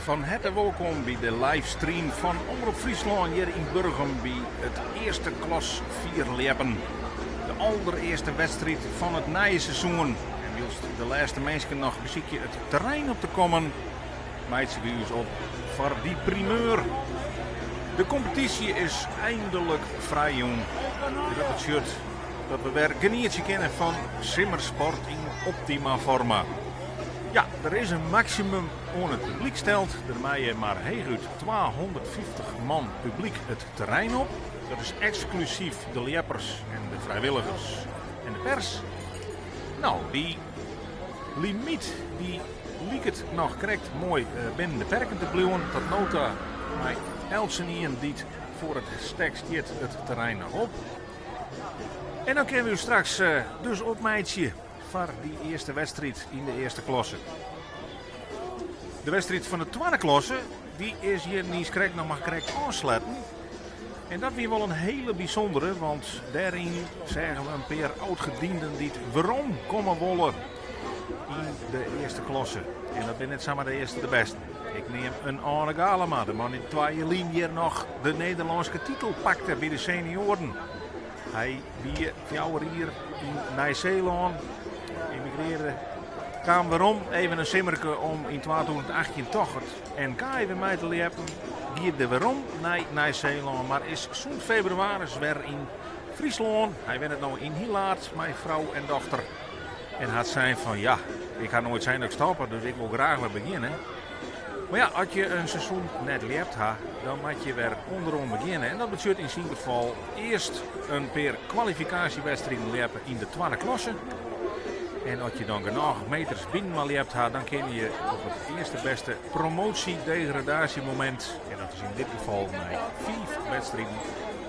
Fan herte wolkom by de livestream fan Omrop Fryslân hjir yn Burgum by it earste klas fierljeppen. De alderearste wedstriid fan it nije seizoen. En wylst de lêste minsken noch besykje it terrein op te kommen, meitsje wy ús op foar dy primeur. De kompetysje is eindelik frijjûn. En dat betsjut dat we wer genietsje kinne fan simmersport yn optima forma. Ja, der is in maksimum oan it publyk steld. Der meie mar heechút 250 man publyk it terrein op. Dat is eksklusyf de ljeppers en de frijwilligers en de pers. No, dy limyt dy liket noch krekt moai binnen de perken te bliuwen. Tot no ta mei eltsenien dy't foar it stek stiet it terrein noch op. En dan kinne we ús straks dus opmeitsje foar dy earste wedstriid yn de earste klasse. De wedstriid fan de twadde klasse dy is hjir niiskrekt noch mar krekt ôfsletten. En dat wie wol in hiele bysûndere, want dêryn seagen we in pear oud-gedienden dy't werom komme wolle yn de earste klasse. En dat binne net samar de earste de bêsten. Ik neam in Arne Galema, de man dy't twa jier lyn hjir noch de Nederlânske titel pakte by de senioaren. Hy wie fjouwer jier yn Nij-Seelân, emigrearre, kaam werom even in simmerke om yn 2018 toch it NK even mei te ljeppen. Giet der werom nei Nij-Seelân, mar is sûnt febrewaris wer yn Fryslân. Hy wennet no yn Hilaard mei frou en dochter en hat sein fan ja, ik ha noait sein dat ik stoppe, dus ik wol graach wer begjinne. Mar ja, as je in seizoen net ljept ha, dan moat je wer ûnderoan begjinne. En dat betsjut yn syn gefal earst in pear kwalifikaasjewedstriden ljeppe yn de twadde klasse. En as je dan genôch meters binneninoar ljept ha, dan kinne je op it earste bêste promoasje-degradaasjemomint, en dat is yn dit gefal nei fiif wedstriden,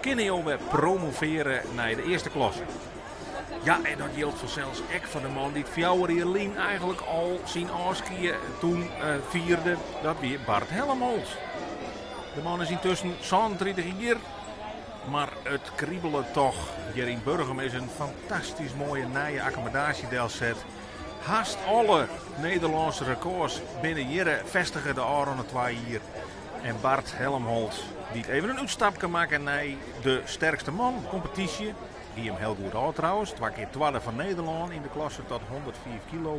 kinne jo wer promoveare nei de earste klasse. Ja, en dat jildt fansels ek foar de man dy't fjouwer jier lyn eigenlik al syn ôfskie toen eh, fierde. Dat wie Bart Helmholt. De man is yntusken 37 jier, mar it kribelet toch. Hjir yn Burgum is in fantastysk moaie nije akkommodaasje delset. Hast alle Nederlânske rekôrs binne hjir festige de ôfrûne twa jier. En Bart Helmholt, dy't even in útstapke makke nei de sterkste man kompetysje, Gie him hiel goed ôf trouwens, twa kear twadde fan Nederlân yn de klasse tot 105 kilo.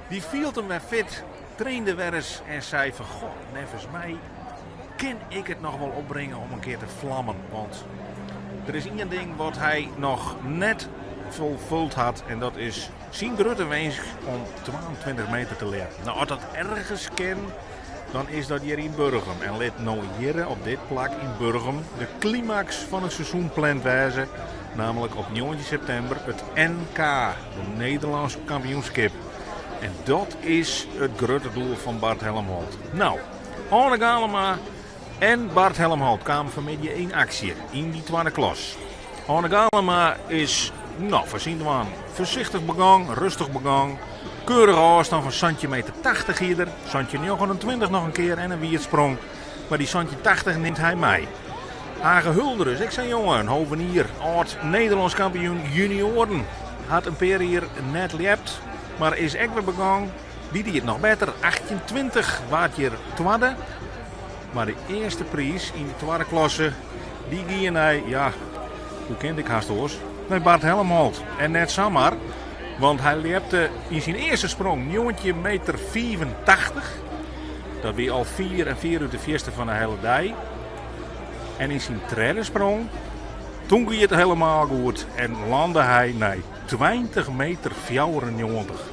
Dy fielt him wer fit, trainde wer ris en sei fan goh, neffens my kin ik it noch wol opbringe om in kear te flammen. Want der is ien ding wat hy noch net folfuld hat en dat is syn grutte winsk om 22 meter te ljeppen. Nou, as dat ergens kin, dan is dat hjir yn Burgum. En lit no hjir op dit plak yn Burgum de klimaks fan it seizoen pland wêze. Namelijk op 19 septimber it NK, de Nederlânske kampioenskip. En dat is it grutte doel fan Bart Helmholt. Nou, Arne Galema en Bart Helmholt kamen fanmiddei yn aksje yn dy twadde klas. Arne Galema is, no, foar syn dwaan foarsichtich begong, rêstich begong. Keurige ôfstân fan santjin meter tachtich hie er, 17,29 noch in kear en in wierdsprong. Mar dy 17,80 nimt hy mei. Age Hulder is ek sa'n jonge, in hovenier, âld Nederlânsk kampioen junioaren. Hat in pear jier net ljept, mar is ek wer begong. Dy die it noch better, 18,20 waard hjir twadde. Mar de earste priis yn de twadde klasse, dy gie nei, ja, hoe kin ik hast oars, nei Bart Helmholt. En net samar, want hy ljepte yn syn earste sprong 19 meter 85. Dat wie al fier en fier út de fierste fan de hiele dei. En yn syn tredde sprong, toen gie it helemaal goed en lande hy nei 20 meter 94.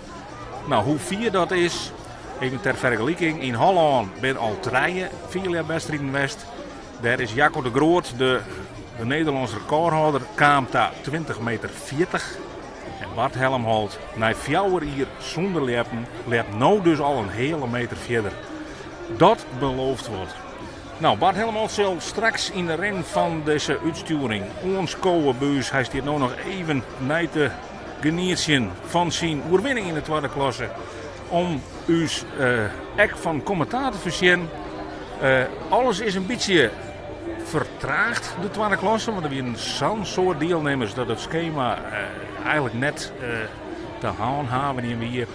Nou, hoe fier dat is, even ter fergeliking, yn Hollân binne al trije fierljepwedstriden west. Dêr is Jacco de Groot, de, de Nederlânske rekôrhâlder, kaam ta 20 meter 40. En Bart Helmholt, nei fjouwer jier sûnder ljeppen, ljept no dus al in heale meter fierder. Dat belooft wat. Nou, Bart Helmholt sil straks yn de rin fan dizze útstjoering oanskowe by ús. Hy stiet no noch even nei te genietsjen fan syn oerwinning yn de twadde klasse. Om ús eh, ek fan kommentaar te foarsjen. Eh, alles is in bytsje fertraagd, de twadde klasse. Want der wienen sa'n soad dielnimmers dat it skema eh, eigenlik net eh, te hânhavenjen wie.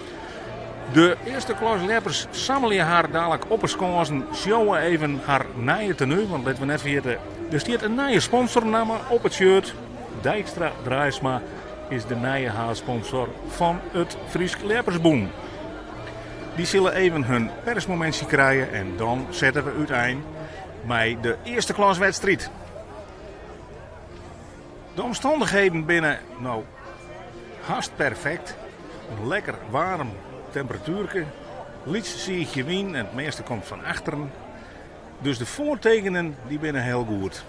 De earste klas ljeppers sammelje har dalik op 'e skânsen, sjowe even har nije tenu, want litte we net ferjitte, der stiet in nije sponsornamme op it shirt. Dijkstra Draisma is de nije haadsponsor fan it Frysk Ljeppersbûn. Dy sille even hun persmomintsje krije en dan sette we útein mei de earste klaswedstriid. De omstannichheden binne no hast perfekt. In lekker waarm temperatuerke, lyts siichje wyn en it measte komt fan achteren. Dus de foartekenen dy binne hiel goed.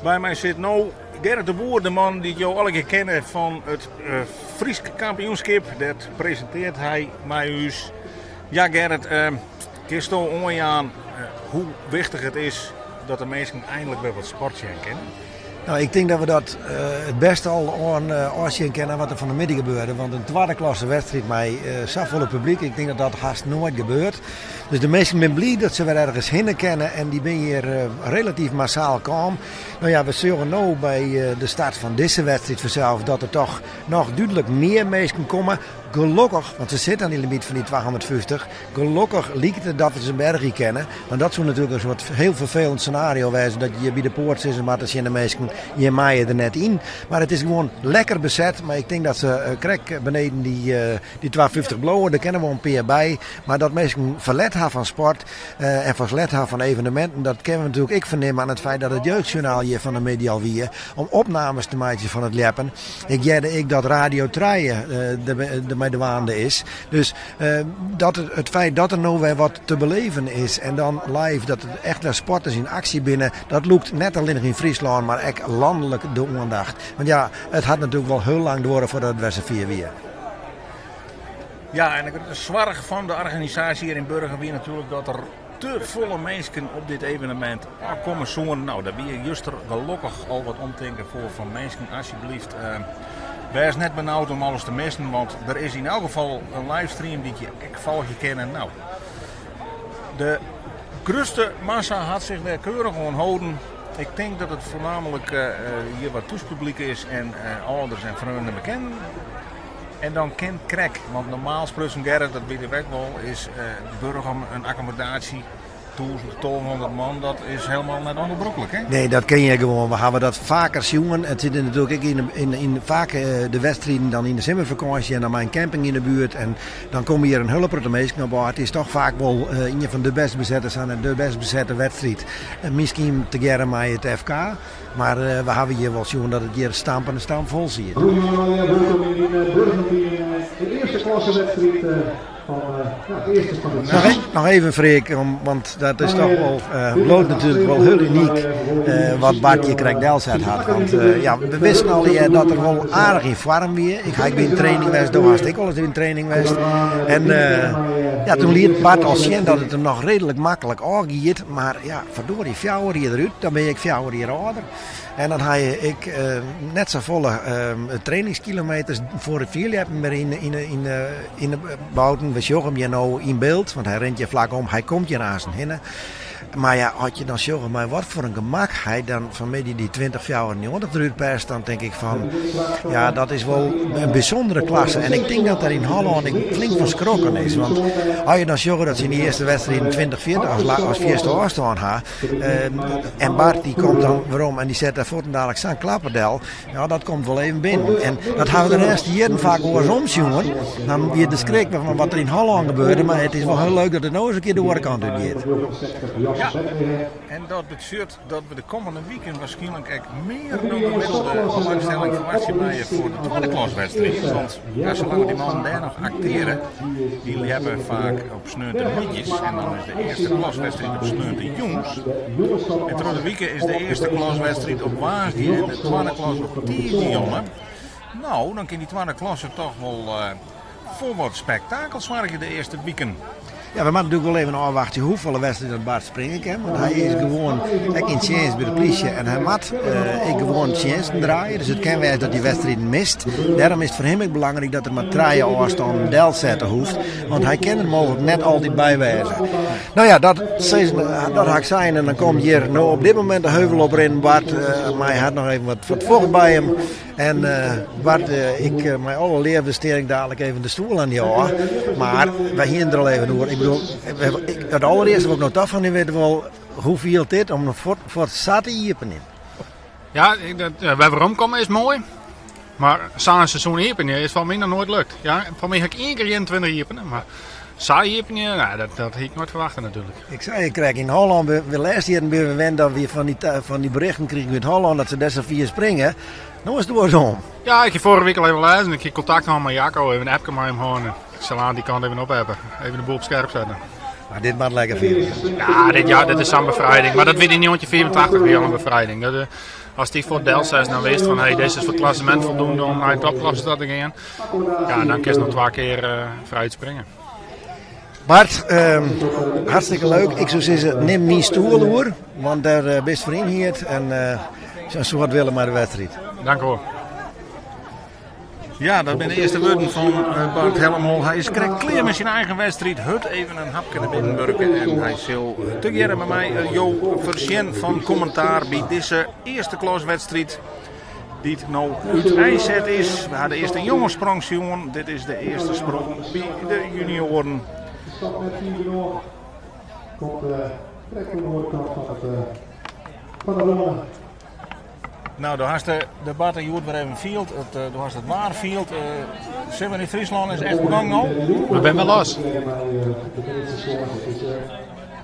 By my sit no Gerrit de Boer, de man dy't jo allegear kenne fan it eh, Frysk kampioenskip. Dêr presintearret hy mei ús. Ja Gerrit, eh, kinsto oanjaan eh, hoe wichtich it is dat de minsken einlik wer wat sport sjen kinne? Nou, ik tink dat we dat eh, it bêste al oan ôfsjen kinne wat der fan 'e middei gebeurde. Want in twadde klasse wedstriid mei eh, safolle publyk, ik tink dat dat hast noait gebeurt. Dus de minsken binne bliid dat se wer ergens hinne kinne en dy binne hjir relatyf massaal kaam. No ja, we sjogge no by de start fan dizze wedstriid fansels dat der toch noch dúdlik mear minsken komme. Gelokkich, want se sitte oan dy limyt fan dy 250. Gelokkich liket it dat we se bergje kinne. Want dat soe natuerlik in soart hiel ferfelend senario wêze dat je hjir by de poart sizze moatte tsjin de minsken, jim meie der net yn. Mar it is gewoan lekker beset. Mar ik tink dat se eh, krekt beneden dy, eh, dy 250 bliuwe. Der kinne wol in pear by. Mar dat minsken ferlet ha fan sport eh, en ferlet ha fan eveneminten, dat kinne we natuerlik ek fernimme oan it feit dat it jeugdjournaal hjir fan 'e middei al wie om opnames te meitsjen fan it ljeppen. Ik hearde ek dat Radio Trije dermei dwaande is. Dus dat it feit dat der no wer wat te beleven is en dan live dat der echt wer sporters yn aksje binne, dat lûkt net allinnich yn Fryslân, mar ek lanlik de oandacht. Want ja, it hat natuerlik wol hiel lang duorre foardat it wer safier wie. Ja, en de grutte soarch fan de organisaasje hjir yn Burgum wie natuerlik dat der te folle minsken op dit evenemint ôfkomme soenen. Nou, dêr wie juster gelokkich al wat omtinken foar fan minsken, asjebleaft, uh, wês net benaud om alles te missen, want der is yn elk gefal in livestream dy't je ek folgje kinne. Nou, de grutste massa hat sich dêr keurich oan holden. Ik tink dat it foarnaamlik uh, hjir wat thúspublyk is en uh, âlders en freonen en bekenden. En dan kin krekt, want normaal sprutsen Gerrit, dat witte we ek wol, is Burgum in akkommodaasje 1000, 1200 man, dat is helemaal net ûngebrûklik, hè? Nee, dat kin je gewoan. We hawwe dat faker sjoen. It sit natuerlik ek yn faak de wedstriden dan yn de simmerfakânsje en dan mei in camping yn de buert. En dan komme hjir in hiele protte minsken op ôf. It is toch faak wol ien fan de bêst besette, sa net de bêst besette wedstriid. Miskien tegearre mei it FK. Mar we hawwe hjir wol sjoen dat it hjir stampende stampfol siet. Goedemorgen, welkom hier in Burgum bij de eerste klassewedstrijd van het eerste van het seizoen. Noch even Freek, want dat is toch wol, bliuwt natuerlik wol hiel unyk wat Bart hjir krekt delset hat. Want ja, we wisten allegear dat er wol aardich yn foarm wie. Ik ha ek by in training west, do hast ek wolris by in training west. En ja, toen liet Bart al sjen dat it him noch reedlik maklik ôfgiet. Mar ja, ferdorie, fjouwer jier derút, dan bin je ek fjouwer jier âlder. En dan ha je ek net safolle trainingskilometers foar it fierljeppen mear yn de bouten. We sjogge him hjir no yn byld, want hy rint hjir flak om. Hy komt hjir aansten hinne. Mar ja, as je dan sjogge mei wat foar in gemak hy dan fanmiddei dy 2094 derút perst, dan tink ik fan, ja, dat is wol in bysûndere klasse. En ik tink dat der yn Hollân ek flink fan skrokken is. Want as je dan sjogge dat se yn de earste wedstriden 2040 as fierste ôfstân ha, en Bart dy komt dan werom en dy set dêr fuortendalik sa'n klapper del, ja, dat komt wol even binnen. En dat hawwe we de lêste jierren faak oarsom sjoen. Dan wie de skrik fan wat der yn Hollân gebeurde, mar it is wol hiel leuk dat it no ris in kear de oare kant út giet. Ja, en dat betsjut dat we de kommende wiken wierskynlik ek mear dan gemiddelde belangstelling ferwachtsje meie foar de twadde klaswedstriid. Want ja, salang't dy mannen dêr noch akteare, dy ljeppe faak op sneontemiddeis en dan is de earste klaswedstriid op sneontejûns. En troch de wike is de earste klaswedstriid op woansdei en de twadde klas op tiisdei. Nou, dan kin dy twadde klasse toch wol foar wat spektakel soargje de earste wiken. Ja, we moatte natuerlik wol even ôfwachtsje hoefolle wedstriden dat Bart springe kin. Want hy is gewoan ek yn tsjinst by de plysje en hy moat ek gewoan tsjinsten draaie. Dus it kin wêze dat hy wedstriden mist. Dêrom is it foar him ek belangryk dat er mar trije ôfstannen delsette hoecht. Want hy kin der mooglik net altyd by wêze. No ja, dat, dat ha ik sein en dan komt hjir no op dit momint de heuvel oprinnen Bart. Mar hy hat noch even wat, wat focht by him. En Bart, ik mei alle leafde stean ik dadelijk even de stoel oan dy ôf. Mar wy hienen der al even oer. Ik bedoel, it allerearste wat ik no toch fan dy witte wol, hoe fielt dit om fuort sa te iepenjen? Ja, wer weromkomme is moai. Mar sa'n seizoen iepenje is foar my noch noait lukt. Ja, foar my ha ik ien kear 21 iepene, mar sa iepenje, nou, dat hie ik noait ferwachte natuerlik. Ik sei krekt, yn Hollân, we lêste jierren binne we wend dat we fan dy berichten krigen út Hollân dat se dêr sa fier springe. No is it oarsom. Ja, ik hie foarige wike al even lêzen. Ik hie kontakt hân mei Jacco, even in appke mei him hân. Ik sil oan dy kant even opappe. Even de boel op skerp sette. Mar dit moat lekker fiele. Ja, dit, ja, dit is sa'n befrijding. Mar dat wie yn 1985 wie al in befrijding. Dat, eh, as dy fuort delsetst, dan wist fan hey, dizze is foar it klassemint foldoende om nei de topklasse ta te gean. Ja, dan kinst noch twa kear uh, frij springe. Bart, um, hartstikke leuk. Ik soe sizze, nim myn stoel oer, want dêr eh, bist foar ynhierd en uh, in soad wille mei de wedstriid. Dank hoor. Ja, dat binne de earste wurden fan eh, Bart Helmhol. Hy is krekt klear mei syn eigen wedstriid. Hurd even in hapke nei binnen wurke. En hy sil tegearre mei my eh, jo fersjen fan kommentaar by dizze earste klaswedstriid. Dy't no úteinset is. We ha de earste jongensprong sjoen. Dit is de earste sprong by de junioaren. De stap net fier genôch. Komt uh, krekt oan de oare kant fan, it, uh, fan de râne. No, do hast de debatten hjoed wer even field. It, eh, do hast it waar field. Uh, Simmer yn Fryslân is echt begong no. We binne wer los.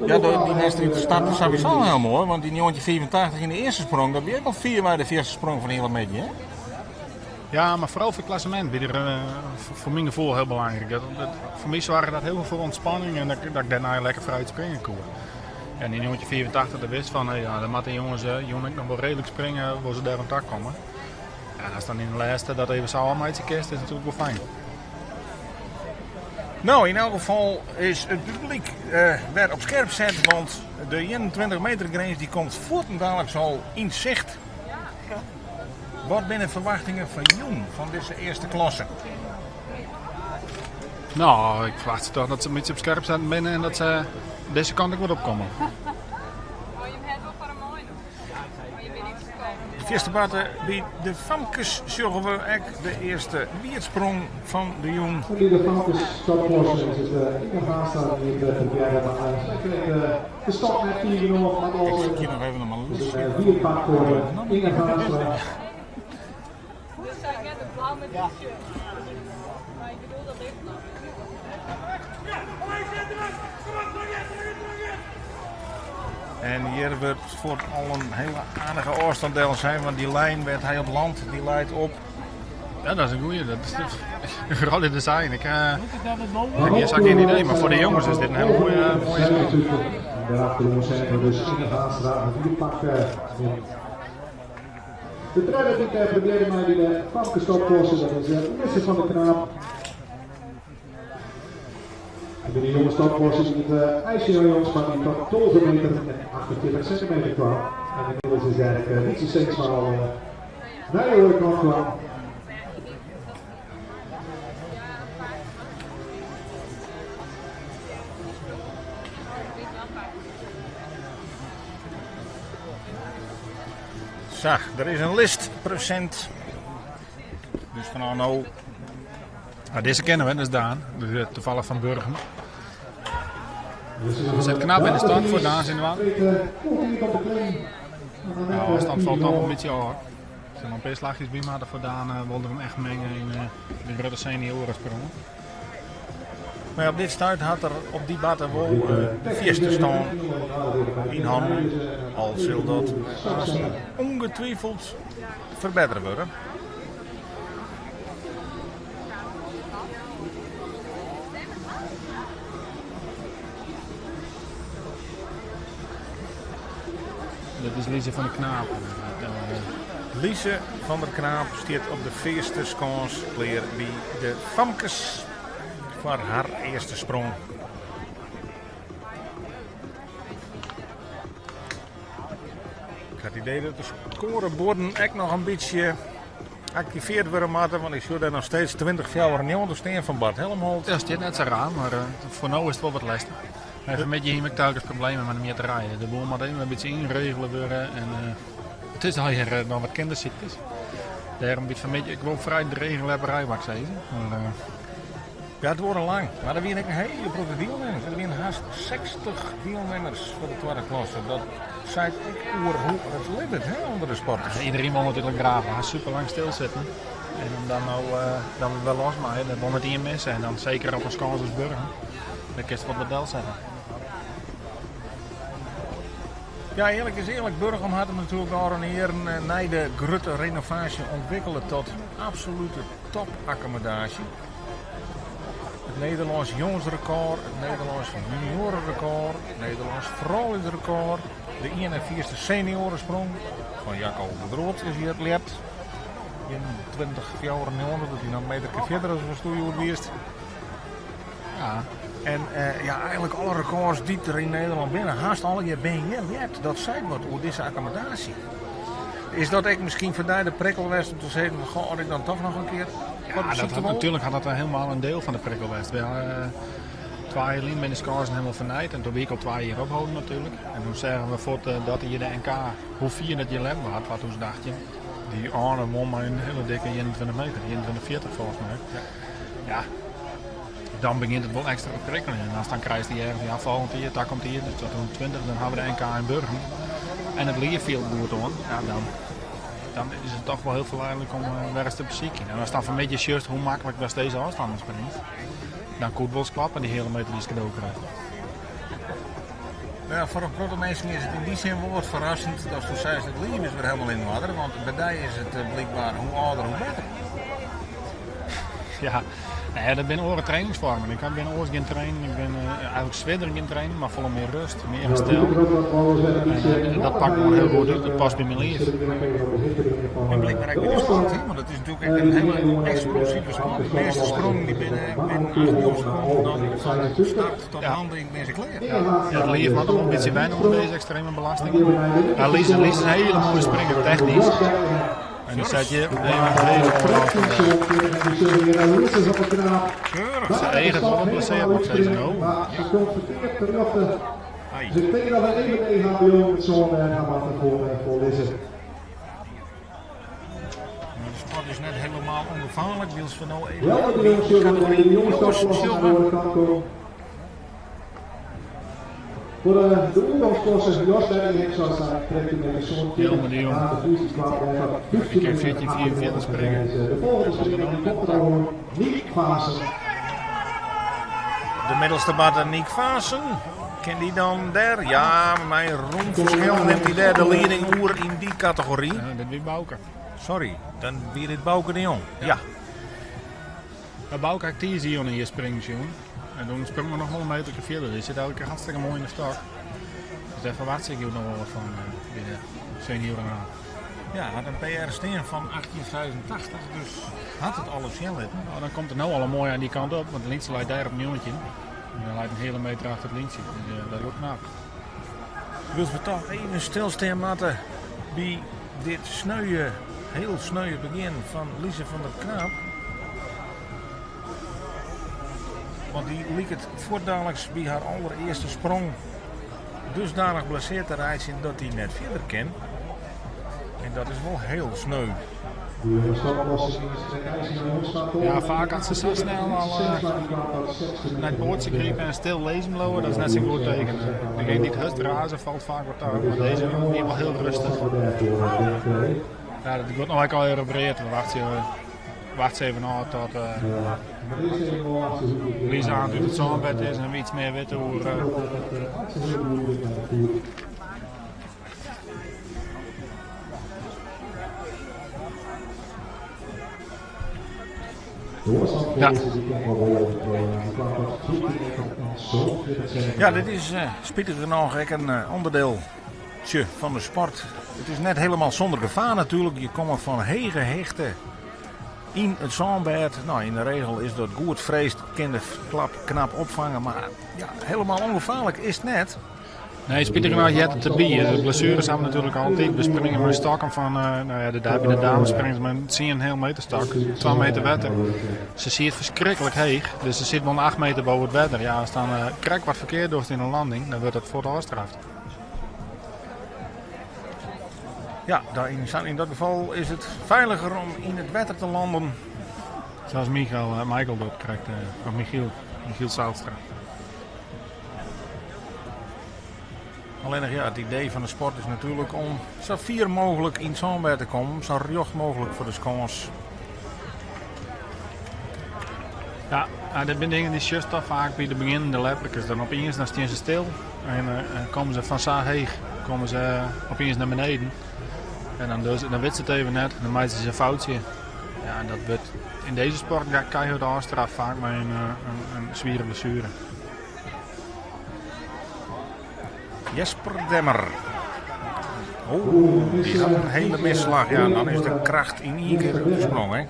Ja, dy wedstriid starte sowieso hiel moai, want dy 1985 yn de earste sprong, dat wie ek al fierwei de fierste sprong fan de hiele middei, hè? Ja, mar foaral foar it klassemint wie der uh, foar myn gefoel hiel belangryk. Dat, dat, foar my soarge dat hiel folle foar ûntspanning en dat, dat ik dêrnei lekker frij springe koe. En yn 1985 de wist fan, hey, ja, dan moatte de jonges jûn ek noch wol reedlik springe, wolle se dêr oan ta komme. Ja, en ast dan yn de lêste dat even sa ôfmeitsje kinst, is natuerlik wol fijn. No, yn elk gefal is it publyk wer op skerp set, want de 21 meter grins dy komt fuortendaliks al yn sicht. Wat binne de ferwachtingen fan jûn fan dizze earste klasse? No, ik ferwachtsje toch dat se in bytsje op skerp setten binne en dat se dizze kant ek wat opkomme. De fierste barte by de famkes sjogge we ek de earste wierdsprong fan de jûn. By de famkes topklasse is it Inge Haanstra dy't it probearre, mar sy krijt de stop net fier genôch. Moat Ik altyd sykje noch even om in dus listje. in wierpak foar Inge Haanstra. En hjir wurdt fuort al in hiele aardige ôfstân del sein, want dy lijn wêr't hy op landt, dy leit op. Ja, dat is in goeie. Dat is vooral in de zijn. Ik heb hier geen idee, maar voor de jongens is dit een hele mooie, mooie sprong. En daarachter zijn we dus Inge Haanstra, een wierpak. De tredde dy't probearre mei by de famkes topklasse, dat is Lisse van der Knaap. En by de jonges topklasse is it ICO Jongsma dy't tot 12 meter en 48 centimeter kwam. En inmiddels is eigenlijk Wietse Steensma al naar de oare kant kwam. Sa, der is in list presint. Dus fanôf no. Ah, dizze kenne we, dat is Daan. Dus, toevallig fan Burgum. Sit knap yn de start foar Daan syn dwaan. De ôfstân falt toch in bytsje ôf. Der sille noch in pear slachjes by moatte foar Daan wol er him echt minge yn de grutte senioaresprongen. Mar op dit stuit hat er op dy barte wol de fierste stân yn hannen. Al sil dat aansten ongetwijfeld ferbettere wurde. Dat is Lise van der Knaap. Lise van der Knaap stiet op de fierste skâns klear by de famkes foar har earste sprong. Het idee dat de scorebuorden ek noch in bytsje aktivearre wurde moatte, want ik sjoch dêr noch steeds 2094 stean fan Bart Helmholt. Dat stiet net sa raar, mar foar no is it wol wat lestich. Mar fan 'e middei hie ik telkens problemen mei de mjitterij. De boel moat even in bytsje ynregele wurde en it is allegear noch wat kindersyktes. Dêrom wie it fan 'e middei ek wol frij drege ljepperij, moat ik sizze. Mar, Ja, it duorre lang, mar der wiene ek in hiele protte dielnimmers. Der wiene hast 60 dielnimmers foar de twadde klasse. Dat seit ek oer hoe't it libbet, hè, ûnder de sporters. Ja, iderien wol natuerlik graach, mar super lang stilsitten. En om dan no dan wer los mei, dat wol net ien misse. En dan seker op in skâns as Burgum, dêr kinst wat delsette. Ja, earlik is earlik, Burgum hat him natuerlik al in jierren nei de grutte renovaasje ûntwikkele tot absolute topakkommodaasje. It Nederlânsk jongesrekôr, it Nederlânsk junioarerekôr, it Nederlânsk frouljusrekôr, de ien en fierste senioaresprong fan Jacco de Groot is hjir ljept. 21,94, dat wie noch in meterke fierder as watsto hjoed wiest. Ja. En ja, eigentlik alle rekôrs dy't der yn Nederlân binne, hast allegear binne hjir ljept. Dat seit wat oer dizze akkommodaasje. Is dat ek miskien foar dy de prikkel west om te sizzen fan, goh, as ik dan toch noch in kear Ja, dat hat, natuerlik hat dat helemaal in diel fan de prikkel west. We, 2 jier lyn binne de skânsen hielendal fernijd en doe wie ik al 2 jier opholden natuerlik. En doe seagen we fuort dat hjir de NK, hoe fier dat hjir ljept waard, 2018. Dy âlde won mei in hiele dikke 21 meter, 21,40 folgens my. Ja. Ja, dan begjint it wol ekstra te prikkeljen. En as dan krijst dy ergens, ja, folgjend jier, takommend jier, dus 2020, dan hawwe we de NK yn Burgum. En it liif fielt goed oan, ja, dan is it toch wol hiel ferliedlik om wer ris te besykjen. En ast dan fan 'e middei sjochst hoe maklik datst dizze ôfstannen springst, dan koe it wol klappe, dy heale meter dy'tst kado krijst. Ja, foar in protte minsken is it yn dy sin wol wat ferrassend datsto seist it liif is wer helemaal yn oarder, want by dy is it blykber hoe âlder hoe better. Ja, nee, dat binne oare trainingsfoarmen. Ik bin oars gjin trainen, ik bin eigentlik swierder gjin trainen, mar folle mear rêst, mear herstel. En dat pakt gewoan hiel goed út, dat past by myn liif. En blykber ek by de sport, hè? Want it is natuerlik ek in hiele eksplosive sport. De measte sprongen dy binne binnen 8, 9 sekonden dan fan start tot landing binne se klear. Ja, it liif moat noch wol in bytsje wenne oan dizze ekstreme belasting. Ja, Lise, Lise is in hiele moaie springer, technysk. En dan set je even een hele mooie afstand. Keurig. Ze eaget wol wat blessearre, moat ik sizze no. Ai. Dus ik tink dat we even EHBO met zo'n gaan wachten voor Lisse. Maar de sport is net helemaal ûngefaarlik, wylst we no even Wel de jongens zullen de jongens jongens aan de sjogge. andere kant komen. Voor de oergangsklasse Jos Berging zoals daar 13 meter zo'n Jelmer de Jong. De Vries die kwam daar van 15 Ik heb 14,44 springen. De volgende springer die komt er al Niek Vaassen. De middelste batter Niek Vaassen. Kin dy dan dêr? Ja, mei rom ferskil nimt hy dêr de lieding oer yn dy kategory. Ja, dit wie Bouke. Sorry, dan wie dit Bouke de Jong. Ja. Ja, Bouke ha ik tiisdei al hjir springen sjoen. En doe sprong er noch wol in meter fierder. Dy sit elke kear hartstikke moai yn de stok. Dus dêr ferwachtsje ik noch wol wat fan by de senioaren A. Ja, hat in PR stean fan 1885, dus hat it alles sjen litten. Nou, dan komt er no al in moai oan dy kant op, want de lyntsje leit dêr op 19. En dan leit in heale meter achter it lyntsje. Dus dat is wol knap. Wylst we toch even stilstean moatte by dit sneue, hiel sneue begjin fan Lise van der Knaap. Want dy liket fuortdaliks by har alderearste sprong dusdanich blessearre te reitsjen dat dy net fierder kin. En dat is wol hiel sneu. Ja, faak as se sa snel al nei it boardsje gripe en stil lizzen bliuwe, dat is net sa'n goed teken. Degene dy't hurdst raze falt faak wat ta, mar dizze wie wol hiel rêstich. Ja, dat giet no ek al op read. We wachtsje, wachtsje even ôf tot Lisa oan út it sânbêd is en we yts mear witte oer. Ja. Ja, dit is spitich genôch ek in ûnderdieltsje fan de sport. It is net hielendal sûnder gefaar natuerlik. Je komme fan hege hichte yn it sânbêd. No, yn de regel is dat goed freesd, kin de klap knap opfange. Mar ja, hielendal ûngefaarlik is it net. Nee, spitich genôch heart it derby. De blessueres hawwe we natuerlik altyd. We springe mei stokken fan, no ja, de dei by de dames springe se mei in 10,5 meter stok, 2 meter wetter. Se siet ferskriklik heech, dus se sit wol 8 meter boppe it wetter. Ja, ast dan krekt wat ferkeard dochst yn de landing, dan wurdt dat fuort ôfstraft. Ja, yn dat gefal is it feiliger om yn it wetter te landen. Sa as Michael, Michael docht krekt, of Michiel, Michiel Zijlstra. Allinnich ja, it idee fan de sport is natuerlik om sa fier mooglik yn it sânbêd te kommen, sa rjocht mooglik foar de skâns. Ja, dat binne dingen dy sjochst toch faak by de begjinnende lepperkes. Dan opiens dan stean se stil en komme se fan sa heech komme se opiens nei beneden. En dan, dan wit se it even net, dan meitsje se in foutsje. Ja, en dat wurdt yn dizze sport keihard ôfstraft, faak mei in swiere blessuere. Jesper Demmer. Oh, dy hat in hiele misslach. Ja, dan is de kracht yn ien kear út de sprong, hè?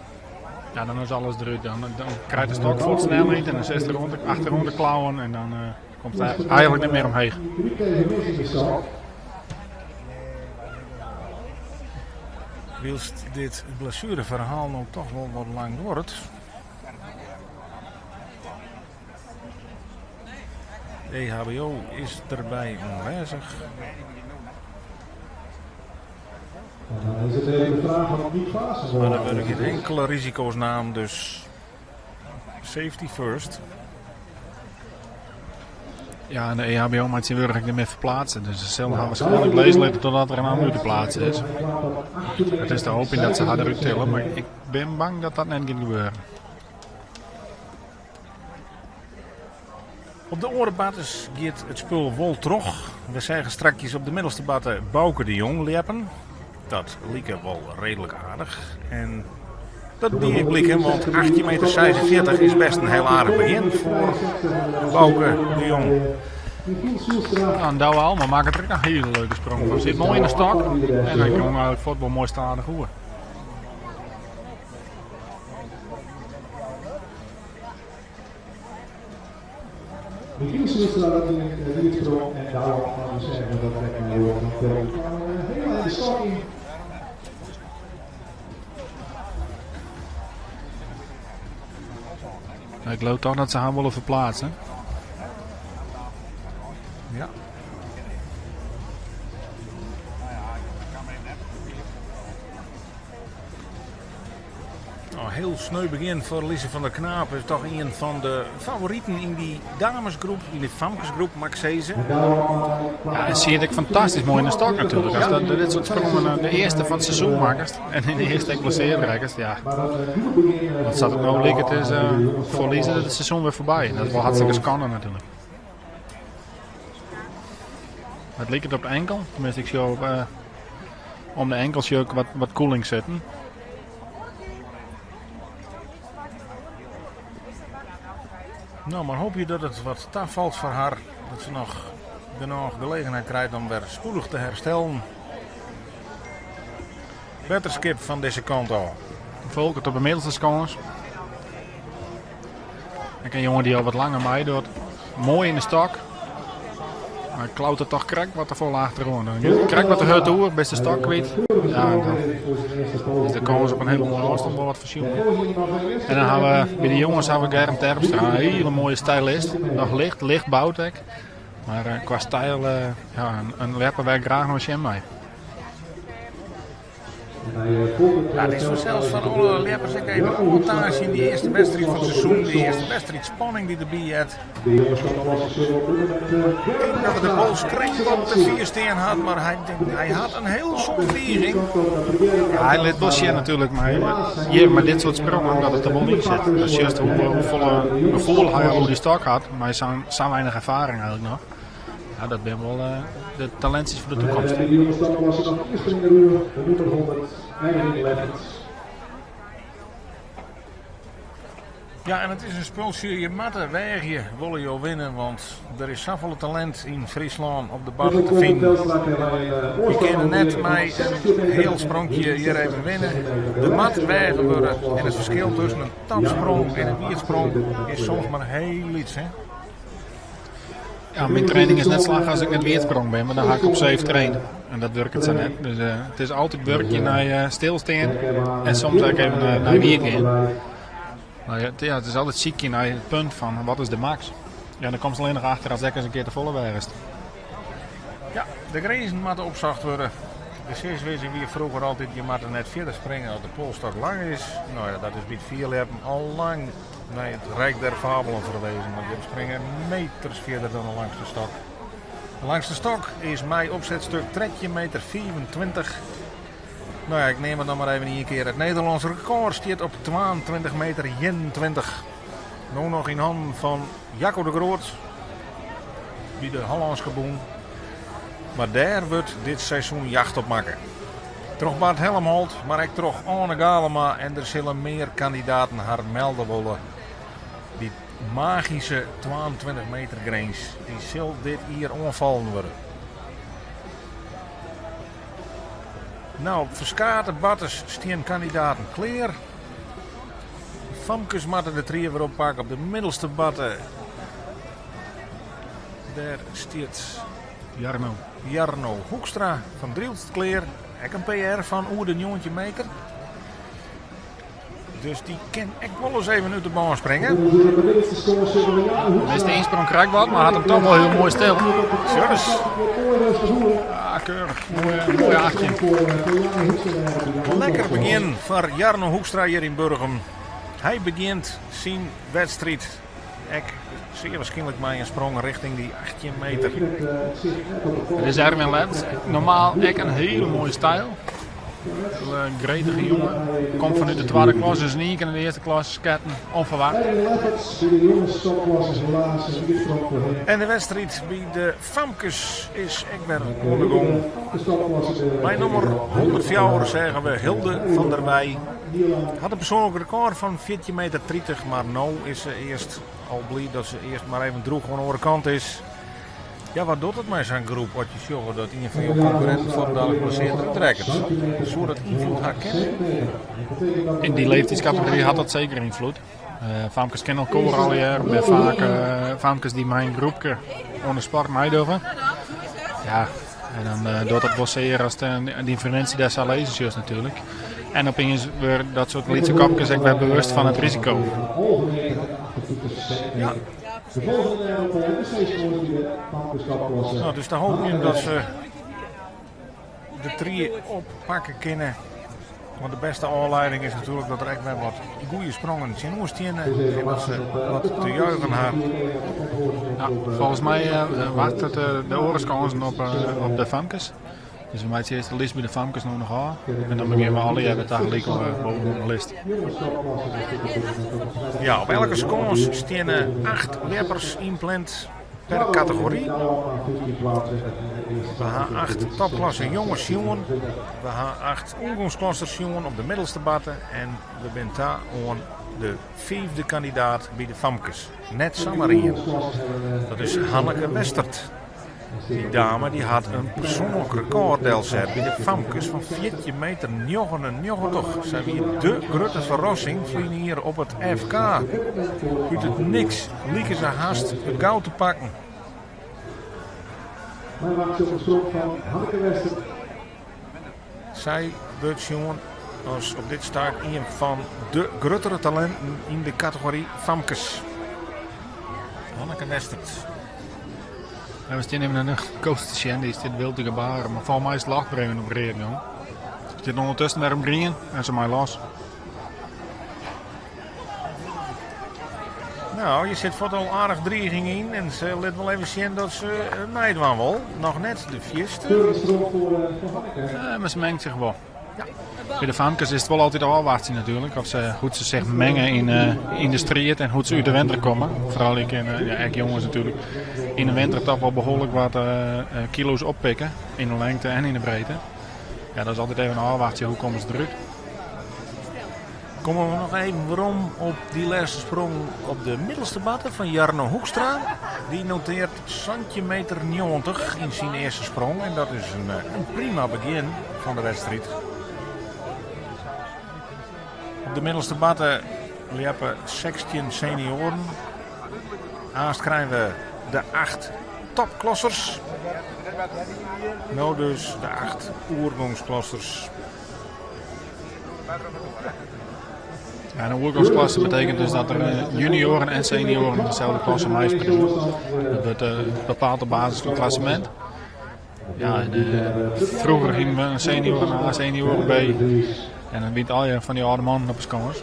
Ja, dan is alles derút. Dan krijt de stok fuort snelheid en dan sitst der achteroan te klauwen en dan komt it eigenlik net mear omheech. Wylst dit blessuereferhaal no toch wol wat lang duorret. De EHBO is derby oanwêzich. Dan is it even de fraach oft Niek Faassen Mar der wurde gjin inkele risiko's naam, dus safety first. Ja, en de EHBO moat tsjintwurdich ek net mear ferplaatse. Dus se sille har waarskynlik lizze litte totdat der in ambu te pleatsen is. It is te hoopjen dat se har derút tille, mar ik bin bang dat dat net giet gebeuren. Op de oare batters giet it spul wol troch. We seagen strakjes op de middelste batte Bauke de Jong ljeppen. Dat like wol reedlik aardich. En dat die ek bliken, want 18 meter 46 is best in hiel aardich begjin foar Bauke de Jong. Nou, en Douwe Alma makket der ek in hiele leuke sprong fan. Sit moai yn de stok en dan komt eigentlik fuort wol moai stadich oer. Michiel Zijlstra dat wie it sprong en Douwe Alma dus even dat trekt mei oer. Want die kwam helemaal in de stok yn. Ik geloof toch dat ze haar willen verplaatsen. Ja. Nou, hiel sneu begjin foar Lise van der Knaap. Is toch ien fan de favoriten yn dy damesgroep, yn de famkesgroep, moat ik sizze. Ja, en siet ek fantastysk moai yn de stok natuerlik. Ast dat, dit soart sprongen de earste fan it seizoen makkest en yn de earste ek blessearre rekkest, ja. Want sa't it no liket is foar Lise it seizoen wer foarby. Dat is wol hartstikke skande natuerlik. It liket op de enkel, tenminste ik sjoch om de enkel sjoch ik wat koeling sitten. No, mar hoopje dat it wat tafalt foar har. Dat se noch genôch gelegenheid krijt om wer spoedich te herstellen. Betterskip fan dizze kant ôf. Folkert op de middelste skâns. Ek in jonge dy't al wat langer meidocht. Moai yn de stok. Mar klaut er toch krekt wat te folle achteroan. Dan krekt wat te hurd oer, bist de stok kwyt. Ja, dan is de kâns op in hiele moaie ôfstân wol wat fersjoen. En dan ha we by de jonges ha we Germ Terpstra, in hiele moaie stylist. Noch licht, licht boud ek. Mar kwa styl, ja, in ljepper wêr't ik graach nei sjen mei. Ja, it is fansels foar alle ljeppers ek even oantaasje yn dy earste wedstriid fan it seizoen. Dy earste wedstriid spanning dy't derby heart. Ik tink dat er de pols krekt wat te fier stean hat, mar hy, hy hat in hiel soad ferheging. Ja, hy lit wol sjen natuerlik mei, hjir mei dit soart sprongen dat it der wol yn sit. Dan sjochst hoefolle gefoel hy al oer dy stok hat, mei sa'n weinich erfaring eigentlik noch. Ja, dat binne wol de talintsjes foar de toekomst. De jonge stapklasse noch ien springer oer, de nûmer 100, Erwin Leffens. Ja, en it is in spultsje, je moatte weagje, wolle jo winne, want der is safolle talint yn Fryslân op de batte te finen. Je kinne net mei in heal spronkje hjir even winne. Der moat weage wurde en it ferskil tusken in topsprong en in wiedsprong is soms mar hiel lyts. Hè? Ja, myn training is net slagge as ik net wiet sprong bin, want dan ha ik op safe traind. En dat wurket sa net. Dus it is altyd wurkje nei stilstean en soms ek even nei wiet gean. Mar ja, it is altyd sykje nei it punt fan wat is de maks. Ja, dan komst allinnich achter as ek ris in kear te folle wêrest. Ja, de grinzen moatte opsocht wurde. De siswizze wie froeger altyd je moatte net fierder springe as de polstok lang is. No ja, dat is by it fierljeppen al lang nei it Rijk der Fabelen ferwezen, want jim springe meters fierder dan de langste stok. De langste stok is mei opsetstuk 13 meter 25. No ja, ik neam it noch mar even ien kear. It Nederlânsk rekôr stiet op 22 meter 21. No noch yn hannen fan Jacco de Groot by de Hollânske bûn. Mar dêr wurdt dit seizoen jacht op makke. Troch Bart Helmholt, mar ek troch Anne Galema en der sille mear kandidaten har melde wolle. Dy magyske 22 meter grins, dy sil dit jier oanfallen wurde. No, op ferskate batters stean kandidaten klear. Famkes moatte de trie wer oppakke op de middelste batte. Dêr stiet Jarno. Jarno Hoekstra fan Drylts klear. Ek in PR fan oer de 19 meter. Dus dy kin ek wol ris even út de bân springe. Mist de ynsprong krekt wat, mar hat him toch wol hiel moai stil. Service. Ja, keurich. Moai, moai 18. Lekker begjin foar Jarno Hoekstra hjir yn Burgum. Hy begjint syn wedstriid ek sear wierskynlik mei in sprong richting dy 18 meter. It is Erwin Lentz. Normaal ek in hiele moaie styl. Hiele gretige jonge. Komt fanút de twadde klas, is in ien kear yn de earste klas sketten, onverwacht. En de wedstriid by de famkes is ek wer oan de gong. By nûmer 104 seagen we Hilde van der Weij. Hat in persoanlik rekôr fan 14 meter 30, mar no is se earst al bliid dat se earst mar even droech oan de oare kant is. Ja, wat docht it mei sa'n groep as je sjogge dat ien fan jo konkurrinten fuortendalik blesseard derút rekket? Soe dat ynfloed ha kinne? Yn dy leeftydskategory hat dat seker ynfloed. Famkes kenne elkoar allegear, binne faak famkes dy't mei in groepke oan de sport meidogge. Ja, en dan docht dat wol sear as dyn freondintsje dêr sa lizzen sjochst natuerlik. En opiens wurde dat soart lytse kopkes ek wer bewust fan it risiko. Ja. No, dus dan hoopje dat se de trie oppakke kinne. Want de bêste ôflieding is natuerlik dat der ek wer wat goede sprongen tsjinoer steane en dat se wat te juichen ha. Ja, folgens my wachtet de oare skânsen op de famkes. Dus we meitsje earst de list by de famkes no noch ôf. En dan begjinne we allegear wer tagelyk bovenop de list. Ja, op elke skâns steane 8 ljeppers ynpland per kategory. We ha 8 topklasse jonges sjoen. We ha 8 oergongsklassers sjoen op de middelste batte. En we binne ta oan de fiifde kandidaat by de famkes. Net samar ien. Dat is Hanneke Westert. Dy dame dy hat in persoanlik rekôr delset by de famkes fan 14 meter 99. Sy wie de grutte ferrassing ferline jier op it FK. Ut it niks like se hast it goud te pakken. Sy wurdt sjoen as op dit stuit ien fan de gruttere talinten yn de kategory famkes. Hanneke Westert. Ja, we stean even nei de coach te sjen, dy stiet wild te gebaren. Mar folgens my is it ljocht wer even op read jong. Stiet ûndertusken wer op grien en se mei los. No, hjir sit fuort al aardich driging yn en se lit wol even sjen dat se meidwaan wol. Noch net de fierste. Ja, mar se mengt sich wol. By de famkes is it wol altyd ôfwachtsjen natuerlik. Of se, hoe't se sich menge yn de striid en hoe't se út de winter komme. Foaral ek, in, ja, ek jonges natuerlik. Yn de winter toch wol behoarlik wat kilo's oppikke. Yn de lengte en yn de breedte. Ja, dat is altyd even ôfwachtsjen hoe komme se derút. Komme we noch even werom op dy lêste sprong op de middelste batte fan Jarno Hoekstra. Dy noteart 17 meter 90 yn syn earste sprong en dat is in prima begjin fan de wedstriid. Op de middelste batte ljeppe 16 senioaren. Aanst krije we de 8. topklassers. No dus de acht oergongsklassers. Ja, een oergongsklasse betekent dus dat er eh, junioren en senioren in dezelfde klasse meespringen. Dat wordt eh, bepaald op basis van klassement. Ja, en, eh, vroeger gingen we een senior A, senior B. En dan wint al je van die oude mannen op de scores.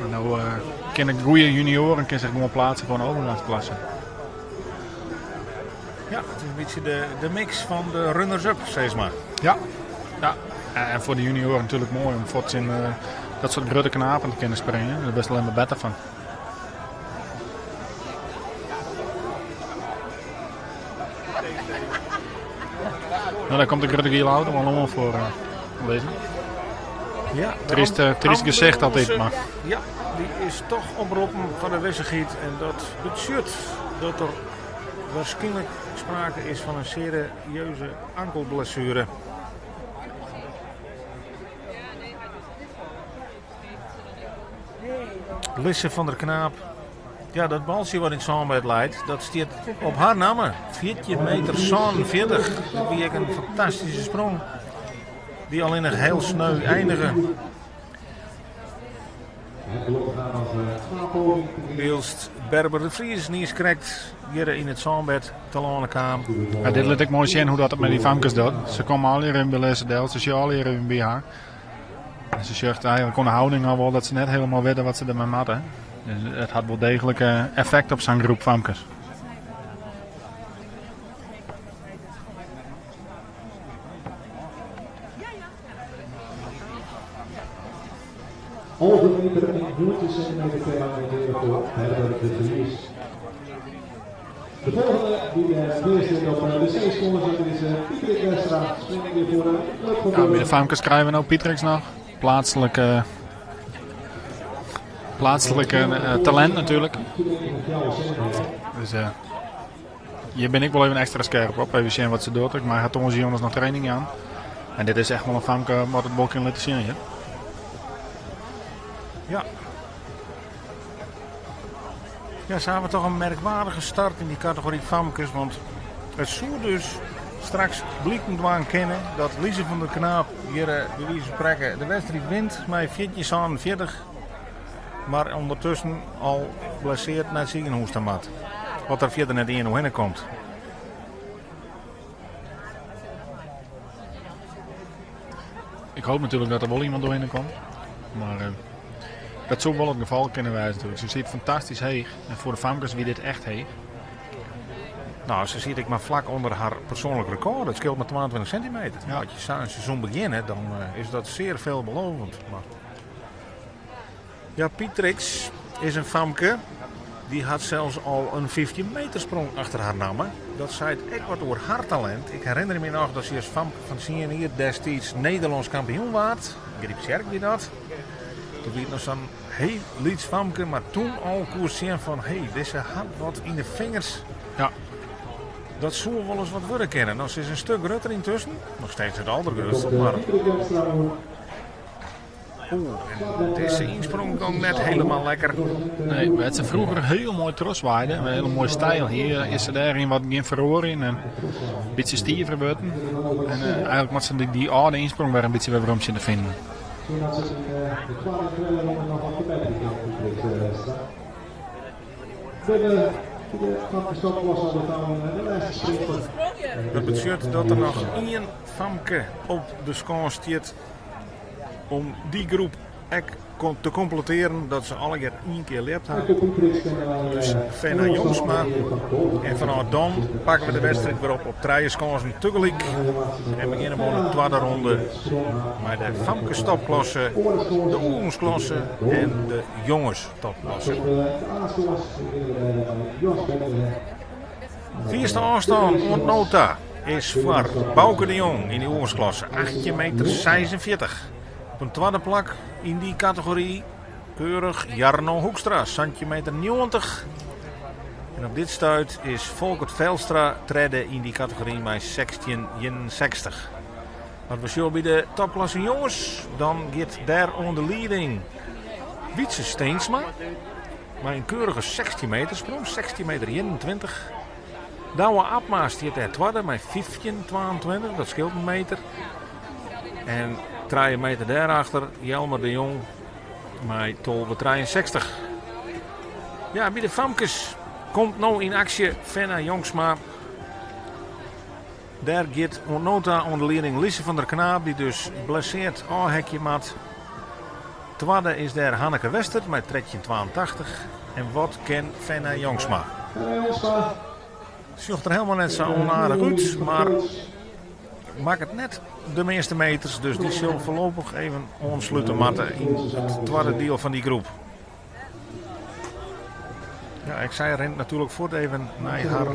En nou uh, kunnen goede junioren kunnen zich gewoon plaatsen voor een overgangsklasse. Ja, het is een beetje de, de mix van de runners-up, zeg maar. Ja, ja. En voor de junioren natuurlijk mooi om voor in uh, dat soort grote knapen te kunnen springen. Daar is best alleen maar beter van. Nou, daar komt de grote gele auto wel allemaal voor uh, lezen. Ja, triest, uh, triest gezicht altijd, maar. Ja, die is toch oproepen van de wissegiet. En dat betekent dat er waarschijnlijk sprake is van een serieuze ankelblessure. Lisse van der Knaap. Ja, dat balsje wat in Zandbed leidt, dat staat op haar naam. 14 meter 40. Dat wie ik een fantastische sprong. Die alleen nog heel sneu eindigen. Wielst Berber de Vries niet krijgt hier in het zandbed te kwam. Ja, dit laat ik mooi zien hoe dat het met die famkes doet. Ze komen al hier in bij Del, ze zien al hier in BH. En ze zegt eigenlijk kon de houding al wel dat ze net helemaal weten wat ze ermee matten. Dus het had wel degelijk effect op zo'n groep famkes. Halve meter en 19 centimeter per voor Herbert de Vries. De volgende die weer zit op de C-score is Pietrix Westra. Spring weer voor de club van ja, bij de famkes krijgen we nou Pietrix nog. Plaatselijke, plaatselijke talent natuurlijk. Dus hier ben ik wel even extra scherp op. Even zien wat ze doet. Maar gaat onze jongens nog training aan. En dit is echt wel een famke wat het bok in laten zien. Ja. Ja. Ja, ze hebben toch een merkwaardige start in die categorie famkes. Want het zou dus straks blijkend aan kennen dat Lise van der Knaap hier bij wijze van spreken de wedstrijd wint met 14,40. Maar ondertussen al blesseerd naar het ziekenhuis te mat. Wat er verder net in hoe heen komt. Ik hoop natuurlijk dat er wel iemand doorheen komt. Maar dat zou wel het geval kunnen wijzen natuurlijk. Ze zit fantastisch heeg. En voor de famkes wie dit echt heeg. Nou, ze zit ik maar vlak onder haar persoonlijk record. Dat scheelt maar 22 centimeter. Ja. Als je zou een seizoen beginnen, dan is dat zeer veelbelovend. Maar... Ja, Pietrix is een famke. Die had zelfs al een 15 meter sprong achter haar naam. Dat zei het echt wat over haar talent. Ik herinner me nog dat ze als famke van CNI destijds Nederlands kampioen waard. Griep Sjerk wie dat. Toen werd nog zo'n heel liets famke, maar toen al koers zien van hé, hey, deze had wat in de vingers. Ja. Dat zou wel eens wat worden kennen. Nou, ze is een stuk groter intussen. Nog steeds het allergrootste, maar... Oeh, en deze insprong dan net helemaal lekker. Nee, we hadden vroeger heel mooi troswaaide. Een hele mooie stijl. Hier is ze daarin wat geen verhoren en een beetje stiever worden. En eigenlijk moet ze die, die oude insprong weer een beetje weer te vinden. Toen had ze in de tweede ronde nog wat verbetering Dat betekent dat er nog één famke op de schans staat om die groep ook te completeren dat ze alle keer één keer lept hebben. Dus Fenna Jongsma. En vanaf dan pakken we de wedstrijd weer op op drie tegelijk. En beginnen we de tweede ronde met de famkes topklasse, de oergangsklasse en de jongens topklasse. Vierste afstand ontnota is voor Bouke de Jong in de oergangsklasse 8 meter 46. Op een tweede plak in die categorie keurig Jarno Hoekstra, centimeter 90. En op dit stuit is Volkert Velstra treden in die categorie met 16,61. Wat we zien bij de topklasse jongens, dan gaat daar onder de leading Wietse Steensma. Maar een keurige 16 meter sprong, 16 meter 21. Douwe Abma stiet dêr twadde mei 15,22, dat skeelt in meter. En trije meter dêrachter Jelmer de Jong mei 12,63. Ja, by de famkes komt no yn aksje Fenna Jongsma. Dêr giet oant no ta oan de lieding Lise van der Knaap, dy't dus blesseard ôfhekje moat. Twadde is dêr Hanneke Wester mei 13,82. En wat kin Fenna Jongsma? Sjocht der helemaal net sa onaardich út, mar makket net de measte meters. Dus dy sil foarlopich even oanslute moatte yn it twadde diel fan dy groep. Ja, ek sy rint natuerlik fuort even nei har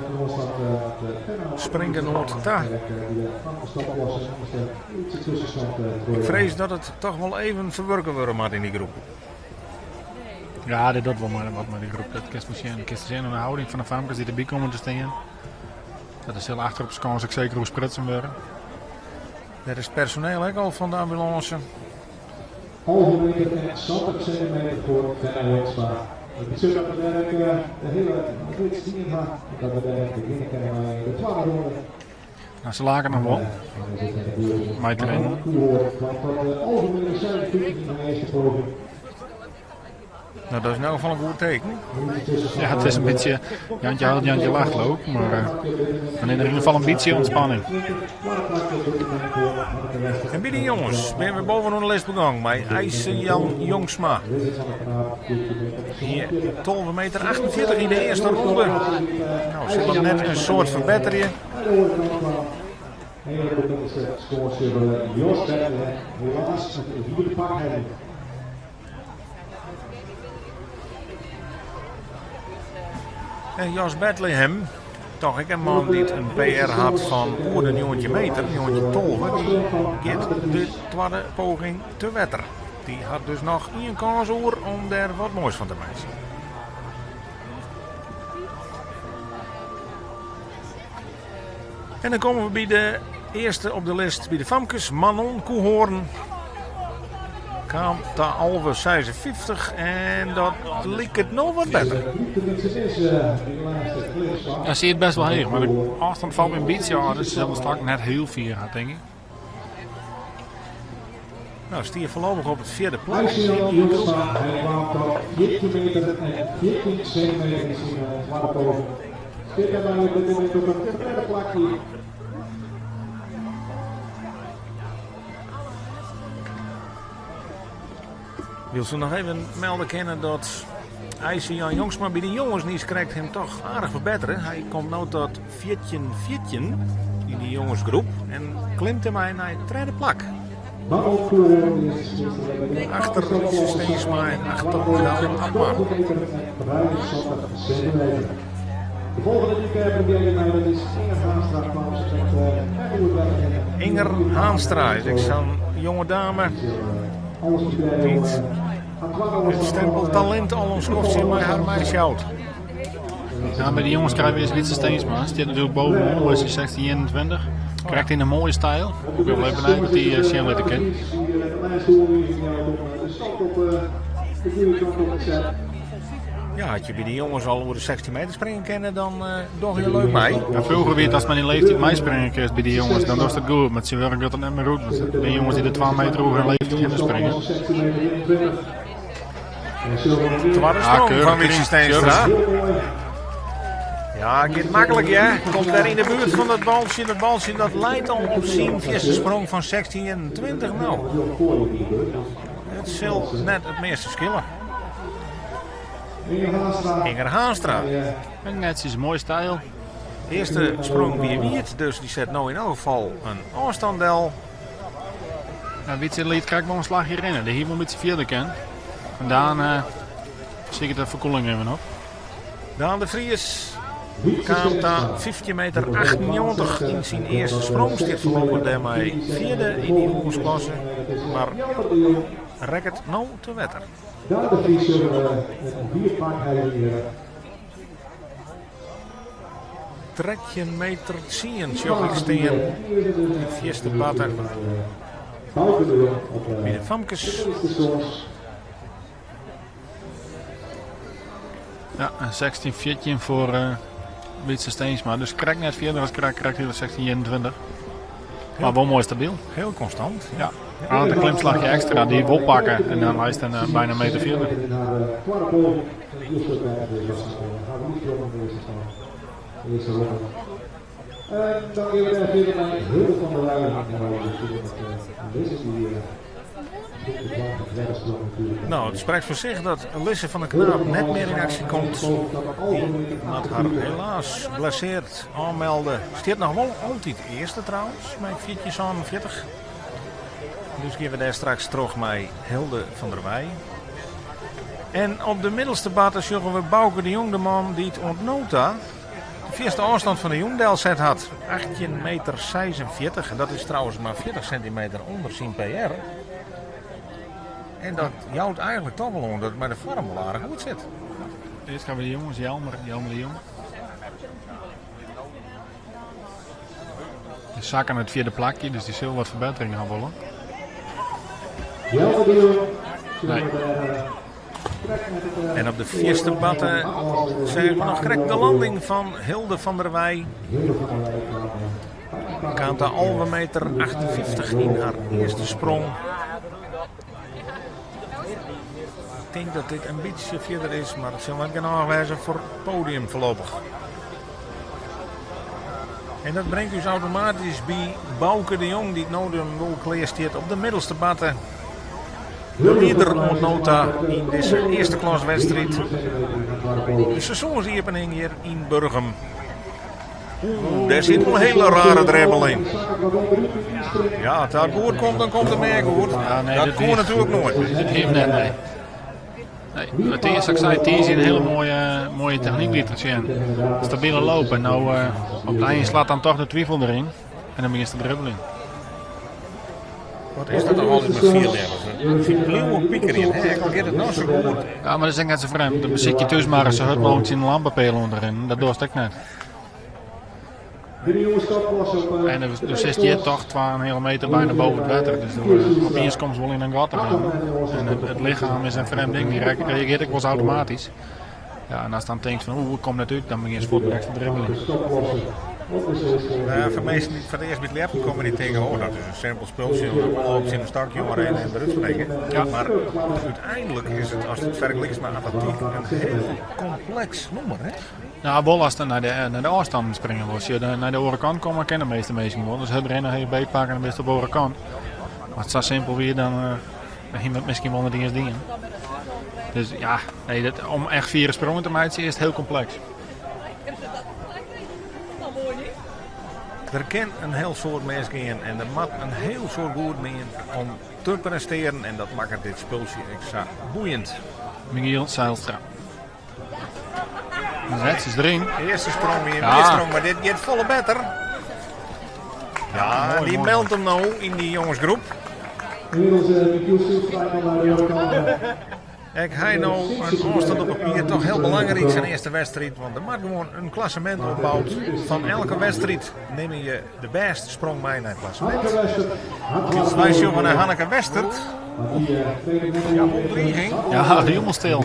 springgenoat ta. Ik frees dat it toch wol even ferwurke wurde moat yn dy groep. Ja, dit docht wol wat mei dy groep. Dat kinst wol sjen. Kinst sjen oan de houding fan de famkes dy't derby komme te stean. Dat der sil achter op de skâns ek seker oer sprutsen wurde. Dêr is personeel ek al fan de ambulânse. Alve meter en 70 sintimeter foar Fenna Jongsma. Dat betsjut dat we dêr ek de hiele rit stien ha en dat we dêr ek begjinne kinne mei de twadde ronde. Nou, se laken noch wol. Mei te rinnen. Kwam tot 11 meter 57 yn de earste poging. Nou, dat is in elk gefal in goed teken. Ja, it is in bytsje Jantje huilt, Jantje lacht leau ik. Mar dan is der yn ieder gefal in bytsje ûntspanning. En by de jonges binne we bovenaan de list begûn mei Eise Jan Jongsma. Hier 12 meter 48 yn de earste ronde. Nou, sil dat net in soad ferbetterje. En Jos Bethlehem, toch ek in man dy't in PR hat fan oer de 19 meter, 1912, dy giet de twadde poging te wetter. Dy hat dus noch ien kâns oer om dêr wat moais fan te meitsjen. En dan komme we by de earste op de list by de famkes, Manon Koehoorn. Kaam ta 11,56 en dat liket no wat better. Ja, siet best wol heech, mar de ôfstân falt my in bytsje ôf, dus se sil straks net hiel fier ha, tink ik. Nou, stie foarlopich op it fjirde plak. Hy kwam tot 14 meter en 14 centimeter yn syn twadde poging. Stiet dêrmei op dit momint op it tredde plakje. Wylst we noch even melde kinne dat Eise Jan Jongsma by de jonges niiskrekt him toch aardich ferbettere. Hy komt no tot 14-14 yn de jongesgroep en klimt dêrmei nei it tredde plak. Achter Wietze Steensma en achter Douwe Abma. De volgende die ik probeer mij, dat is Inger Haanstra. Kwam ze met Inger Haanstra is ek sa'n jonge dame dy't it stempel talint al in skoftsje mei har meisjout. Ja, by de jonges krije we earst Wietze Steensma. Stiet natuerlik bovenaan, mei syn 1621. Krekt yn in moaie styl. Ik bin wol even benijd wat hy sjen litte kin. Ja, as je by de jonges al oer de 16 meter springe kinne, dan dogge je leuk mei. Ja, froeger wie it ast mei dyn leeftiid meispringe kinst by de jonges, dan dochst it goed. Mar tsjintwurdich giet dat net mear út, want der binne jonges dy't der 2 meter oer hun leeftiid hinne springe. Twadde sprong fan Wietze Steenstra. Ja, giet maklik ja. Komt wer yn de buert fan dat baltsje. Dat baltsje dat leit al op syn fierste sprong fan 16,21. Nou, it sil net it measte skille. Inger Haanstra. Netsjes, moai styl. Earste sprong wie wiet, dus dy set no yn elk gefal in ôfstân del. Nou, Wietze liet krekt wol in slachje rinne. Dy hie wol in bytsje fierder kind. En Daan siket de ferkoeling even op. Daan de Vries kaam ta 15 meter 98 yn syn earste sprong. Stiet foarlopich dêrmei fjirde yn dy jongensklasse. Mar rekket no te wetter. Daan de Vries sil in wier pak helje. 13 meter 10 sjoch ik stean yn fierste parte by de famkes. Ja, en 16-14 foar Wytse Steensma. Dus krekt net fierder as krekt, krekt hiele 1621. Maar wol moai stabyl. Heel konstant. Ja. Aan een klimslagje ekstra die wol pakke en dan is het een bijna een meter fierder. Dan gaan we daar verder naar Hilde van der Weijden. Nou, het spreekt voor zich dat Lisse van der Knaap net meer in actie komt. Die had haar helaas blesseerd aanmelden. Stiet nog wel altijd eerste trouwens, met 4,47. Dus gaan we daar straks terug met Hilde van der Weij. En op de middelste batten zullen we Bouke de Jong, de man die het ontnota de eerste afstand van de Jongdelset had. 18 meter 46. En dat is trouwens maar 40 centimeter onder zijn PR. En dat jouwt eigenlijk toch wel om dat het met de vorm wel aardig goed zit. Eerst gaan we de jongens, Jelmer, Jelmer de Jong. De zak aan het vierde plakje, dus die zullen wat verbetering gaan willen. Jelmer de Jong. Nee. En op de eerste batten zeggen we nog correct de landing van Hilde van der Weij. Kaanta 11 meter 58 in haar eerste sprong. Ik denk dat dit een beetje verder is, maar het zal wel gaan aanwijzen voor het podium voorlopig. En dat brengt dus automatisch bij Bouke de Jong, die het nodig wel kleersteert op de middelste batten. De leider ontnota in deze eerste klaswedstrijd. De seizoensopening hier in Burgum. Oeh, daar zit wel een hele rare drempel in. Ja, als dat goed komt, dan komt het meer goed. Ja, nee, dat dat kon is- natuurlijk nooit. Dat heeft net, nee. Nee, het eerste, ik zei, het is een hele mooie, mooie techniek liet er zien. Stabiele loop en nou op het einde slaat dan toch de twijfel erin. En dan begint de dribbel in. Wat is dat toch altijd met vier levels? Er zit blauwe pieker in. Hè? Ik al gaat het nou zo goed. Ja, maar dat is echt net zo vreemd. Dan zit je thuis maar eens een hutmoontje in een lampenpeel onderin. Dat dorst ik net. De jongens stopklasse op. En dus is die toch 2,5 meter bijna boven het water. Dus dan, opeens komt ze wel in een gat erin. En het lichaam is een vreemd ding. Die reageert ook wel eens automatisch. Ja, en als dan denkt van oeh, ik kom net uit, dan begint ze voort te dribbelen. Stopklasse. Op de C. Nou ja, voor mensen die voor het eerst met leppen komen die denken, oh dat is een simpel spultje, op zijn stakje maar en eruit springen. Ja. Maar uiteindelijk is het, als het vergelijkt met atletiek, een heel complex nummer. Hè? Nou, wel als het naar de afstand springen was. Je naar de orenkant komen, kennen de meeste mensen wel. Dus het rennen heel beet pakken en dan best op de orenkant. Maar het is zo simpel weer, dan dan het misschien wel niet eens dingen. Dus ja, nee, dat, om echt vier sprongen te maken is het heel complex. Er kan een heel soort mensen in en er moet een heel soort goed mee om te presteren. En dat maakt dit spultje extra boeiend. Michiel Zijlstra. De is erin. De eerste sprong weer, Ja. ja. sprong, maar dit gaat volle beter. Ja, mooi, die mooi. meldt hem nou in die jongensgroep. Inmiddels Michiel Zijlstra al naar de overkant. Kijk, hij nou een afstand op papier toch heel belangrijk zijn eerste wedstrijd. Want er mag gewoon een klassement opbouwt. Van elke wedstrijd neem je de beste sprong mee naar het klassement. Hanneke Westert. Dus wij zoeken naar Hanneke Westert. Maar die tweede net Ja, opdreiging. Ja, helemaal stil.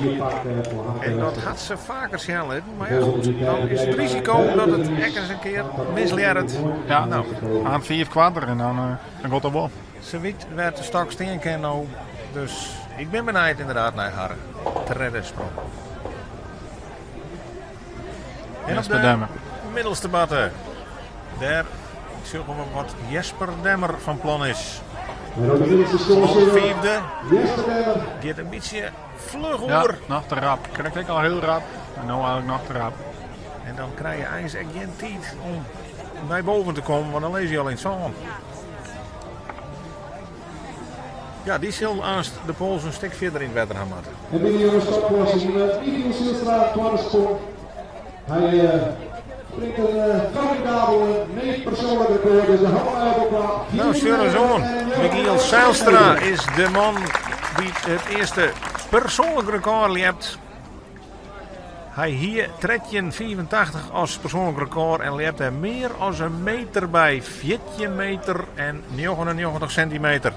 En dat had ze vaker zien Maar ja, goed, dan is het risico dat het echt eens een keer misleert. Ja, Nou, aan 4 kwart en dan gaat dat wel. ze weet waar de stok steen kan nou. Dus ik ben benieuwd inderdaad naar haar derde sprong. En op Jesper de Demmer. middelste batten. Daar zullen we wat Jesper Demmer van plan is. En op de middelste Op score vierde Jesper Demmer. gaat een beetje vlug Ja, oer. nog te rap. Krijg ik al heel rap. En nou eigenlijk nog te rap. En dan krijg je eigenlijk geen tijd om naar boven te komen, want dan lees je al in het zand. Ja, die zal aanst de pols een stuk verder in het water gaan maken. En binnen jongens stopklasse zien we Michiel Zijlstra, tweede sprong. Hij springt een formidabele, nee persoonlijk record, dus de handen uit elkaar. Nou, Søren Zoon, Michiel Zijlstra is de man die het eerste persoonlijk record liept. Hij hier 13,84 als persoonlijk record en liept er meer als een meter bij. 14 meter en 99 centimeter.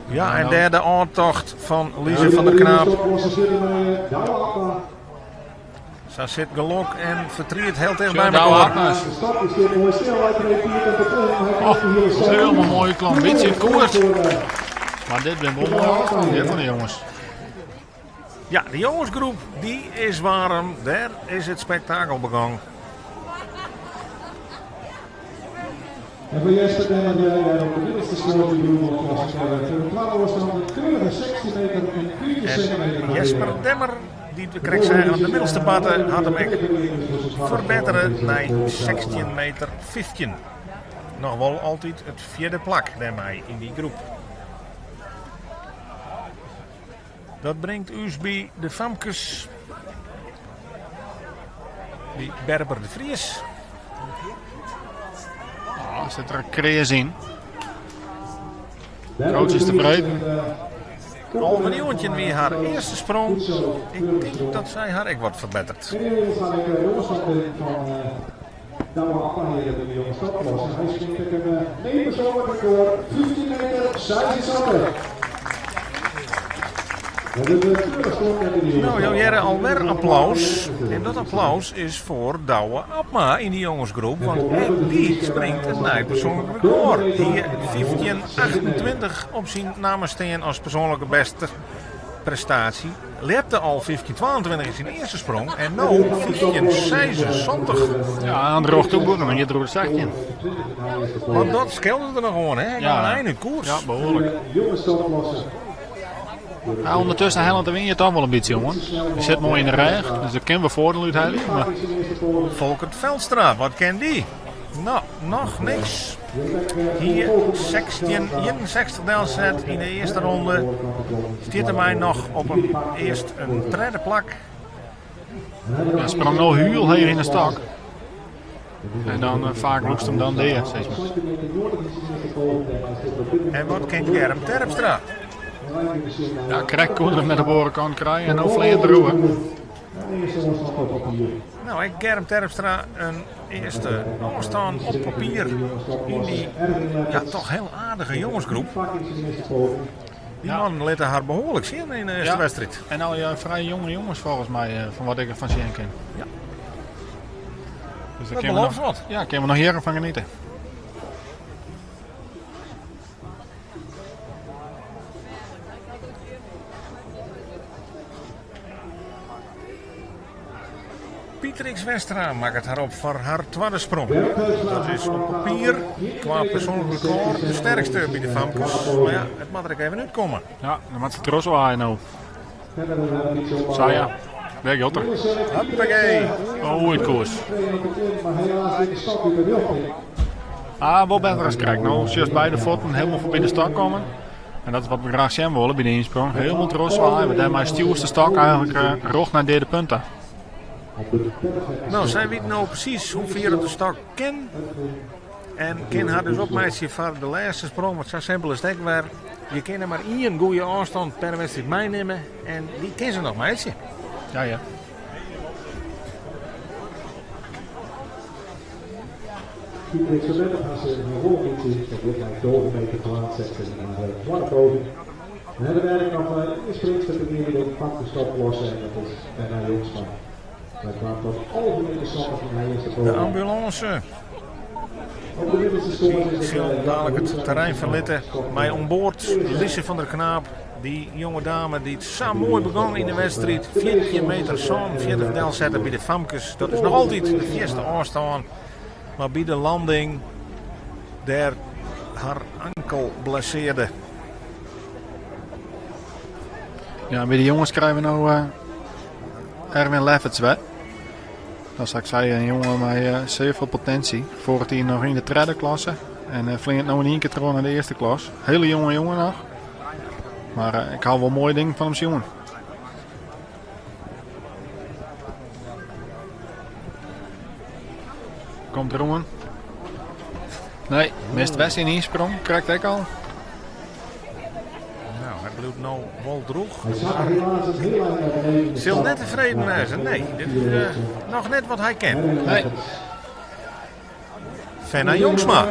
Ja, en derde aantocht van Lise van der Knaap. Stopklasse zitten we Douwe Abma. Sa sit gelok en fertriet hiel ticht by mekoar. Oh, hielendal moai klom. Bytsje koart. Mar dit binne wol moaie ôfstannen hjir fan de jonges. Ja, de jongesgroep dy is waarm. Dêr is it spektakel begûn. En foar Jesper Demmer die dêr op de middelste skoar by de Roemelklasse foar de twadde ôfstân in keurige 16 meter en 15 centimeter. Jesper Demmer, dy't we krekt seagen op de middelste parte, hat him ek ferbettere nei 16 meter 15. Noch wol altyd it fjirde plak dêrmei yn dy groep. Dat bringt ús by de famkes. By Berber de Vries. Oh, sit der kreas yn. Coach is tefreden. 11,19 wie har earste sprong. Ik tink dat sy har ek wat ferbetteret. Hy springt ek in nij persoanlik rekord, 15 meter 76. No, jo hearre alwer applaus. En dat applaus is foar Douwe Abma yn de jongesgroep, want ek dy springt it nij persoanlik rekord. Hie 15,28 op syn namme stean as persoanlike bêste prestaasje. Ljepte al 15,22 yn syn earste sprong en no 15,76. Ja, aan de rjochterboer, dan giet er oer de 16. Want dat skeelde der noch oan, hè? Ja. Een ein út koers. Ja, behoarlik. Ja, ûndertusken hellet de wyn je toch wol in bytsje oan. Hy sit moai yn de rêch, dus der kin wol foardiel út helje. Mar Folkert Veldstra, wat kin dy? No, noch niks. Hie 16,61 delset yn de earste ronde. Stiet dermei noch op in earst in tredde plak. Ja, sprong no hiel heech yn de stok. En dan eh, faak lûkst him dan dea, sis mar. En wat kin Germ Terpstra? Ja, krekt koe er him net op de oare kant krije en no fleant er oer. No, ek Germ Terpstra in earste ôfstân op papier yn dy ja, toch hiel aardige jongesgroep. Dy mannen litte har behoarlik sjen yn de earste wedstriid. En al frij jonge jonges folgens my, eh, fan wat ik derfan sjen kin. Ja. Dus Dat belooft wat. Ja, kinne we noch jierren fan genietsje. Pietrix Westra makket har op foar har twadde sprong. Dat is op papier kwa persoanlik rekôr de sterkste by de famkes. Mar ja, it moat der ek even útkomme. Ja, dan moat se trochswaaie no. Sa ja, dêr giet er. Hoppakee. Oh, út koers. Ah, wol better as krekt. No sjochst beide fuotten hielendal foarby de stok kommen. En dat is wat we graach sjen wolle by de ynsprong. Hielendal trochswaaie, want dêrmei stjoerst de stok eigentlik eh, rjocht nei de deade punt ta. No, sy wit no presys hoe fier de stok kin. En kin har dus opmeitsje foar de lêste sprong. Want sa simpel is it ek wer. Je kinne mar ien goede ôfstân per wedstriid meinimme. En dy kin se noch meitsje. Ja. Diederik Verwetter has in rolfiets dat dit bij 12 meter plaatsetten naar de tweede poging. Dan hebben we eigenlijk nog een springster die de pak de stop lossen en dat is Fenna Jongsma. Zij kwam tot halve meter stappen van haar eerste De poging. ambulânse Op de middelste score is het, sil dalik it terrein ferlitte. Mei oan board Lise van der Knaap. Dy jonge dame dy't sa moai begûn yn de wedstriid. 14 meter 47 delsette by de famkes. Dat is noch altyd de fierste ôfstân. Mar by de landing dêr har ankel blessearde. Ja, by de jonges krije we no eh, Erwin Lefferts wer. Dat sa't ik sei, in jonge mei eh, sear folle potinsje. Foarich jier noch yn de tredde klasse. En uh, fleant no yn ien kear troch nei de earste klas. Hiele jonge jonge noch. Mar eh, ik ha wol moaie dingen fan him sjoen. Komt deroan. Nee, mist wer syn ynsprong, krekt ek al. No, hy bliuwt no wol drûch. Hij zat helaas het heel eind naar beneden. in de Sil stap. net tefreden wêze. Nee, dit is eh, noch net wat hy kin. Erwin Nee. Lefferts. Fenna Jongsma.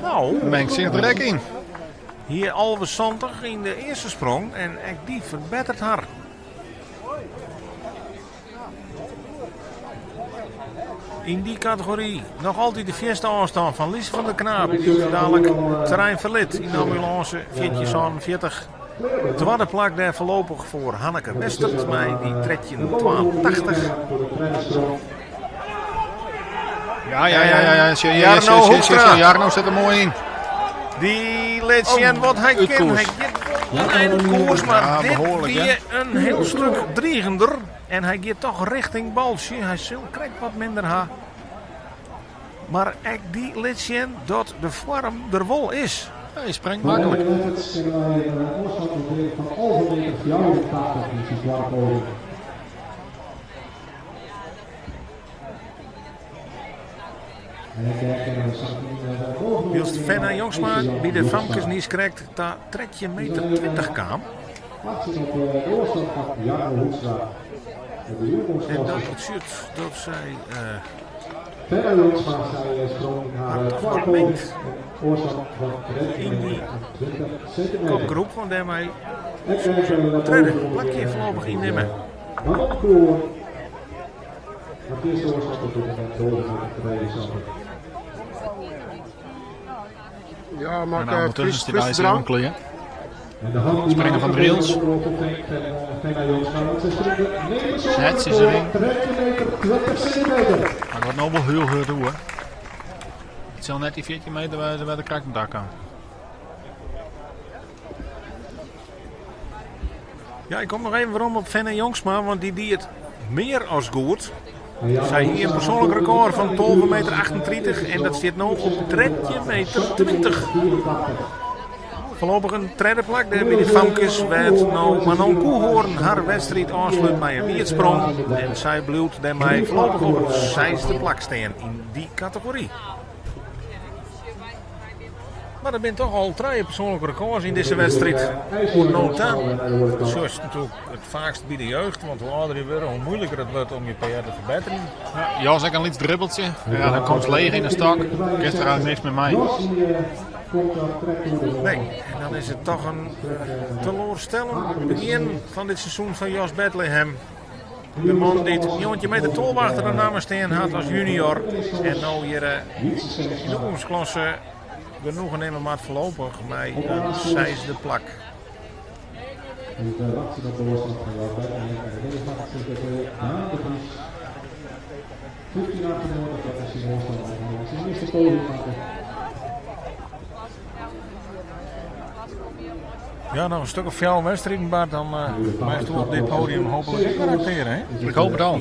No, Mengt sich der ek yn. hie 11,70 yn de earste sprong en ek dy ferbetteret har. Yn dy kategory noch altyd de fierste ôfstân fan Lise van der Knaap, dy't dalik it terrein ferlit yn de ambulânse 1447. Twadde plak dêr foarlopich foar Hanneke Westert mei dy 1382. Ja, ja, ja, ja, ja. Sjoch, Jarno sjoch, sjoch, Hoekstra. sjoch, Jarno sit er moai yn. Dy lit sjen wat hy Út kin. koers. Hy giet wol in ein koers, mar Ja, dit behoarlik, wie hè? in hiel stik drigender. En hy giet toch richting baltsje. Hy sil krekt wat minder ha. Mar ek dy lit sjen dat de foarm der wol is. Hy springt maklik. Van 11 meter 84 in syn twadde poging. En dêr kinne we sa'n bovenop Wylst Fenna Jongsma by de famkes niiskrekt ta 13 meter 20 kaam. Wachtsjen op de oarstân fan Jarno Hoekstra. De En jongensklasse. dat betsjut dat sy Fenna Jongsma, sy sprong in har Har toch twadde wat poging. mengt. Oarstân van 13 In die meter en 20 centimeter. kopgroep, want dêrmei En kijken we naar tredde boven plakje weer, voorlopig innemen. Manon Koer. Maar het eerste oorstad op dit moment 12 meter 72. Ja, maar En ik nou, ondertussen fris, is die frisse ijs drank. onkleed. En de hand die Springen van maakt Driels. de op Fenna Jongsma, want ze springt de persoonlijke Netjes erin. 13 meter 20 centimeter. Maar het wordt nou wel heel hard hoor. Het zal net die 14 meter waar de krak daar kan. Ja, ik kom nog even werom op Fenna Jongsma, want die die het meer als goed. Zij hier een persoonlijk record van 12 meter 38 en dat zit nu op 13 meter 20. Voorlopig een tweede plak daar bij de famkes werd nou Manon Koehoorn haar wedstrijd aansluit bij een wierdsprong. En zij blijft daarmee voorlopig op het zesde plak staan in die categorie. Maar er zijn toch al drie persoonlijke records in deze wedstrijd. Voor nota. Zo is het natuurlijk het vaakst bij de jeugd, want hoe ouder je wordt, hoe moeilijker het wordt om je PR te verbeteren. Ja, Jos, ik een liets dribbeltje. Ja, dan komt ze leeg in de stok. Gisteren had niks met mij. Jos die komt dan trekt door de Nee, en dan is het toch een teleurstellend begin van dit seizoen van Jos Bethlehem. De man die het 9 meter 12 achter de naam staan had als junior. En nou hier in de oefensklasse genoegen nemen maar voorlopig met een zesde plak. Dus we wachten op de oorstad van Jos Bethlehem. En de middenvak zit er Daan de Vries. 1598, dat is zijn oorstad. En zijn eerste poging maken. Ja, nog een stuk of jouw wedstrijden, Bart, dan blijft u op dit podium hopelijk ook karakter, hè? Ik hoop het al.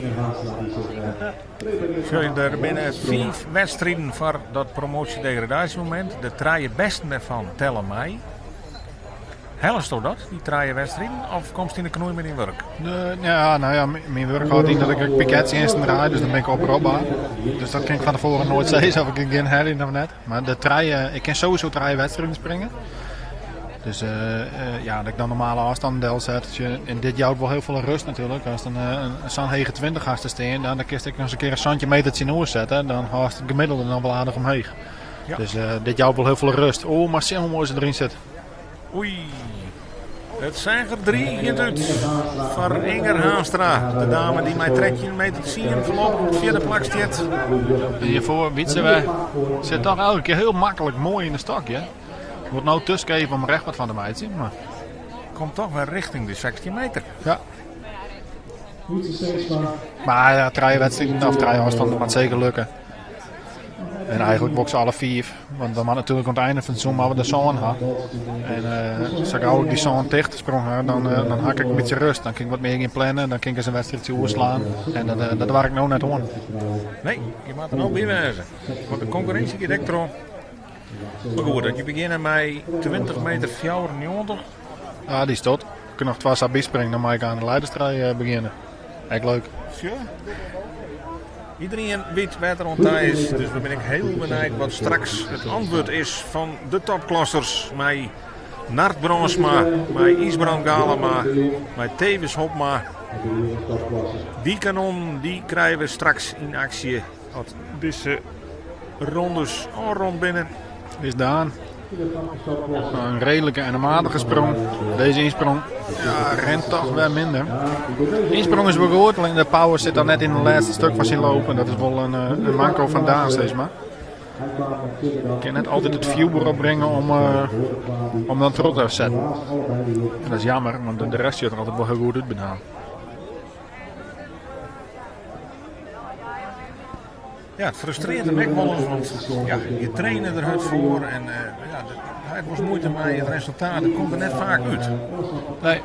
Zul je er binnen 5 wedstrijden voor dat promotie-degradatiemoment, de drie besten daarvan tellen mij. Helst toch dat, die drie wedstrijden, of komt in de knoei met in werk? Nee, ja, nou ja, mijn werk houdt in dat ik piketjes eerst draai, dus dan ben ik oproepbaar. Dus dat kan ik van tevoren nooit zeggen of ik geen herrie of net. Maar de drie, ik kan sowieso drie wedstrijden springen. Dus ja, dat ik dan normale afstand del zet. Dus en dit jouwt wel heel veel rust natuurlijk. Als dan een zo'n hege 20 gasten staan, dan kun ik nog eens een keer een centimeter in oor zetten. Dan haast het gemiddelde dan wel aardig omheen. Ja. Dus dit jouwt wel heel veel rust. Oh, maar zie hoe mooi ze erin zit. Oei, het zijn er 3 in het voor Inger Haanstra. De dame die mij 13 meter zien voorlopig op het vierde plak zit. En hiervoor Wietse we zit toch elke keer heel makkelijk mooi in de stok, hè? Wordt nou tussengeven om recht wat van de meid zien, maar Komt toch weer richting de 16 meter. ja. Maar ja, drie wedstrijden of drie afstanden gaat zeker lukken. En eigenlijk boksen alle 4, want dan had natuurlijk aan het einde van het seizoen maar we de zon had. En als ik ook die zon dicht sprong had, dan had ik een beetje rust. Dan kan ik wat meer in plannen, dan kan ik eens een wedstrijdje oerslaan. En dat waar ik nou net aan. Nee, je moet er nou bij wezen. Want de concurrentie gaat echt erom. Maar goed, dat je begint met 20 meter 94. Ah, die is tot. Ik kan nog 12 sabi springen, dan mag ik aan de leiderstrijd beginnen. Echt leuk. Ja. Iedereen weet waar er aan is, dus we ben ik heel benieuwd wat straks het antwoord is van de topklassers. Met Nart Bronsma, met Isbrand Galema, met Tewes Hopma. Die kanon die krijgen we straks in actie. Als deze rondes al rond binnen. Is Daan. Een redelijke en een matige sprong. Deze insprong ja, rent toch weer minder. Insprong is wel goed, alleen de power zit dan net in het laatste stuk van zijn loop. En dat is wel een manco van Daan steeds maar. Ik kan net altijd het viewer opbrengen om dan terug te zetten. En dat is jammer, want de rest ziet er altijd wel heel goed uit bij Daan. Ja, het frustreert hem ook wel eens, want ja, je trainde er hard voor en ja, hij was moeite met het resultaat, het komt er net vaak uit. Nee,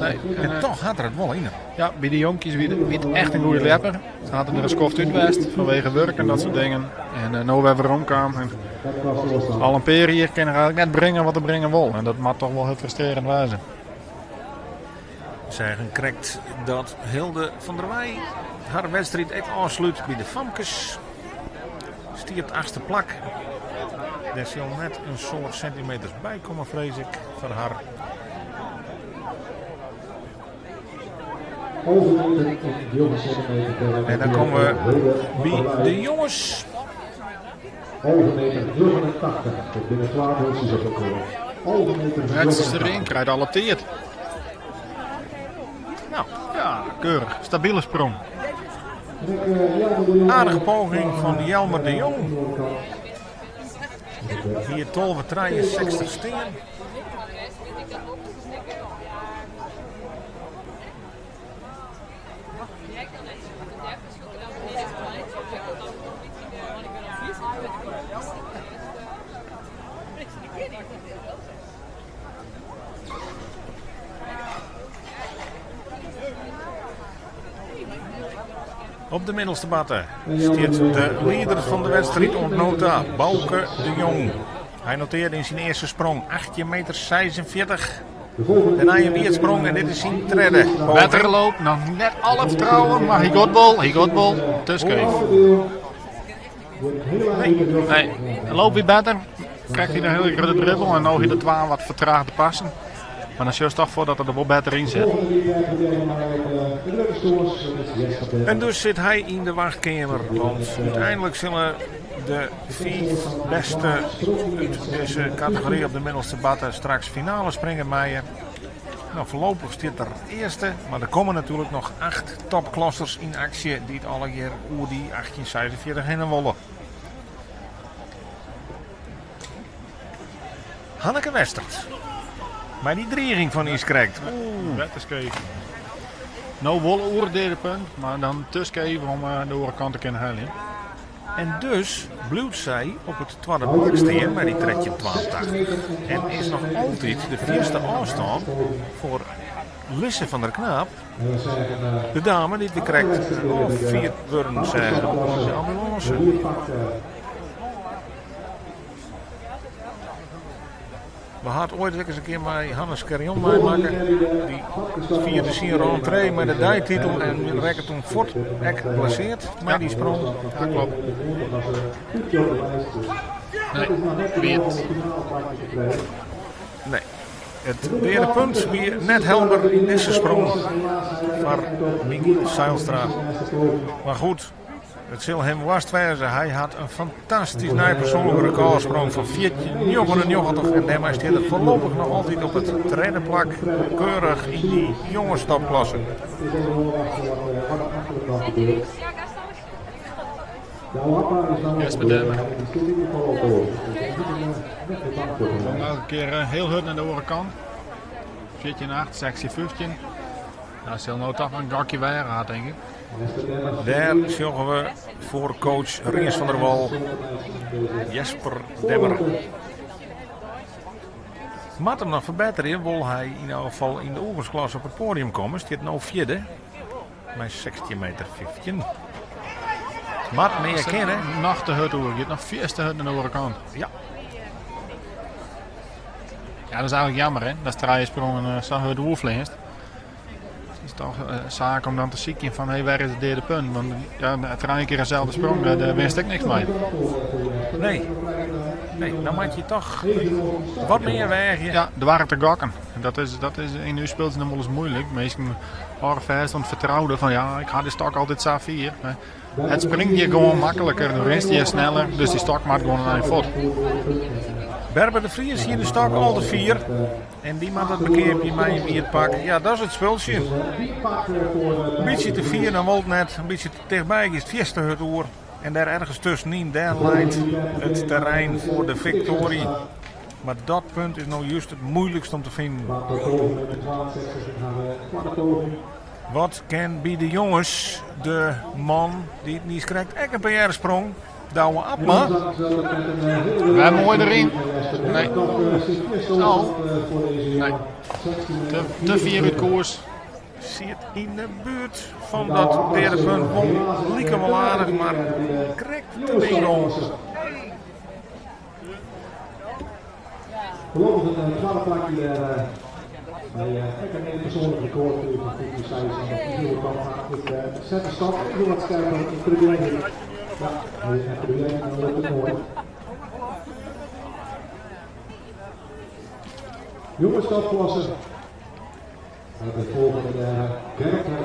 nee. En toch had er het wel in. Ja, bij de jonkies wie het echt een goede lepper. Ze hadden er een skoft uit geweest, vanwege werk en dat soort dingen. En nou weer weer omkwam. En al een peer hier kan er eigenlijk net brengen wat er brengen wil. En dat mag toch wel heel frustrerend wezen. Zeggen correct dat Hilde van der Weij haar wedstrijd ook afsluit bij de Famkes. Stiert het achtste plak. Daar zal net een soort centimeters bij komen, vrees ik, van haar. En dan komen we bij de jongens. Halve meter 89. Tot binnen 12 is dat ook wel. Halve meter Het is erin, krijgt alle tijd. Nou. Ja, keurig. Stabiele sprong. Aardige poging van Jelmer de Jong. Hier tolve 63 steen. Op de middelste batten stiert de leider van de wedstrijd ontnota, Bouke de Jong. Hij noteerde in zijn eerste sprong 18 meter 46. Daarna een weerdsprong en dit is zijn tredde. Beter loop, nog net alle vertrouwen, maar hij gaat bol, hij gaat bol. Tuskeef. Nee. Nee, loop weer beter. Krijgt hij een hele grote dribbel en nou hij de 12 wat vertraagd te passen. Maar dan zie je toch voor dat er wel beter in zit. En dus zit hij in de wachtkamer, want uiteindelijk zullen de 4 beste uit deze categorie op de middelste batten straks finale springen maaien. Nou, voorlopig zit er eerste, maar er komen natuurlijk nog 8 topklassers in actie die het alle keer oer die 1846 heen wollen. Hanneke Westert. Maar die dreiging van is correct. Oeh, dat is Nou, wolle oer derde punt, maar dan tuskeven om de oorkant te kunnen halen. En dus bloedt zij op het tweede plak staan bij die trekje 82. En is nog altijd de vierste afstand voor Lisse van der Knaap. De dame die de correct vier worden zijn op de ambulance. We hadden ooit eens een keer bij Hannes Carrion meemaken. Die vierde zijn rentree met de dijtitel en rekken toen fort ek blesseerd. Maar die sprong. Ja, klopt. Nee, wint. Nee. Het derde punt weer net helder in deze sprong van Michiel Zijlstra. Maar goed, het zal hem worst wezen. Hij had een fantastisch persoonlijke recordsprong van 14,99 en daarmee staat het voorlopig nog altijd op het derde plak. Keurig in die jonge stapklasse. Jesper Demmer. Elke keer heel hard naar de orenkant. 14,8, sectie 15. Nou, zal nou toch een gakje weer had, denk ik. Daar zorgen we voor coach Rinus van der Wal, Jesper Demmer. Moet hem nog verbeteren, wil hij in elk geval in de oerensklasse op het podium komen. Staat nou vierde, met 16 meter 15. Maar meer kennen. Nog te hard oer, je hebt nog vier te hard naar de overkant. Ja. Ja, dat is eigenlijk jammer hè, dat is sprongen zo hard oervleest. Het is toch zaak om dan te zieken van hey, waar is het derde punt? Want ja, het een keer eenzelfde sprong, daar winst ik niks mee. Nee. Nee, dan moet je toch wat meer wegen. Ja, er waren te gokken. En dat is in uw speelt het nog wel eens moeilijk. Meestal horen vast want vertrouwde van ja, ik had de stok altijd zo vier. Het springt je gewoon makkelijker, de winst je sneller, dus die stok maakt gewoon een voet. Berber de Vries hie de stok al te fier en dy moat it bekeapje mei in wiet pak. Ja, dat is it spultsje. In bytsje te fier dan wol it net, in bytsje te tichtby giest fierste hurd oer. En dêr ergens tuskenyn, dêr leit it terrein foar de fiktoarje. Mar dat punt is no just it moeilikst om te finen. Wat kin by de jonges de man dy't niiskrekt ek in PR sprong, Douwe Abma? Wer moai deryn. Nee. Oh. Nee. Te fier út koers. Siet yn de buert fan dat deade punt wol like wol aardich, mar krekt te min gong. Voorlopig een tweede plakje daar bij ek een persoonlijk record van 15 6 kant. Ik zet de stap even wat scherper. Ik probeer het. Ja, ik probeer het, dan lukt het nooit. Jongens topklasse.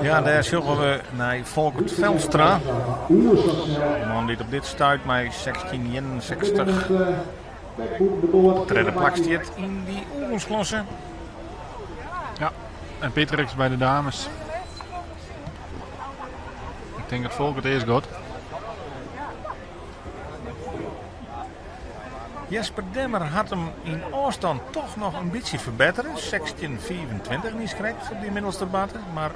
Ja, dêr sjogge we nei Folkert Velstra. De man dy't op dit stuit mei 1661 tredde plak stiet yn dy oergongsklasse. Ja, en Pieter by de dames. Ik tink dat Folkert earst giet. Jesper Demmer hat him yn ôfstân toch noch in bytsje ferbettere, 16,25 niiskrekt op dy middelste barte, mar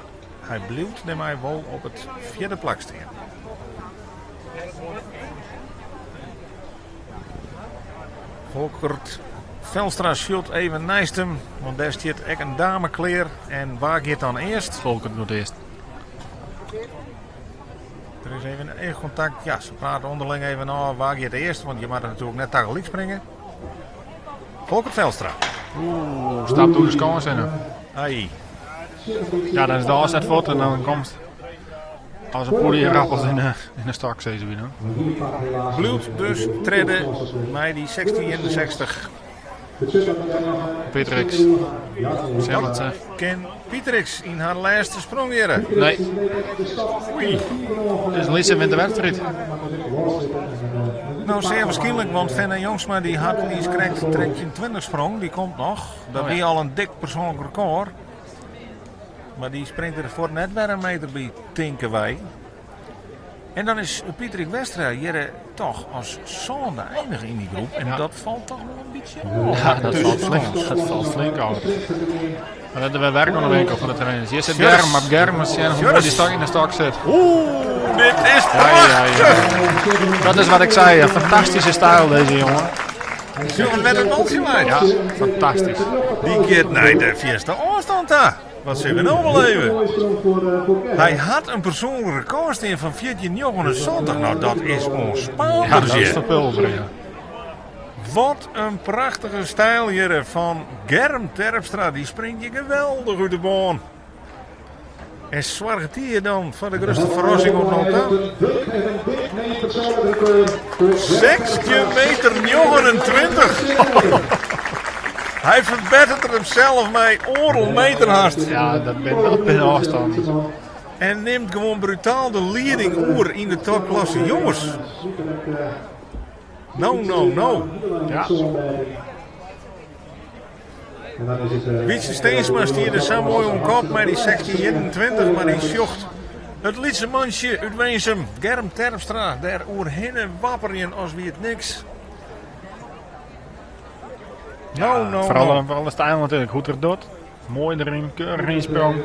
hy bliuwt dêrmei wol op it fjirde plak stean. Folkert Velstra sjocht even neist him, want dêr stiet ek in dame klear. En wa giet dan earst? Folkert giet earst. Der is even eachkontakt. Ja, se prate ûnderling even ôf wa giet earst, want je moatte natuerlik net tagelyk springe. Folkert Velstra. Oeh, stapt oer de skâns hinne. Ai. Ja, dan is de ôfset fuort en dan komst as in poelie rappels yn de, yn de stok, sizze wy dan. Bliuwt dus tredde mei dy 1661. Pieter X. Kin Pieter X yn har lêste sprong hearre? Nee. Oei. Dus Lise wint de wedstriid. No, sear waarskynlik, want Fenna Jongsma dy hat niiskrekt 1320 sprong. Dy komt noch. Dat wie al in dik persoanlik rekôr. Mar dy springt der fuort net wer in meter by, tinke wy. En dan is Pieterik Westra hjir toch as sânde einige yn dy groep. En dat falt toch wol in bytsje ôf. Ja, dat falt flink, dat falt flink ôf. Maar dat is werk oan de winkel fan de trainers. Hjir sit Germ, mar Germ is sjen hoe moai dy stok yn de stok sit. Oeh, dit is prachtig! Ja, ja, Dat is wat ik zei, een fantastische stijl deze jongen. Sjoch wêr't it baltsje leit. Ja, fantastysk. Dy giet nei de fierste ôfstân ta. Wat sille we no beleve? Hy hat in persoanlik rekôr stean fan 1479. No, dat is oanspaanders. Ja, dat is ferpulvere, ja. Wat in prachtige styl hjir fan Germ Terpstra. Dy springt hjir geweldich út de bân. En soarget hy dan foar de grutste ferrassing oant no ta? 16 meter 29! Hy ferbetteret himsels mei oardel meter hast. Ja, dat bin, dat bin ôfstannen. En nimt gewoan brutaal de lieding oer yn de topklasse jonges. No, no, no. Ja. Wytse Steensma stie der sa moai oan kop mei dy 1621, mar dy sjocht it lytse mantsje út Winsum, Germ Terpstra, dêr oerhinne wapperjen as wie it niks. No, no, Foaral, no. foaral de styl natuerlik, hoe't er docht. Moai deryn, keurich ynsprong.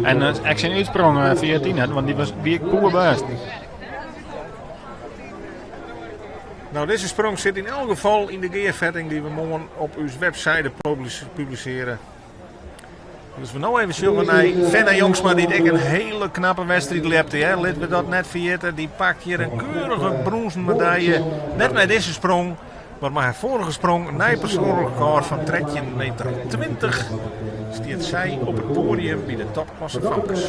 En ek syn útsprong 14, hè, want dy was, wie ek poerbêst. No, dizze sprong sit yn elk gefal yn de gearfetting dy't we moarn op ús webside publisearje. Dus we no even sjogge nei Fenna Jongsma, dy't ek in hiele knappe wedstriid ljepte. Hè. Litte we dat net ferjitte. Dy pakt hjir in keurige brûnzen medalje. Net mei dizze sprong, mar mei har foarige sprong, in nij persoanlik rekôr fan 13 meter 20, stiet sy op it poadium by de topklasse famkes.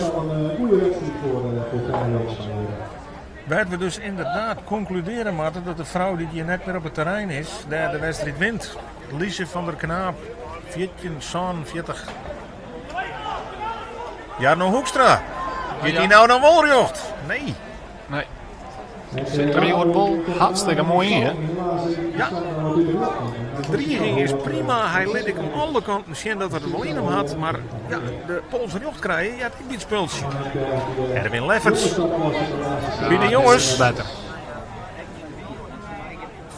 Wêr't we dus ynderdaad konkludearje moatte dat de frou dy't hjir net mear op it terrein is, dêr de wedstriid wint. Lise van der Knaap, 14,47. Jarno Hoekstra, giet hy no dan wol rjocht? Nee. Nee. Sit der hjoed wol hartstikke moai yn, hè? Ja. De driging is prima. Hy lit ek oan alle kanten sjen dat er it wol yn him hat. Mar ja, de pols rjocht krije heart ek by it spultsje. Erwin Lefferts by de jonges. Better.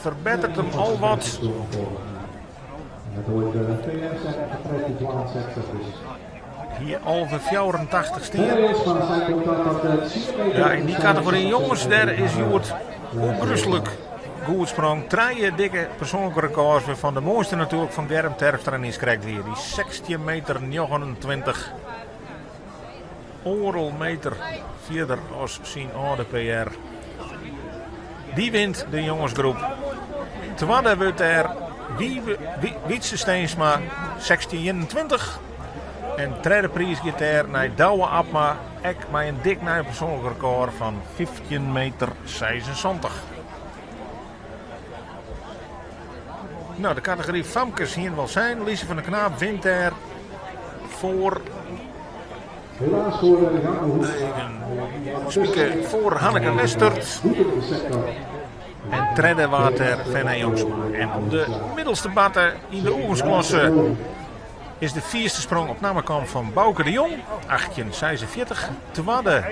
Ferbettert him al wat. Hie 11,84 stean. Ja, yn dy kategory jonges dêr is hjoed ôfgryslik goed sprong. Trije dikke persoanlike rekôrs wêrfan de moaiste natuerlik fan Germ Terpstra niiskrekt wie. Dy 16 meter 29. Oardel meter fierder as syn âlde PR. Dy wint de jongesgroep. Twadde wurdt dêr Wytse Steensma, 16,21. En tredde priis giet dêr nei Douwe Abma, ek mei in dik nij persoanlik rekôr fan 15 meter 76. No, de kategory famkes hiene we al sein. Lise van der Knaap wint dêr foar. Even foar Hanneke Westert. En tredde waard dêr Fenna Jongsma. En op de middelste batte yn de oefensklasse is de fierste sprong op namme kaam fan Bauke de Jong, 1846. Twadde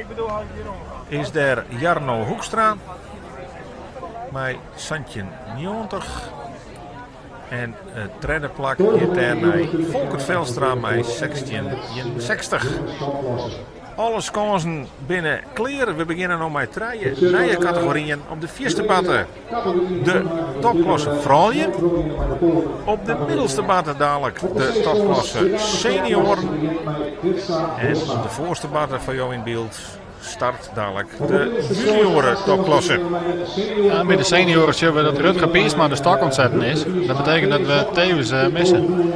is dêr Jarno Hoekstra mei 1790. En it tredde plak giet dêr nei Folkert Velstra mei 1661. Alle skânsen binne klear. We begjinne no mei trije nije kategoryen. Op de fierste batte de topklasse froulju. Op de middelste batte dalik de topklasse senioaren. En op de foarste batte foar jo yn byld start dalik de junioaren topklasse. Ja, by de senioaren sjogge we dat Rutger Piersma de stok oan it setten is. Dat betekent dat we Theus eh, missen.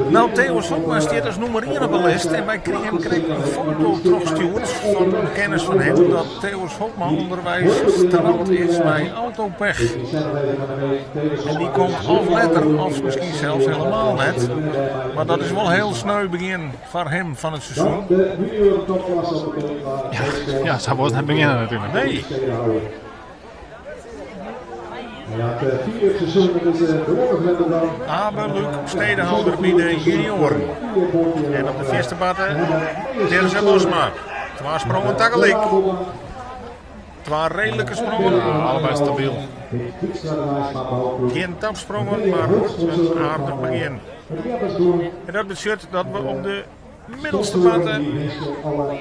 Nou, Theus Hopma stiet as nûmer ien op de list. En wy krigen krekt in foto trochstjoerd fan in kennis fan him dat Theus Hopma ûnderweis strand is mei autopech. En dy komt of letter of miskien sels helemaal net. Mar dat is wol hiel sneu begjin foar him fan it seizoen. Ja, sa wolst net begjinne natuerlik. Nee. Abe Luc Stedehouder by de junioaren. En op de fierste batte Tirza Bosma. Twa sprongen tagelyk. Twa reedlike sprongen. Ja, allebei stabyl. Gjin topsprongen, mar in aardich begjin. En dat betsjut dat we op de middelste batte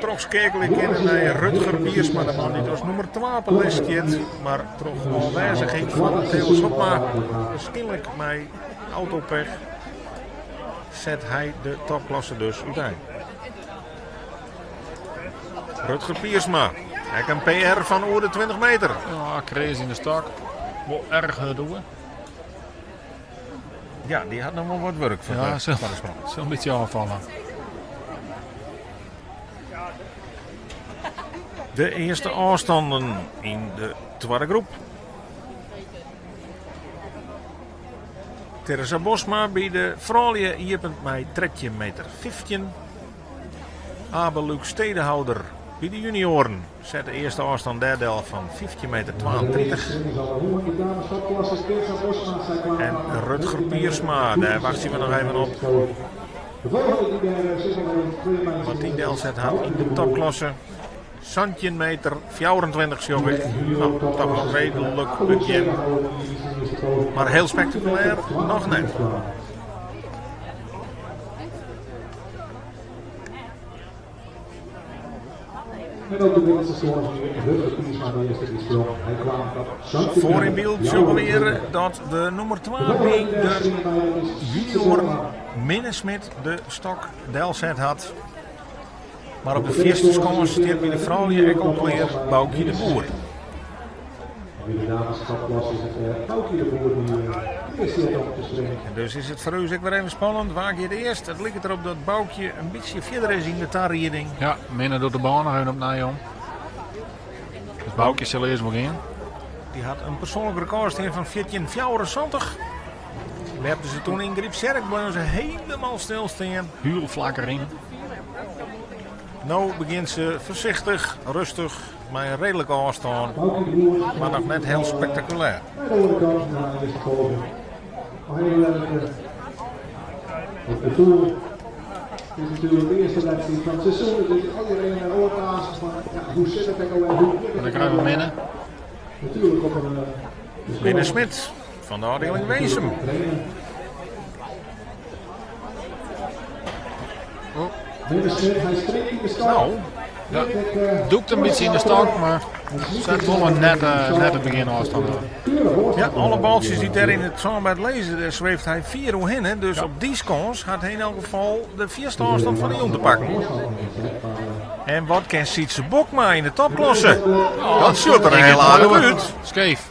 trochskeakelje kinne nei Rutger Piersma, de man dy't as nûmer twa op 'e list stiet, mar troch ôfwêzichheid fan Theus Hopma, wierskynlik mei autopech, set hy de topklasse dus útein. Rutger Piersma, ek in PR fan oer de 20 meter. Ja, kreas yn de stok. Wol erch hurd oer. Ja, dy hat noch wol wat wurk foar Ja, de, sil, foar de sprong. sil in bytsje ôffalle. De earste ôfstannen yn de twadde groep. Teresa Bosma by de froulju iepent mei 13 meter 15. Abe Luc Stedehouder by de junioaren set de earste ôfstân dêr del fan 15 meter 32. En Rutger Piersma, dêr wachtsje we noch even op. Wat dy delset hat yn de topklasse. 17 meter 24 sjoch ik. No, toch noch reedlik begjin. Mar hiel spektakulêr noch net. Foar yn byld sjogge we hjir dat de nûmer twa by de junioaren Minne Smit de stok delset hat. Mar op de fierste skâns stiet by de froulju ek al klear Boukje de Boer. En dus is it foar ús ek wer even spannend. Wa giet earst? It liket derop dat Boukje in bytsje fierder is yn de tarieding. Ja, Minne docht de bân noch even opnij om. Dus Boukje sil earst wol gean. Dy hat in persoanlik rekôr stean fan 14,74. Wêr't se toen yn Grypstsjerk bleaun se helemaal stil stean. Hiel flak deryn. No begjint se foarsichtich, rêstich, mei in reedlike ôfstân, mar noch net hiel spektakulêr. Nog even het gevoel. Het is natuurlijk de eerste wedstrijd van het seizoen. Dus iedereen een oortaas van ja, hoe zit het nou en hoe En dan krijgen we Minne. Natuurlijk op een. Minne Smit van de afdeling Wezem. Oh. Minne Smit, hij springt in de start. Nou, Ja, doekt een beetje in de stank, maar zet wel een nette beginafstand. Ja, alle baltjes die daar in het zandbad lezen, daar zweeft hij vier hoe heen. Hè. Dus op die kans gaat hij in elk geval de vierste afstand van de jong te pakken. En wat kan Sietse Bokma in de topklasse? Dat zult er heel aardig uit. Scheef.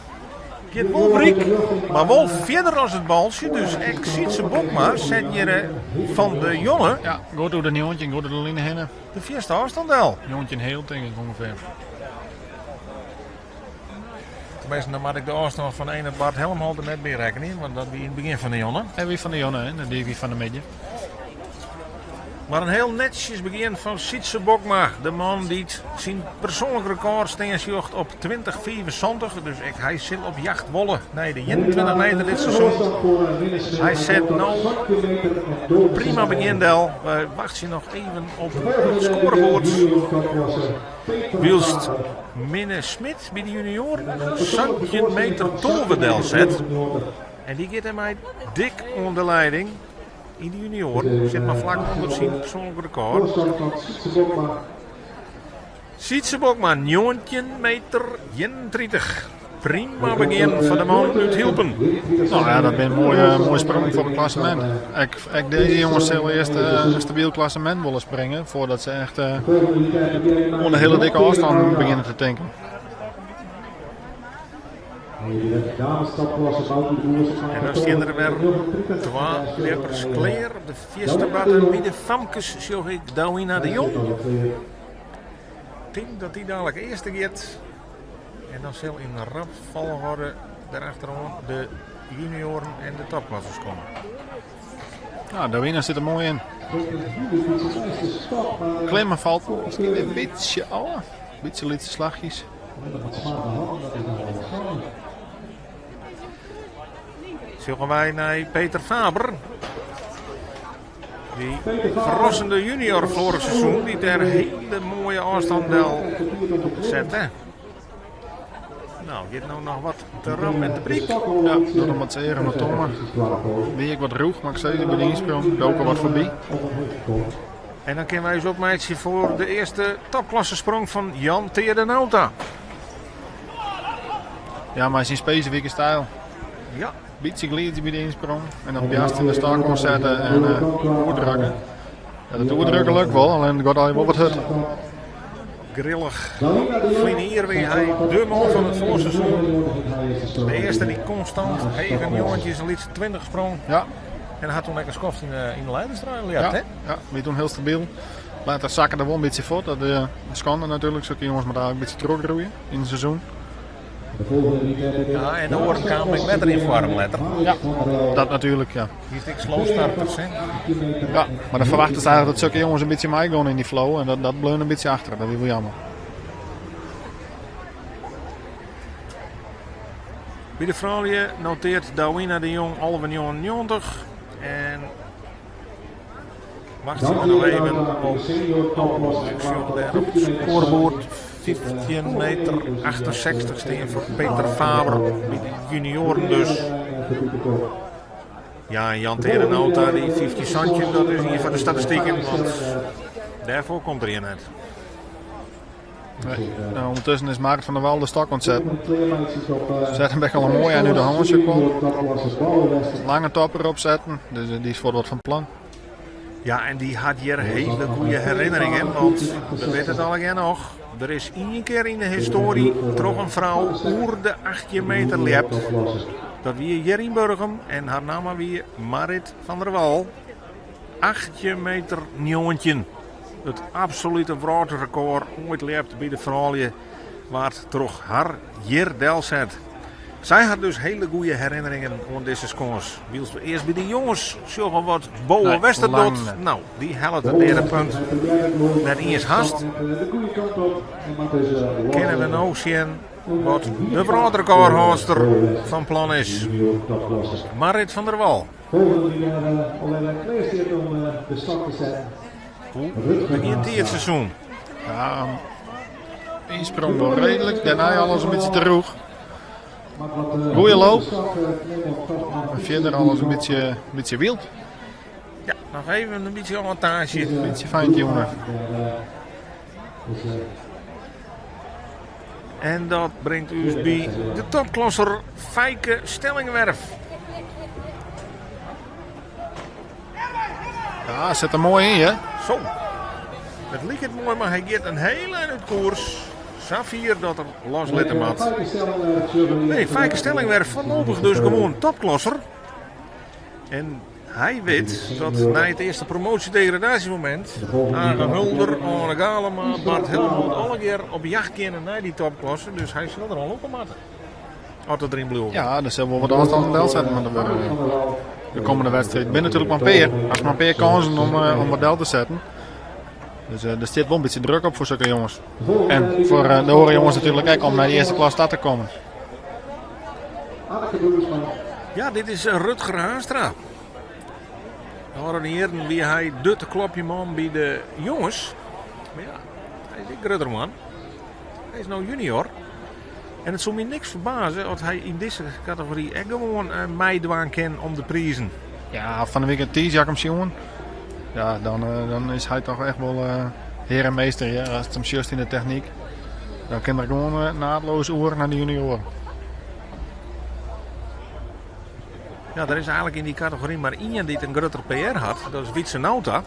Gaat wel brik, maar wel verder als het baltje. Dus ik Sietse Bokma zet hier van de jongen Ja, goed door de Jontje, goed door de line heen. de vierste afstand al. Jontje heel, denk ik ongeveer. Tenminste, dan maak ik de afstand van ene Bart Helmholt er net bij rekenen, want dat wie in het begin van de jongen. En wie van de jongen, hè? Die wie van de midden. Maar een heel netjes begin van Sietse Bokma. De man die het zijn persoonlijk record steen op 20,74. Dus ik, hij zit op jacht wollen. Nee, de 21 meter dit seizoen. Hij zet nou prima begin del. We wachten nog even op het scorebord. Wielst Minne Smit bij de junior 17 meter tolwedel zet. En die gaat hem dik onder de leiding. In de junior zit maar vlak onder zijn persoonlijk record. Sietse Bokma, 19 meter 31. Prima begin van de man uit Hielpen. Nou ja, dat ben een mooie sprong voor het klassement. Ik deze jongens zullen eerst een stabiel klassement willen springen voordat ze echt onder een hele dikke afstand beginnen te tanken. En dan staan er weer twee leppers kleer op de vierste button. Bij de famkes zag ik Dawina de Jong. Ik denk dat die dadelijk eerste gaat. En dan zal in rap volgorde daarachterom de junioren en de topklassers komen. Nou, Dawina zit er mooi in. Klimmen valt misschien een beetje af. Een beetje lietse slagjes. Zullen wij naar Peter Faber. Die verrassende junior vorig seizoen, die daar hele mooie afstand wel zette. Nou, gaat nou nog wat te ram en te prik. Ja, door hem wat zeren met Thomas. Ben ik wat roeg, maar ik zei bij de insprong, dook er wat voorbij. En dan kunnen wij eens opmeidje voor de eerste topklasse sprong van Jan Teer de Nauta. Ja, maar zijn specifieke stijl. Ja. Beetje gliedje bij de insprong. En dan juist in de start kon zetten en oerdrukken. Ja, dat oerdrukken lukt wel, alleen het gaat al wel wat hut. Grillig. Vlinier weer hij, de man van het voorseizoen. De eerste die constant even jongetjes een liedje 20 sprong. Ja. En had toen lekker skoft in de Leidenstraat Ja, hè? ja, die toen heel stabiel. Later zakken er wel een beetje voort. Dat is schande natuurlijk. Zulke jongens moeten eigenlijk een beetje teruggroeien in het seizoen. Ja, en de oren kwam ik letter in vorm, letter. Ja, dat natuurlijk, ja. Die is dik slow starters, hè? Ja, maar dan verwachten ze eigenlijk dat zulke jongens een beetje meegaan in die flow. En dat bleun een beetje achter. Dat is wel jammer. Bij de vrouwen noteert Dawina de Jong 11,99. En wacht ze nog even op het scorebord. 15 meter 68 steen voor Peter Faber. Bij de junioren dus. Ja, en Jan Terenauta, die 50 centje, dat is hier van de statistieken. Want daarvoor komt er een uit. Nee. Nou, ondertussen is Maarten van der Wal de stok ontzetten. Zet hem echt al een mooi aan nu de handje komt. Lange topper opzetten, dus die is voor wat van plan. Ja, en die had hier hele goede herinneringen, want we weten het al nog. Er is één keer in de historie toch een vrouw oer de 8 meter liept. Dat wie hier in Burgum en haar naam wie Marit van der Wal. 8 meter 19. Het absolute wereldrecord ooit liept bij de vrouwen waard toch haar hier delzet. Sy hat dus hiele goede herinneringen oan dizze skâns. Wylst we earst by de jonges sjogge wat Bowe Nee, Wester lang docht. net. Nou, dy hellet it deade punt net iens hast. Kinne we no sjen wat de wrâldrekôrhâldster fan plan is. Marrit van der Wal. Hoe begjint dy it seizoen? Ja, ynsprong wol reedlik, dêrnei alles in bytsje te rûch. Goeie loop. En fierder alles in bytsje, bytsje wyld. Ja, noch even in bytsje avantaazje. In bytsje fine-tunen. En dat bringt ús by de topklasser Feike Stellingwerf. Ja, sit der moai yn, hè? Zo. It liket moai, mar hy giet in hiel ein út koers. Safier dat er loslitte moat. Nee, Feike Stellingwerf foarlopich dus gewoan topklasser. En hy wit dat nei it earste promoasje-degradaasjemomint Age Mulder, Oane Galema, Bart Helmholt allegear op jacht geane nei dy topklasse. Dus hy sil der al op moatte. As er deryn bliuwe wol. Ja, der sil wol wat ôfstannen delsetten moatte wurde de kommende wedstriid. Binne natuerlik mar in pear. Hast mar in pear kânsen om, om wat del te setten. Dus der stiet wol in bytsje druk op foar sokke jonges. En foar de oare jonges natuerlik ek om nei de earste klas ta te kommen. Ja, dit is Rutger Haanstra. De ôfrûne jierren wie hy de te klopjen man by de jonges. Mar ja, hy is ek grutter man. Hy is no junior. En it soe my niks ferbaze as hy yn dizze kategory ek gewoan meidwaan kin om de prizen. Ja, fan de wike tiisdei ha ik him sjoen. Ja, dan, dan is hy toch echt wol hear en meester. Ja. As it him sjochst yn de technyk, dan kin er gewoan naadloos oer nei de junioaren. Ja, der is eigenlik yn dy kategory mar ien dy't in grutter PR hat. Dat is Wietse Nauta.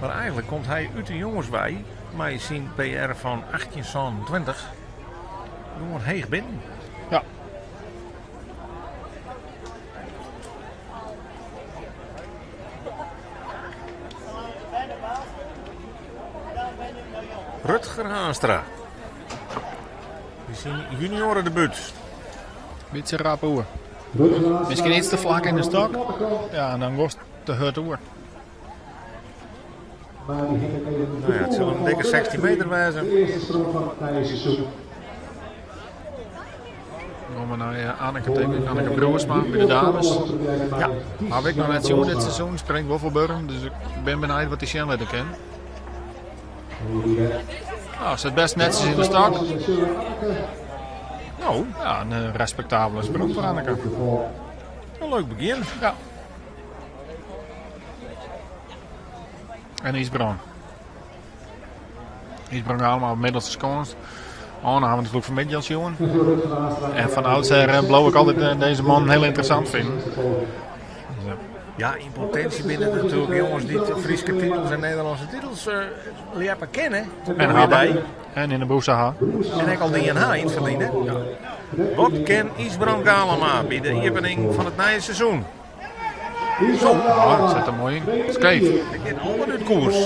Mar eigenlik komt hy út de jonges wei mei syn PR fan 1827 gewoan heech binnen. Ja. Rutger Haanstra. Syn junioaredebút. Bytsje rap oer. Miskien iets te flak yn de stok. Ja, en dan giest te hurd oer. Nou ja, it sil in dikke 16 meter wêze. Dan komme we nei Anneke, tink ik, Anneke Broersma by de dames. Ja. Haw ik noch net sjoen dit seizoen, springt wol foar Burgum, dus ik bin benijd wat dy sjen litte kin. Nou, sit best netsjes yn de stok. No, Ja, in respektabele sprong foar Anneke. In leuk begjin. Ja. En Ysbrand. Ysbrand Galema op middelste skâns. Arne ha we natuerlik fanmiddei al sjoen. En fan oudsher bliuw ik altyd dizze man hiel ynteressant finen. Ja, yn potinsje binne it natuerlik jonges dy't Fryske titels en Nederlânske titels ljeppe kinne. En hawwe. En yn de bûse ha. En ek al dien ha yn it ferline. Wat kin Ysbrand Galema by de iepening fan it nije seizoen? Zo, oh, sit der moai yn. Skeef. Hy giet alwer út koers.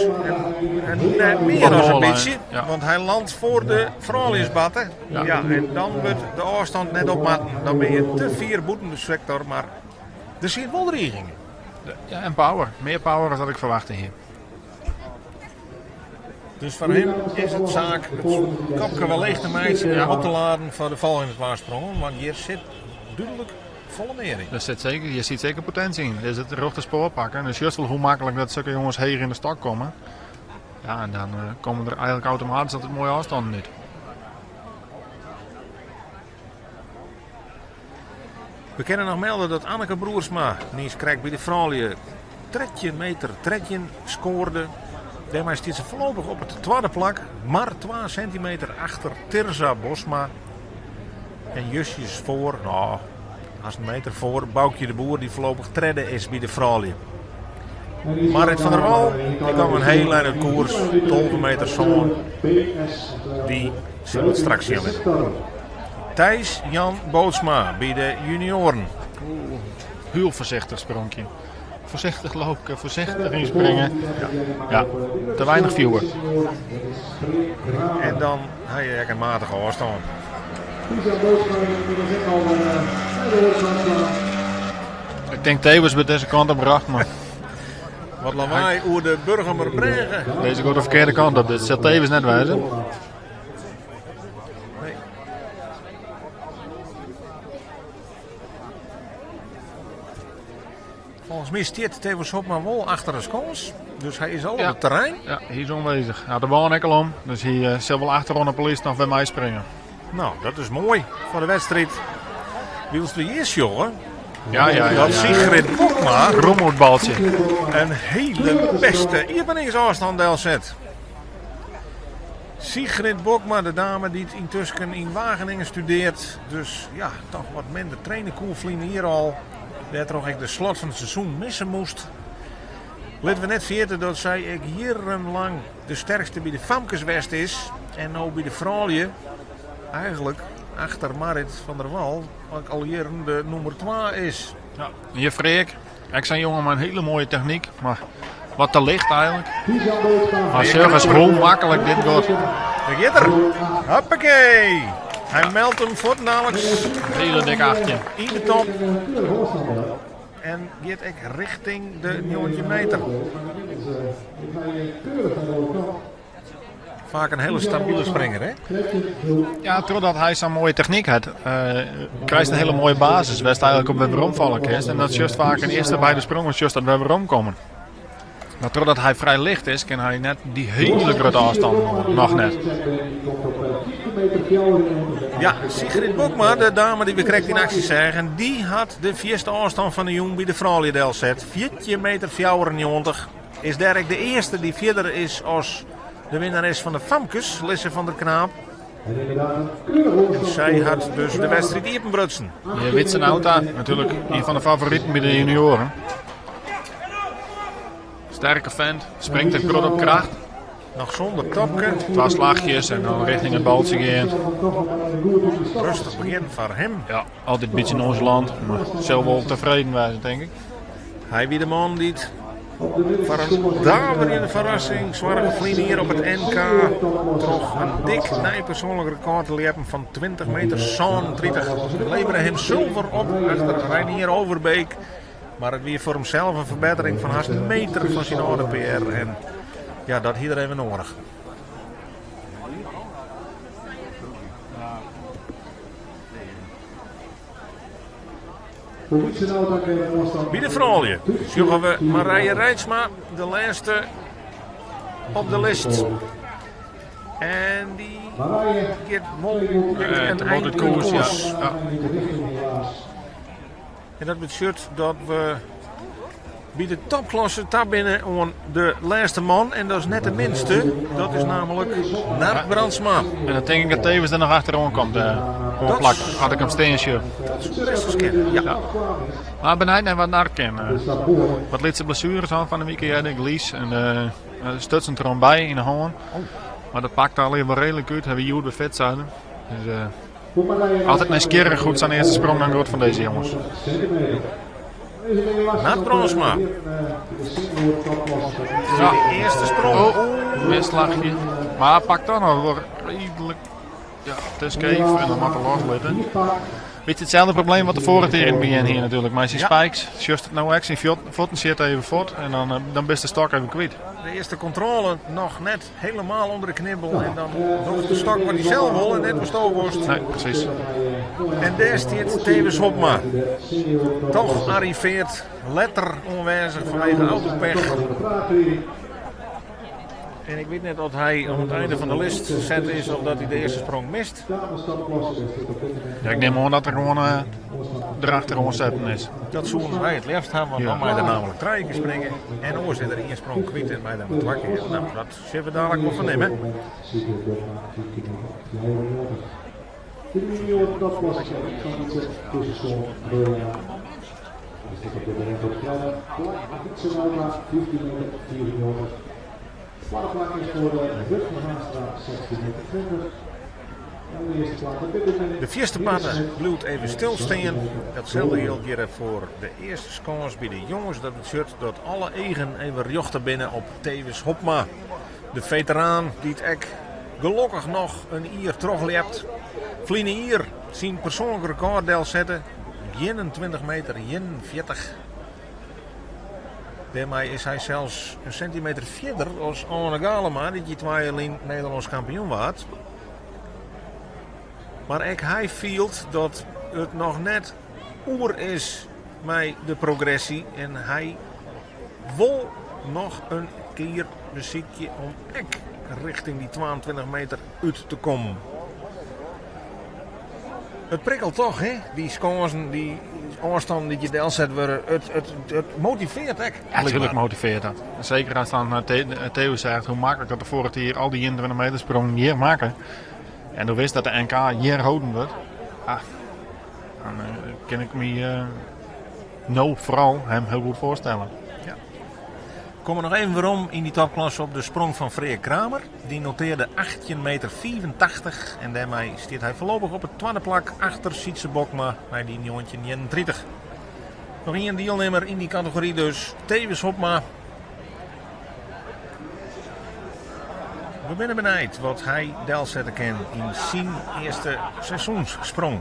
En net mear as in bytsje, Ja. want hy landt foar de frouljusbatte. Ja. Ja, en dan wurdt de ôfstân net opmatten. Dan binne je te fier bûten de sektor, mar der sit wol driging yn. Ja, en power. Mear power as dat ik ferwachte hie. Dus foar him is it saak it kopke wer leech te meitsjen en op te laden foar de folgjende twa sprongen, want hjir sit dúdlik folle mear yn. Der sit seker, hjir sit seker potinsje yn. Dus it rjochte spoar pakke. En dan sjochst wol hoe maklik dat sokke jonges heech yn de stok komme. Ja, en dan komme der eigenlik automatysk altyd moaie ôfstannen út. We kinne noch melde dat Anneke Broersma niis krekt by de froulju 13 meter 13 skoarde. Dêrmei stiet se foarlopich op it twadde plak, mar 2 sintimeter achter Tirza Bosma. En justjes foar, no, hast in meter foar Boukje de Boer, dy't foarlopich tredde is by de froulju. Marrit van der Wal, dy kaam in hiel ein út koers, 12 meter 7. Dy sil it straks sjen litte. Thijs Jan Bootsma by de junioaren. Oeh, hiel foarsichtich spronkje. Foarsichtich loopke, foarsichtich ynspringe. Ja, te weinich fjoer. En dan ha je ek in matige ôfstân. Ik tink Tewes wurdt dizze kant op brocht, mar. Wat lawaai oer de Burgumerbrêge. Dizze giet de ferkearde kant op, dit sil Tewes net wêze. Nee. Folgens my stiet Tewes Hopma wol achter de skâns. Dus hy is al op it terrein. Ja, hy is oanwêzich. Hy hat de bân ek al om, dus hy eh, sil wol achteroan de polys noch wer meispringe. No, dat is moai foar de wedstriid. Wylst we hjir sjogge Ja, ja, ja. dat Sigrid Bokma Rommelbaltsje. in hiele bêste iepeningsôfstân delset. Sigrid Bokma, de dame dy't yntusken yn Wageningen studearret, dus ja, toch wat minder traine koe ferline jier al. Dêrtroch ek de slot fan it seizoen misse moast. Litte we net ferjitte dat sy ek jierrenlang de sterkste by de famkes west is. En no by de froulju eigentlik achter Marit van der Wal ek al jierren de nûmer twa is. Ja, hjir Freek, ek sa'n jonge mei in hiele moaie technyk, mar wat te licht eigentlik. Mar sjoch ris hoe maklik dit giet. Dêr giet er. Hoppakee! Hy meldt him fuortendaliks. Hiele dik 18. Yn de top. En giet ek richting de 19 meter. Faak in hiele stabile springer, hè? Ja, trochdat hy sa'n moaie technyk hat, uh, krijst in hiele moaie basis wêr'tst eigentlik op wer weromfalle kinst. En dat sjochst faak yn earste beide sprongen sjochst dat wer weromkommen. Mar trochdat hy frij licht is, kin hy net dy hiele grutte ôfstannen noch net. Ja, Sigrid Bokma, de dame dy't we krekt yn aksje seagen, dy hat de fierste ôfstân fan de jûn by de froulju delset. 14 meter 94 is dêr ek de earste dy't fierder is as de winnares fan de famkes, Lisse van der Knaap. En sy hat dus de wedstriid iepenbrutsen. Ja, Witse Nauta, natuerlik ien fan de favoriten by de junioaren. Sterke vent, springt in protte op kracht. Noch sûnder topke. Twa slachjes en dan richting it baltsje gean. Rêstich begjin foar him. Ja, altyd in bytsje nonchalant, mar sil wol tefreden wêze, tink ik. Hy wie de man dy't foar in daverjende ferrassing soarge ferline jier op it NK troch in dik nij persoanlik rekôr te ljeppen fan 20 meter 37. It levere him sulver op achter Reinier Overbeek. Mar it wie foar himsels in ferbettering fan hast in meter fan syn âlde PR. En ja, dat hie er even noadich. By de froulju sjogge we Marije Reitsma, de lêste op de list. En dy giet wol in ein koers. Ja. En dat betsjut dat we by de topklasse ta binne oan de lêste man. En dat is net de minste. Dat is namelijk Nard Brandsma. En dan tink ik dat Tewes der noch achteroan komt. Uh, oanplak, as ik him stean sjoch. Dat is bêst wol skerp, ja. ja. Mar benijd nei wat Nard kin. Uh, wat lytse blessueres hân fan de wike earder, lies en uh, stutsen deroan by yn de hân. Oh. Mar dat pakt allegear wol reedlik út. Hawwe we hjoed wer fit sein. Dus, uh, Altyd nijsgjirrich hoe't sa'n earste sprong dan giet fan dizze jonges. Nard Brandsma. Ja. De earste sprong. Oh, misslachje. Mar pakt dan noch wol reedlik. Ja, te skeef en dan moat er loslitte. Bytsje itselde probleem wat de foarige kear yn it begjin hie natuerlik. Mei syn Ja. spikes. Sjochst it no ek, syn fuotten sitte even fuort en dan, eh, dan bist de stok even kwyt. De earste kontrôle noch net helemaal ûnder de knibbel. En dan docht de stok wat hy sels wol en net watsto wolst. Nee, presys. En dêr stiet Tewes Hopma. Toch arriveart letter oanwêzich fanwege autopech. En ik wit net oft hy oan it einde fan de list set is of dat hy de earste sprong mist. Ja, ik nim oan dat er gewoan uh, derachteroan setten is. Dat soene wy it leafst hawwe, want dan mei er namelijk trije kear springe. En oars is er ien sprong kwyt en mei er mar twa kear. No, dat sille we dadelijk wol fernimme. De fierste parte bliuwt even stilstean. Datselde jildt hjir foar de earste skâns by de jonges. Dat betsjut dat alle eagen even rjochte binne op Tewes Hopma. De feteraan dy't ek. Gelokkich noch in jier trochljept. Ferline jier syn persoanlik rekôr delsette, 21 meter 41. Dêrmei is hy sels in sintimeter fierder as Anne Galema, dy't hjir 2 jier lyn Nederlânsk kampioen waard. Mar ek hy fielt dat it noch net oer is mei de progressy en hy wol noch in kear besykje om ek richting dy 22 meter út te kommen. It prikkelt toch, hè? Dy skânsen, dy ôfstannen dy't je delset wurde, it motiveart ek. Ja, natuurlijk motiveart dat. Seker as dan Theo zegt hoe maklik dat de foarich jier al dy 21 meter sprongen hjir makke. En do wist dat de NK hjir holden wurdt. Ah, dan kin ik my no foaral him hiel goed foarstelle. Ja. Komme noch even werom yn dy topklasse op de sprong fan Freark Kramer. Dy notearde achttjin meter fiifentachtich en dêrmei stiet hy foarlopich op it twadde plak achter Sytse Bokma mei dy 1931. Noch ien dielnimmer yn dy kategory dus, Thewis Hobma. We binne benijd wat hy delsette kin yn syn earste seizoenssprong.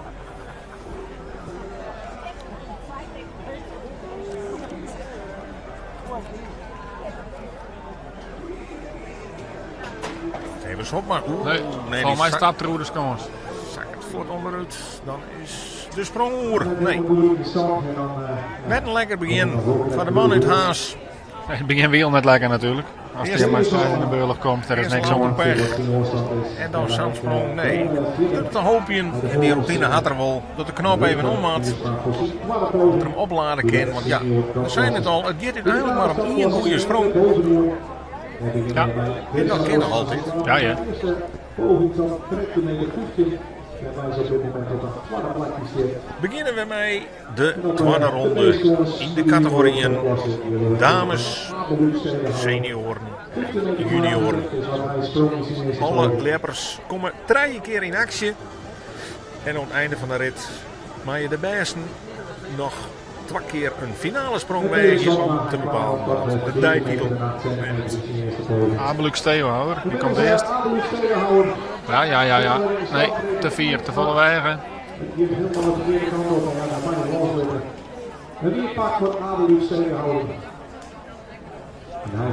Thewis Hobma. Oeh, Nee, nee, volgens die mij stapt er oer de skâns. Sakket fuort onderút. Dan is de sprong oer. Nee. Net in lekker begjin foar de man út Harns. Het begin wie al net lekker natuurlijk. As Eerst dy mei seis yn de beurlich komt, der is Eerst niks lang oan. pech. En dan sa'n sprong, nee. It te hoopjen, en dy routine hat er wol, dat de knop even om moat. Dat er him oplade kin, want ja, we seinen it al, it giet úteinlik mar om ien goede sprong. Ja. En dat kin noch altyd. Ja, ja. Begjinne we mei de twadde ronde yn de kategoryen dames, senioaren en junioaren. Alle ljeppers komme 3 kear yn aksje en oan it einde fan de rit meie de bêsten noch 2 kear in finale sprong weagje om te bepalen wat de deititel wint. Abeluk Steeuwhouwer, die komt eerst. Ja, ja, ja, ja. Nee, te fier, te folle weagen.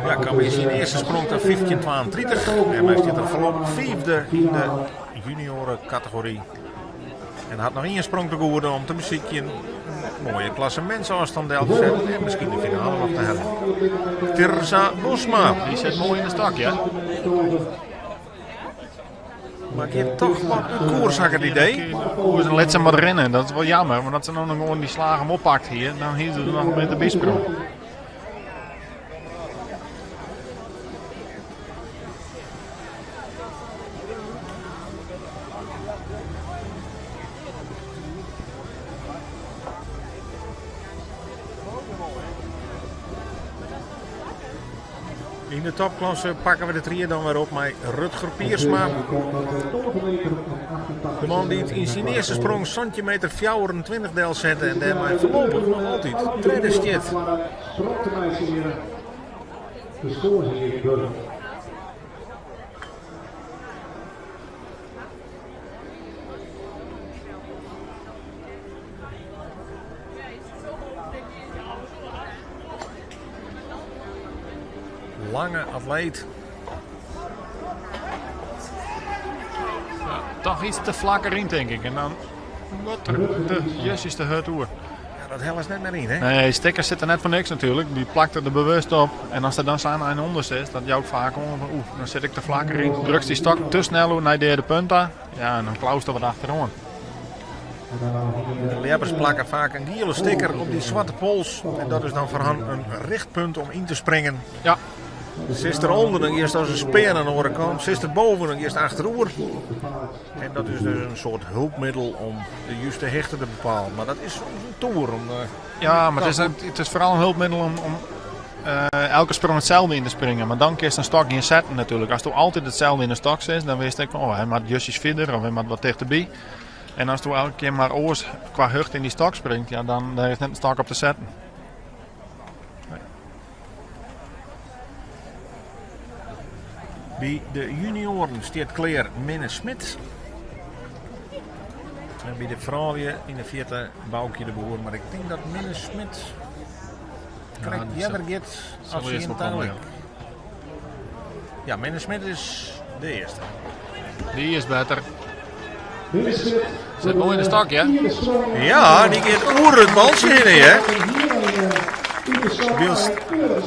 Ja, Kamp is syn earste sprong ta 15,32. En hy stiet er foarlopich 5e yn de juniorenkategory. En hat noch ien sprong te goede om te besykjen in moaie klassemintsôfstân del te setten en miskien de finale noch te heljen. Tirza Bosma. Die sit moai yn de stok, ja. Maar giet toch wat út koers, ha ik it idee. Koers en lit se mar rinnen, dat is wol jammer. Want as se no noch gewoan dy slagen oppakt hie, dan hie se der noch in meter by sprong. Yn de topklasse pakke we de tried dan wer op mei Rutger Piersma. De man dy't yn syn earste sprong santjin meter fjouwerentweintich delsette en dêrmei foarlopich noch altyd tredde stiet. Lange atleet. Ja, toch iets te vlak erin, denk ik. En dan wat er de jes is te hurd oer. Ja, dat helpt net meer in, hè? Nee, stickers zitten net voor niks natuurlijk. Die plakt er bewust op. En als er dan zo'n een onder zit, dat jouwt vaak om. Oeh, dan zit ik te vlak erin. Drukt die stok te snel naar de derde punt aan. Ja, en dan klauwst er wat achterom. De leppers plakken vaak een gele sticker op die zwarte pols. En dat is dan voor hen een richtpunt om in te springen. Ja. Ze is eronder, dan eerst als een speer aan de andere kant. Ze is erboven, dan eerst achteroer. En dat is dus een soort hulpmiddel om de juiste hechten te bepalen. Maar dat is soms een toer. Om Ja, maar het is vooral een hulpmiddel om elke sprong hetzelfde in te springen. Maar dan kun je een stok in zetten natuurlijk. Als je altijd hetzelfde in de stok zit, dan weet ik van, oh, hij maakt justjes verder of hij maakt wat dichterbij. En als je elke keer maar oors qua hucht in die stok springt, ja, dan daar is net een stok op te zetten. By de junioaren stiet klear Minne Smit. En by de froulju yn de fierte Boukje de Boer. Mar ik tink dat Minne Smit krekt earder giet as sy úteinlik. Ja, Minne Smit is de earste. Dy is better. Sit moai yn de stok, ja? Ja, dy giet oer it baltsje hinne, hè. Wylst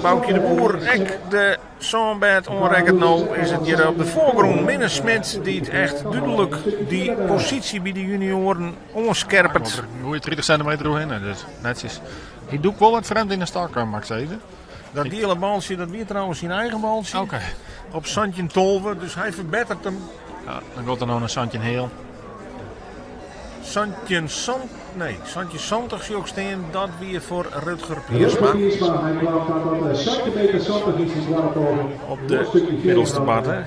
Boukje de Boer ek de sânbêd oanrekket no, is it hjir op de foargrûn Minne Smit dy't echt dúdlik dy posysje by de junioaren oanskerpet. Goeie 30 centimeter oerhinne, dus netsjes. Hy dûkt wol wat frjemd yn de stok, moat ik sizze. Dat giele baltsje, dat wie trouwens syn eigen baltsje. Oké. Op 17-12, dus hy ferbetteret him. Ja, dan giet er no nei 17 heal. 17 sant, nee, 17 sjoch ik stean, dat wie foar Rutger Piersma. Op de middelste parte.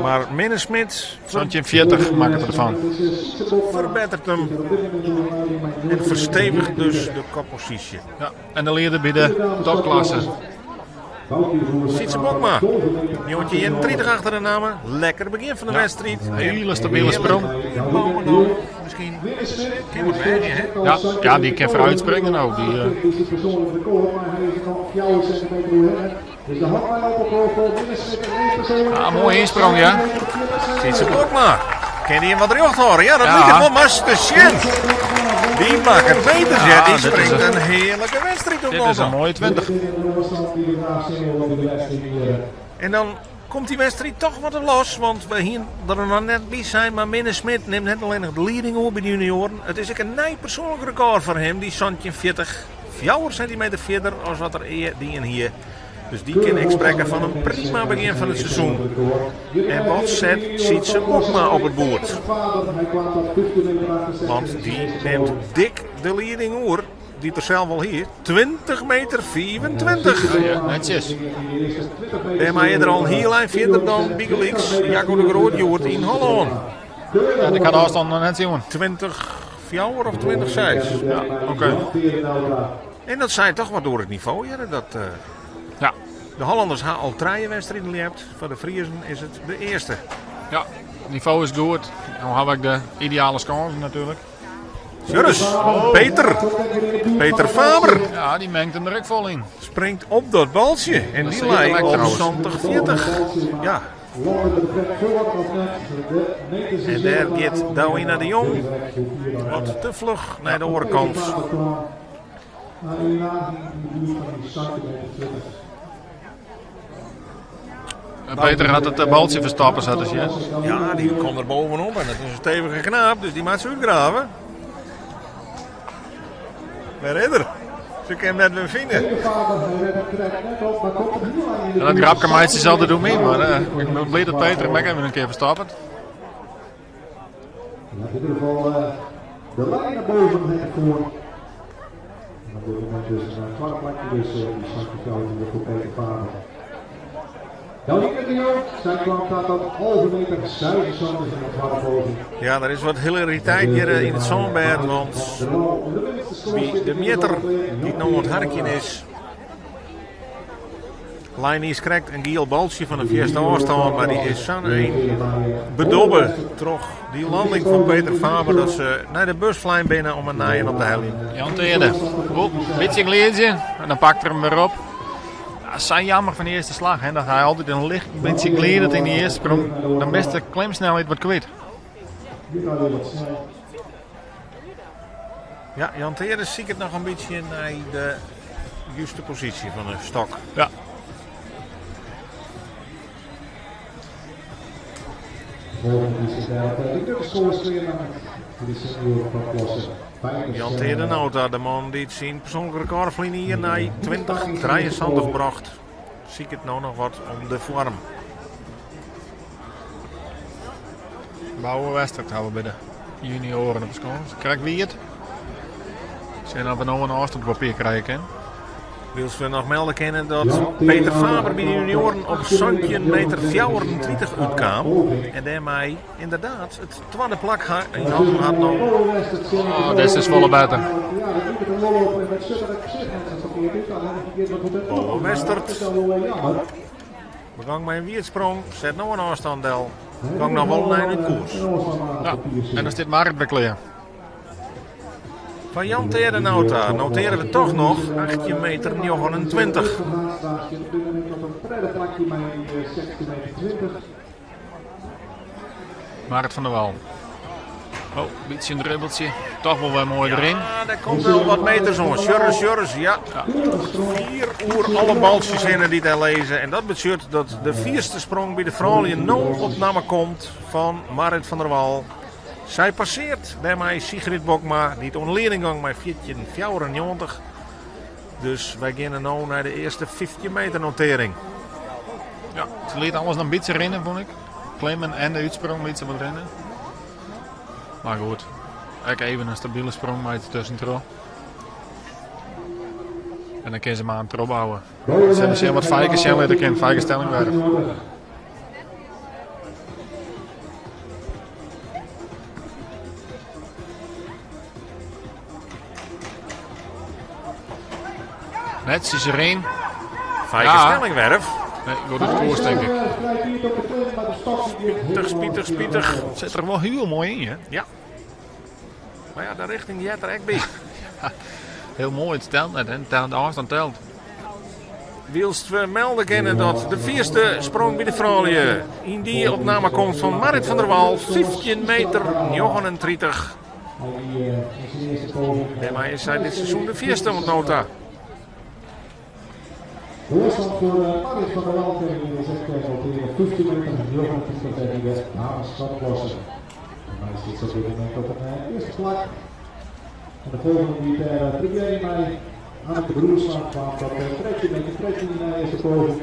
Mar Minne Smit 1740 makket er derfan. Ferbetteret him en fersteviget dus de kopposysje. Ja, en de lieder by de topklasse. Sytse Bokma, 1931 achter de namme. Lekker begjin fan de wedstriid. Hiele stabile sprong. Miskien kin wat wêze, hè? Ja, ja, dy kin foarút springe no. Dy, Ja, moaie ynsprong, ja. Sytse Bokma. Kin dy him wat rjocht hâlde? Ja, dat ja. liket wol mar te sjen. Dy makket meters, ja. Dy springt in hearlike wedstriid op. Dit is in moaie 20. En dan komt dy wedstriid toch wat los, want we hiene der noch net by sein, mar Minne Smit nimt net allinnich de lieding oer by de junioaren. It is ek in nij persoanlik rekôr foar him, dy 17,40. 4 sintimeter fierder as wat er ea dien hie. Dus dy kin ek sprekke fan in prima begjin fan it seizoen. En wat set Sytse Bokma op it boerd? Want dy nimt dik de lieding oer, dy't er sels al hie. 20 meter 25. Ja, netsjes. Dêrmei is er al in hiel ein fierder dan bygelyks Jacco de Groot hjoed yn Hollân. Ja, ik ha de ôfstân noch net sjoen. 20 fjouwer of 20 seis. Ja, oké. En dat seit toch wat oer it nivo hjir. Dat, ja. De Hollanners ha al trije wedstriden ljept. Foar de Friezen is it de earste. Ja, nivo is goed. No ha we ek de ideale skânsen natuerlik. Jurris, Peter. Peter Faber. Ja, dy mengt him der ek fol yn. Springt op dat baltsje. En dy lei op 70, 40. Ja. En dêr giet Douwina de Jong wat te fluch nei de oare kant. Peter hat it baltsje ferstoppe, sa te sjen. Ja, dy komt der bovenop en dat is in stevige knaap, dus dy moat se útgrave. Wêr is er? Se kin him net mear fine. En dat grapke meitsje se altyd oer my, mar ik bin bliid dat Peter him ek even in kear ferstoppet. In ieder geval de lijn naar boven voor. En op dit moment dus een tweede plekje dus die Sankje voor Peter Faber. Danique de Jong, zij kwam tot op halve meter 76 in de tweede poging. Ja, der is wat hilariteit hjir yn it sânbêd, want by de mjitter dy't no oan it harkjen is, lei niiskrekt in giel baltsje fan in fierste ôfstân, mar dy is sa'n ein bedobbe troch dy landing fan Peter Faber dat se nei de bus flein binne om in nijen op te heljen. Jan Teerde, oh, bytsje gliidzje en dan pakt er him wer op. Ja, sa jammer fan de earste slach, hè, dat hy altyd in licht bytsje glidet yn de earste sprong. Dan bist de klimsnelheid wat kwyt. Ja, Jan Teerde siket noch in bytsje nei de juste posysje fan de stok. Ja. Jan Teerde Nauta, de man dy't syn persoanlik rekôr ferline jier nei 2073 brocht, siket no noch wat om de foarm. Bouwe Westert hawwe we by de junioaren op de skâns. Krekt wiet. Sjen oft we no in ôfstânspapier krije kinne. Wylst we noch melde kinne dat Peter Faber by de junioaren op 17 meter 34 útkaam. En dêrmei ynderdaad it twadde plak yn hannen hat no. Oh, dizze is folle better. Bouwe Westert. Begong mei in wierdsprong, set no in ôfstân del. Gong noch wol nei de koers. Ja, en dan stiet Marit wer klear. Fan Jan Teade Nauta notearje we toch noch 18 meter 29. Marit van der Wal. Oh, bytsje in dribbeltsje. Toch wol wer moai deryn. Ja, dêr komt wel wat meters oan. Sjurre, sjurre, ja. Fier oer alle baltsjes hinne dy't dêr lizze. En dat betsjut dat de fierste sprong by de froulju no op namme komt fan Marit van der Wal. Sy passeart dêrmei Sigrid Bokma, dy't oan de lieding gong mei 14,94. Dus wy geane no nei de earste 15 meter notearring. Ja, se liet alles noch in bytsje rinnen, fûn ik. Klimmen en de útsprong liet se wat rinnen. Mar goed, ek even in stabile sprong mei tuskentroch. En dan kin se mar in trochbouwe. Sille sjen wat Feike sjen litte kin, Feike Stellingwerf. Netsjes erin. Feike ja. Stellingwerf. Nee, wordt het koers denk ik. Spitich, spitich, spitich. Zit er wel heel mooi in, hè? Ja. Maar ja, de richting die er ek by. Heel mooi, it telt net, hè? De ôfstân telt. Wylst we melde kinne dat de fierste sprong by de froulju yn dy op namme komt fan Marit van der Wal, 15 meter 39. Dêrmei is sy dit seizoen de fierste oant no ta. Voorstand voor Marit van der Wal tegen de noteren 15 meter 39 bij de dames klasse. En hij zit op dit moment op het eerste plak. En de volgende die daar probeert mij Anneke Broersma kwam tot 13 meter 13 in de eerste poging.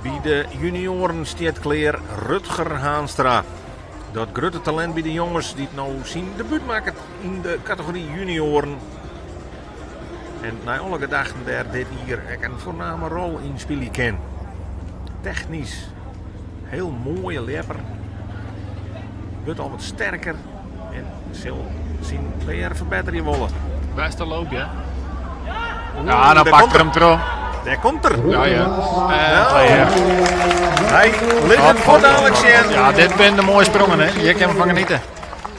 By de junioaren stiet klear Rutger Haanstra. Dat grutte talint by de jonges dy't no syn debút makket yn de kategory junioaren. En nei alle gedachten dêr dit jier ek in foarname rol yn spylje kin. Technysk heel moaie ljepper. Wurdt al wat sterker en sil syn PR ferbetterje wolle. Bêste loop, ja. Ja, dan pakt er him troch. Dêr komt er. Ja, ja. En klear. Hy lit it fuortdalik sjen. Ja, dit binne de moaie sprongen, hè. Hjir kinne we fan geniete.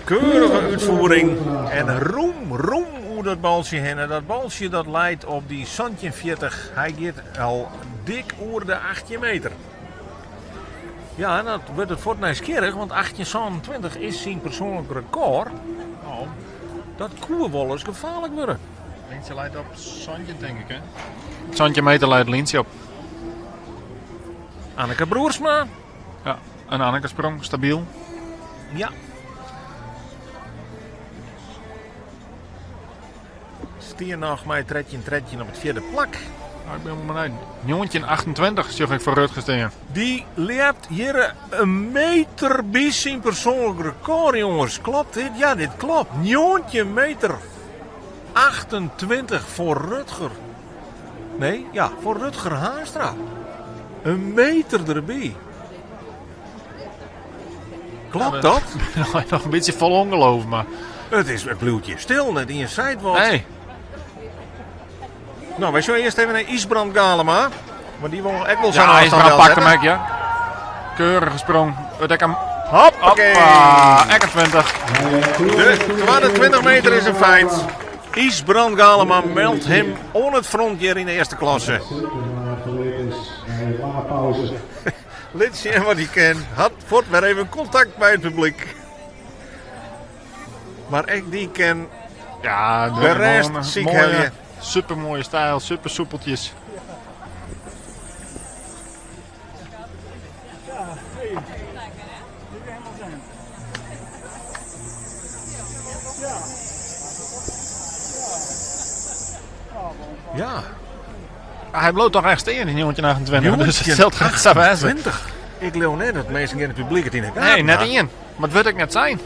Keurige útfiering en rûm, rûm oer dat baltsje hinne. Dat baltsje dat leit op dy 17,40. Hy giet al dik oer de 18 meter. Ja, en dat wurdt it fuort nijsgjirrich, want 18,27 is syn persoanlik rekôr. Oh. Dat koe wolris gefaarlik wurde. Lyntsje leit op 17, tink ik, hè? 17 meter leit Lyntsje op. Anneke Broersma. Ja, in Anneke sprong, stabyl. Ja. Stie noch mei 13-13 op it fjirde plak. Nou, ik bin wol benijd. 1928 sjoch ik foar Rutger stean. Dy ljept hjir in meter by syn persoanlik rekôr, jonges. Klopt dit? Ja, dit klopt. 19 meter 28 foar Rutger. Nee, ja, foar Rutger Haanstra. In meter derby. Klopt dat? Noch in bytsje fol ûngeloof, mar... It is, it bliuwt hjir stil, net ien seit wat. Nee. No, wy sjogge earst even nei Ysbrand Galema. Want dy wol ek wol sa'n Ja, ôfstân Ysbrand pakt him delsette. ek, ja. Keurige sprong. It ek in Hoppakee. Hoppa, ek in 20. De twadde 20 meter is in feit. Ysbrand Galema meldt him oan it front hjir yn de earste klasse. Zeker lange pauze. Lit sjen wat hy kin. Hat fuort wer even kontakt mei it publyk. Mar ek dy kin Ja, de rêst gewoon een syk mooie, helje. Supermooie stijl, super soepeltjes. Ja. Hy bliuwt toch echt stean yn 1928, dus it sil toch echt sa wêze. 20. Ik leau net dat minsken yn it publyk it yn de gaten Nee, net ha. ien. Mar it wurdt ek net sein.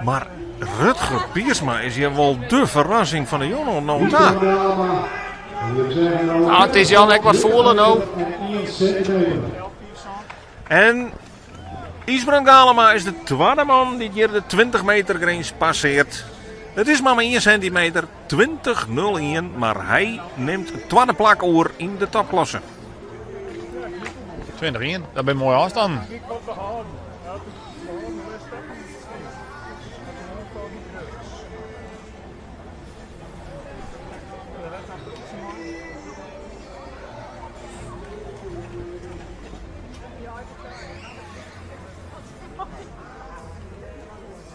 Mar Rutger Piersma is hjir wol de ferrassing fan de jûn oant no ta. Ah, it is Jan ek wat foele no. En Ysbrand Galema is de twadde man dy't hjir de 20 meter grins passeart. It is mar mei ien sintimeter, 20,01, mar hy nimt it twadde plak oer yn de topklasse. 20 ien, dat binne moaie ôfstannen.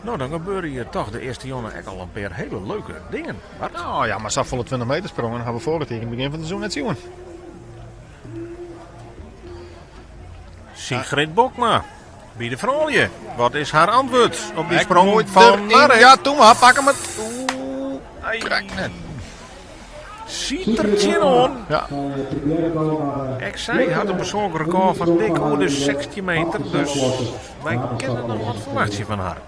No, dan gebeure hjir toch de earste jûn ek al in pear hiele leuke dingen. Bart? No ja, mar safolle 20 meter sprongen ha we foarich jier yn it begjin fan it seizoen net sjoen. Sigrid Bokma by de froulju. Wat is har antwurd op dy Ek sprong moai fan deryn. Marrit? Ja, doe mar, pak him it. Oeh, Ai. krekt net. Siet der tsjinoan. Ja. Ek sy hat in persoanlik rekôr fan dik oer de 16 meter, dus wy kinne noch wat ferwachtsje fan har.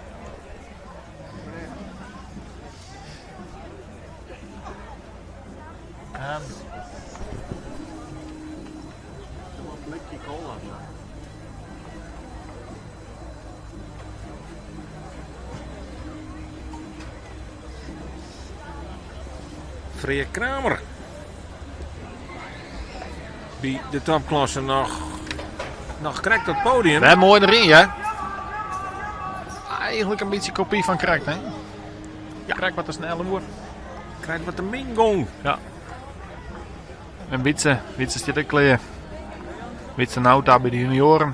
Freark Kramer. By de topklasse noch krekt it podium. Wer moai deryn, hè? Eigenlik in bytsje kopy fan krekt, hè? Ja. Krekt wat te snel oer. Krekt wat te min gong. Ja. En Wietse, Wietse stiet ek klear. Wietse Nauta by de junioaren.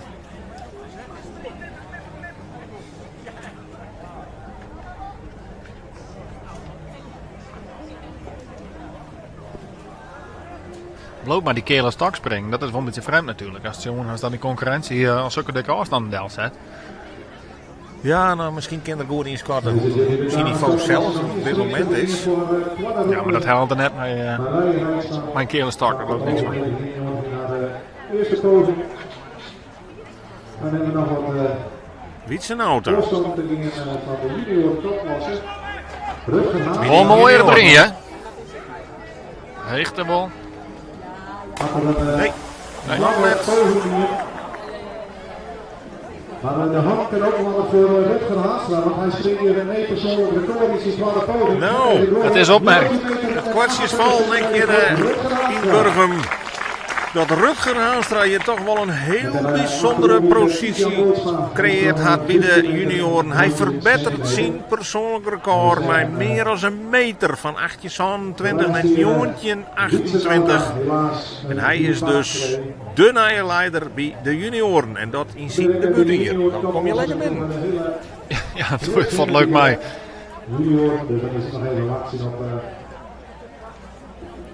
Bliuwt mar dy keale stok springen, dat is wol in bytsje frjemd natuerlik. As jongen as dan dy konkurrinsje eh, al sokke dikke ôfstannen delset. Ja, no, miskien kin er goed ynskatte hoe't syn nivo sels op dit momint is. Ja, mar dat helpt er net mei, eh, mei in keale stok, dêr leau ik niks fan. Earste poging. Dan hebben we noch wat Wietse Nauta. voorsprong te gean fan de junior topklasse. Rutger Haan. Wol moaier deryn, hè? Hichte wol. Hat er een Nee, Nee. nog net. poging hier. Maar de hand kan ook wel voor Rutger Haanstra, want hy springt hier een persoonlik record in zijn tweede poging. Nou, het is opmerkt. Het kwartje is val, denk je, in Burgum. Dat Rutger Haanstra hier toch wel een heel bijzondere positie creëert had bij de junioren. Hij verbetert zijn persoonlijk record met meer dan een meter van 1827 naar 1928. En hij is dus de nieuwe leider bij de junioren. En dat in zijn debuut hier. Dan kom je lekker binnen. Ja, dat valt leuk mee. Junior, dus dan is het nog even wachten op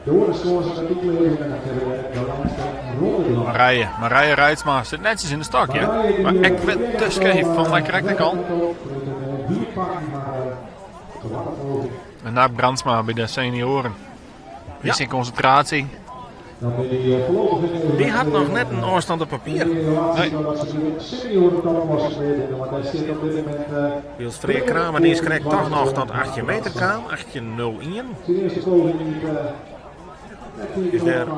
de oorlogscores en de en dan hebben we de laatste ronde. Marije, Marije Reitsma zit netjes in de stok, ja. Maar ik ben te scheef van mij krijg ik al. En naar Brandsma bij de senioren. Die is in concentratie. Die had nog net een afstand op papier. Nee. Wylst Freark Kramer die is krekt toch noch tot 18 meter kaam, 18.01. Is dêr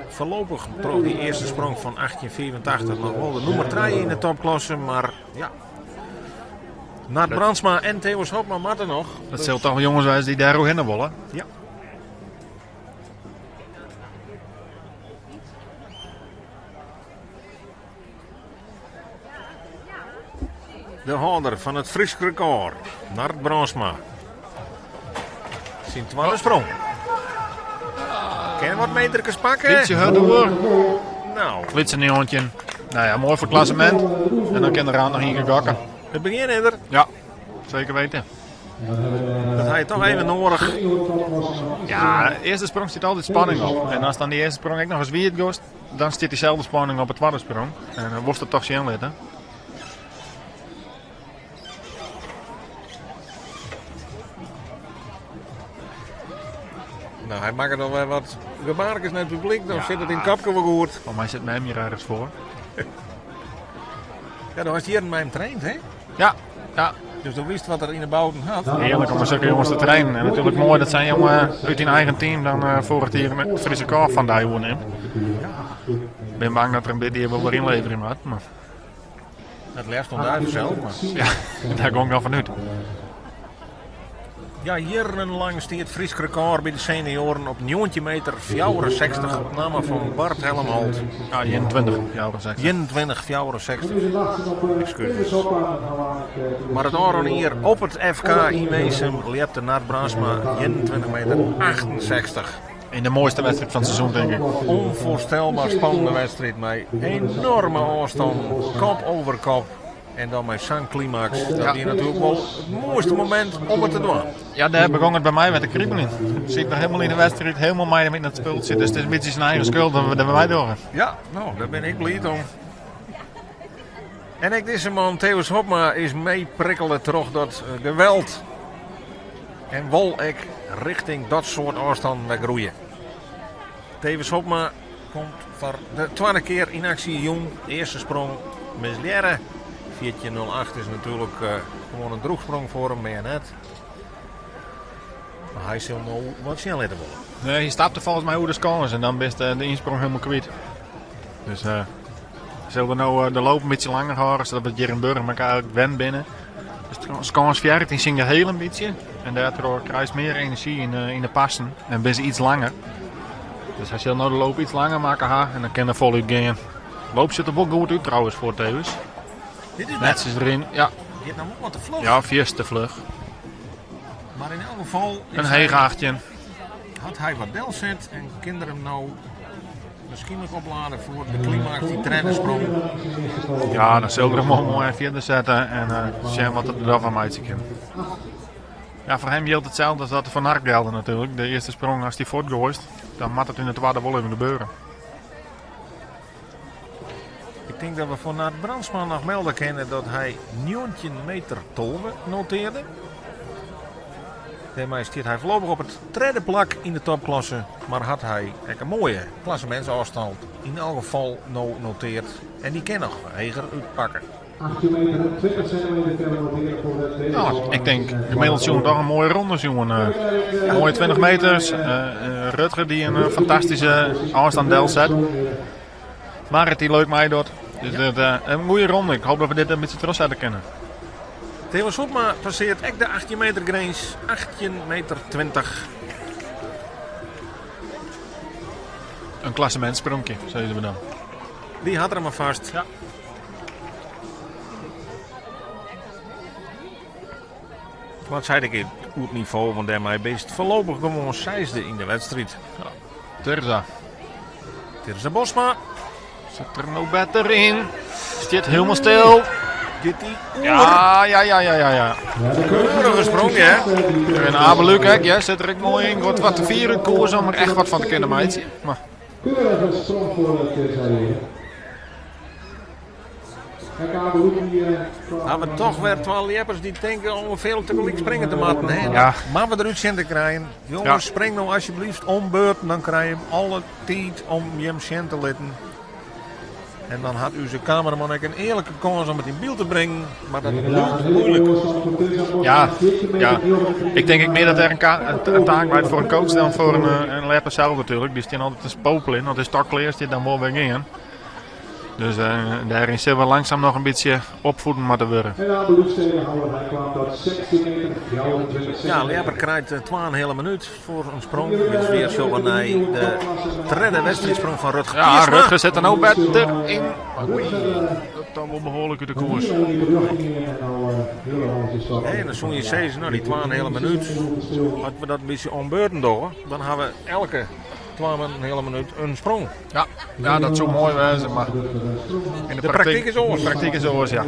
foarlopich troch dy earste sprong fan 1884 noch wol de nûmer 3 yn de topklasse, mar ja. Nard Brandsma en Theo Schopma moatte noch. Dat sille toch wol jonges wêze dy't dêr hinne wolle. Ja. De hâlder fan it Frysk rekôr, Nard Brandsma. Syn twadde sprong. Kin wat meterkes pakke? Bytsje hurd oer. No, Lytse 19. No ja, moai foar it klassemint. En dan kin de Raad noch ien kear gokke. it begjin is der. Ja, seker witte. Dat ha je toch even nedich. Ja, de earste sprong stiet altyd spanning op. En as dan dy earste sprong ek noch ris wiet giest, dan stiet dyselde spanning op de twadde sprong. En dan wolst it toch sjen litte. No, hy makket alwer wat gebaarkes nei it publyk. Dan sit it yn it kopke wol goed. Foar my sit mem hjir ergens foar. Ja, do hast hjir mei him traind, hè? Ja, ja. Dus do witst wat er yn 'e bouten hat. Hearlik om mei sokke jonges te trainen. En natuerlik moai dat sa'n jonge út dyn eigen team dan foarich jier it Fryske rekôr fan dy oernimt. Ik bin bang dat er in bytsje wol wer ynleverje moat. Mar It leafst oan dy sels, mar. Ja, dêr gean ik dan fanút. Ja, jierrenlang stiet it Frysk rekôr by de senioaren op 19 meter 64 op namme fan Bart Helmholt. Ja, 21, 64. 21, 64. Excuses. Mar it ôfrûne jier op it FK yn Winsum ljepte Nard Brandsma 21 meter 68. In de moaiste wedstriid fan it seizoen, tink ik. Ûnfoarstelber spannende wedstriid mei enoarme ôfstannen, kop over kop. En dan mei sa'n klimaks, dat wie natuerlik wol it moaiste momint om it te dwaan. Ja, dêr begûn it by my wer te kribeljen. Siet noch hielendal yn de wedstriid, hielendal mei him yn it spultsje. Dus it is in bytsje syn eigen skuld dat we der mei dogge. Ja, no, dêr bin ik bliid om. En ek dizze man, Thewis Hobma, is meeprikkele troch dat geweld. En wol ek rjochting dat soart ôfstannen wer groeie. Thewis Hobma komt foar de twadde kear yn aksje jûn. De earste sprong mislearre. 14.08 is natuerlik gewoan in drûchsprong foar him, mear net. Mar hy sil no wat sjen litte wolle. Nee, hy stapte folgens my oer de skâns en dan bist de ynsprong hielendal kwyt. Dus sil er no de loop in bytsje langer hâlde, sadat we it hjir yn Burgum ek eigentlik wend binne. Dus skâns fearret yn syn gehiel in bytsje en dêrtroch krijst mear enerzjy yn de passen en binne se iets langer. Dus hy sil no de loop iets langer makke ha en dan kin er folút gean. Loop sjocht der wol goed út trouwens foar Thewis. Dit is Netsjes deryn, ja. Giet no wol wat te fluch. Ja, fierste fluch. Mar yn elk gefal is In heech 18. Hat hy wat delset en kin er him no wierskynlik oplade foar de klimaks, dy tredde sprong. Ja, dan sil er him wol moai fierder sette en sjen wat er der dan fan meitsje kin. Ja, foar him jildt itselde as dat foar Nard jilde natuerlik. De earste sprong, ast dy fuortgoaist, dan moat it yn de twadde wol even gebeure. Ik tink dat we foar Nard Brandsma noch melde kinne dat hy 19 meter 12 notearde. Dêrmei stiet hy foarlopich op it tredde plak yn de topklasse, mar hat hy ek in moaie klassemintsôfstân yn elk gefal no noteard en dy kin noch heger útpakke. 18 meter en 20 centimeter kinne we noteren foar de tweede Nou, ik tink gemiddeld sjoen toch in moaie ronde sjoen. Moaie 20 meters. Rutger dy't in fantastyske ôfstân delset. Marit dy't leuk meidocht. Dus dit, in goede ronde. Ik hoop dat we dit in bytsje trochsette kinne. Thewis Hobma passearret ek de 18 meter grins. 18 meter 20. In klassemintsprongje, sizze we dan. Dy hat er mar fêst. Ja. Wat sei ik goed nivo, want dêrmei bist foarlopich gewoan seisde yn de wedstriid. Ja. Tirza. Tirza Bosma. Sit der no better yn. Stiet hielendal stil. Giet dy oer? Ja, ja, ja, ja, ja. ja. Keurige sprong, hè? En Abe Luc ek, ja, sit der ek moai yn. Giet wat te fier út koers om der echt wat fan te kinnen meitsjen. Mar Keurige sprong foar Tirza hier. Kijk, Abe Luc die... Ha we toch wer twa ljeppers dy't tinke om folle tegelyk springe te moatten. Hè? Ja. Mar we derút sjen te krijen. Jonges, Ja. spring no asjebleaft om beurten. Dan krije jim alle tiid om jim sjen te litten. En dan hat ús kameraman ek in earlike kâns om it yn byld te bringen. Mar dat bliuwt muoilik. Ja. Ik tink ek mear dat der in taak leit foar in coach dan foar in ljepper sels natuerlik. Dy stean altyd te popeljen. As de stok klear stiet, dan wol wer gean. Dus dêryn sille we langsum noch in bytsje opfieden moatte wurde. En Abe Luc Stedenhouwer, hy kwam tot 16 meter 24 Ja, ljepper krijt 2,5 minuut foar in sprong. Wylst wy sjogge nei de tredde wedstriidsprong fan Rutger Ja, Piersma. Rutger sit der no better yn. Oei, dat dan wol behoarlik út de koers. En dan soene je sizze, no dy 2,5 minuut, as we dat in bytsje om beurten dogge, dan ha we elke 2,5 minuut in sprong. Ja, ja, dat soe moai wêze, mar yn de De praktyk is oars. De praktyk is oars, ja.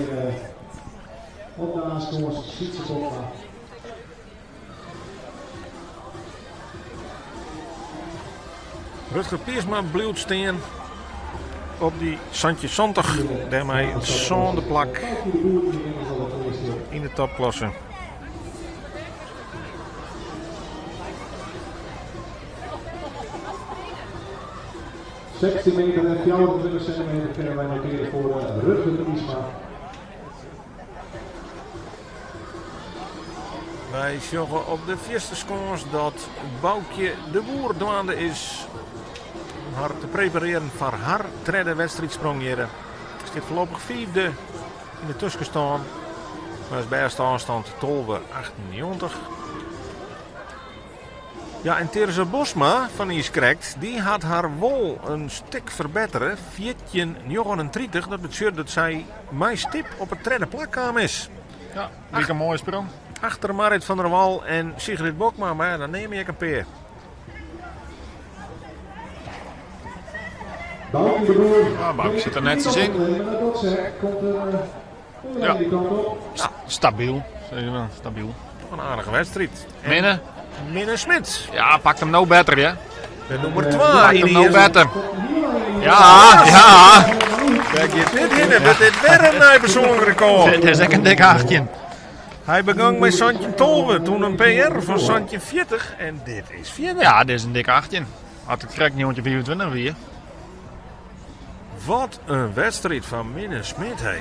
Op de aanschoors, Sietse Bosma. Rutger Piersma bliuwt stean op dy 70. Dêrmei it sânde plak yn de topklasse. 16 meter en 24 centimeter kunnen wij noteren voor Rutger Piersma. Wy sjogge op de fierste skâns dat Boukje de Boer dwaande is om har te preparearjen foar har tredde wedstriidsprong hjir. Stiet foarlopich fiifde yn de tuskenstân. Mar is bêste ôfstân 12,98. Ja, en Tirza Bosma fan Niiskrekt, dy hat har wol in stik ferbettere. 14,39, dat betsjut dat sy mei stip op it tredde plak kaam is. Ja, like in moaie sprong. Achter Marit van der Wal en Sigrid Bokma, mar ja, dan neam ik in pear. Bouke de Boer. Ja, Bouke sit der netsjes yn. Ja. Stabyl, stabyl. Toch in aardige wedstriid. Minne. Minne Smit. Ja, pakt him no better, ja. De nûmer 2 Pakt him no better. Ja, ja. Wêr giet dit hinne? Wurdt dit wer in nij persoanlik rekôr? Dit is ek in dik 18. Hy begong mei 17-12, doe in PR fan 17-40 en dit is fierder. Ja, dit is in dik 18. As it krekt 1925 wie. Wat in wedstriid fan Minne Smit, hé.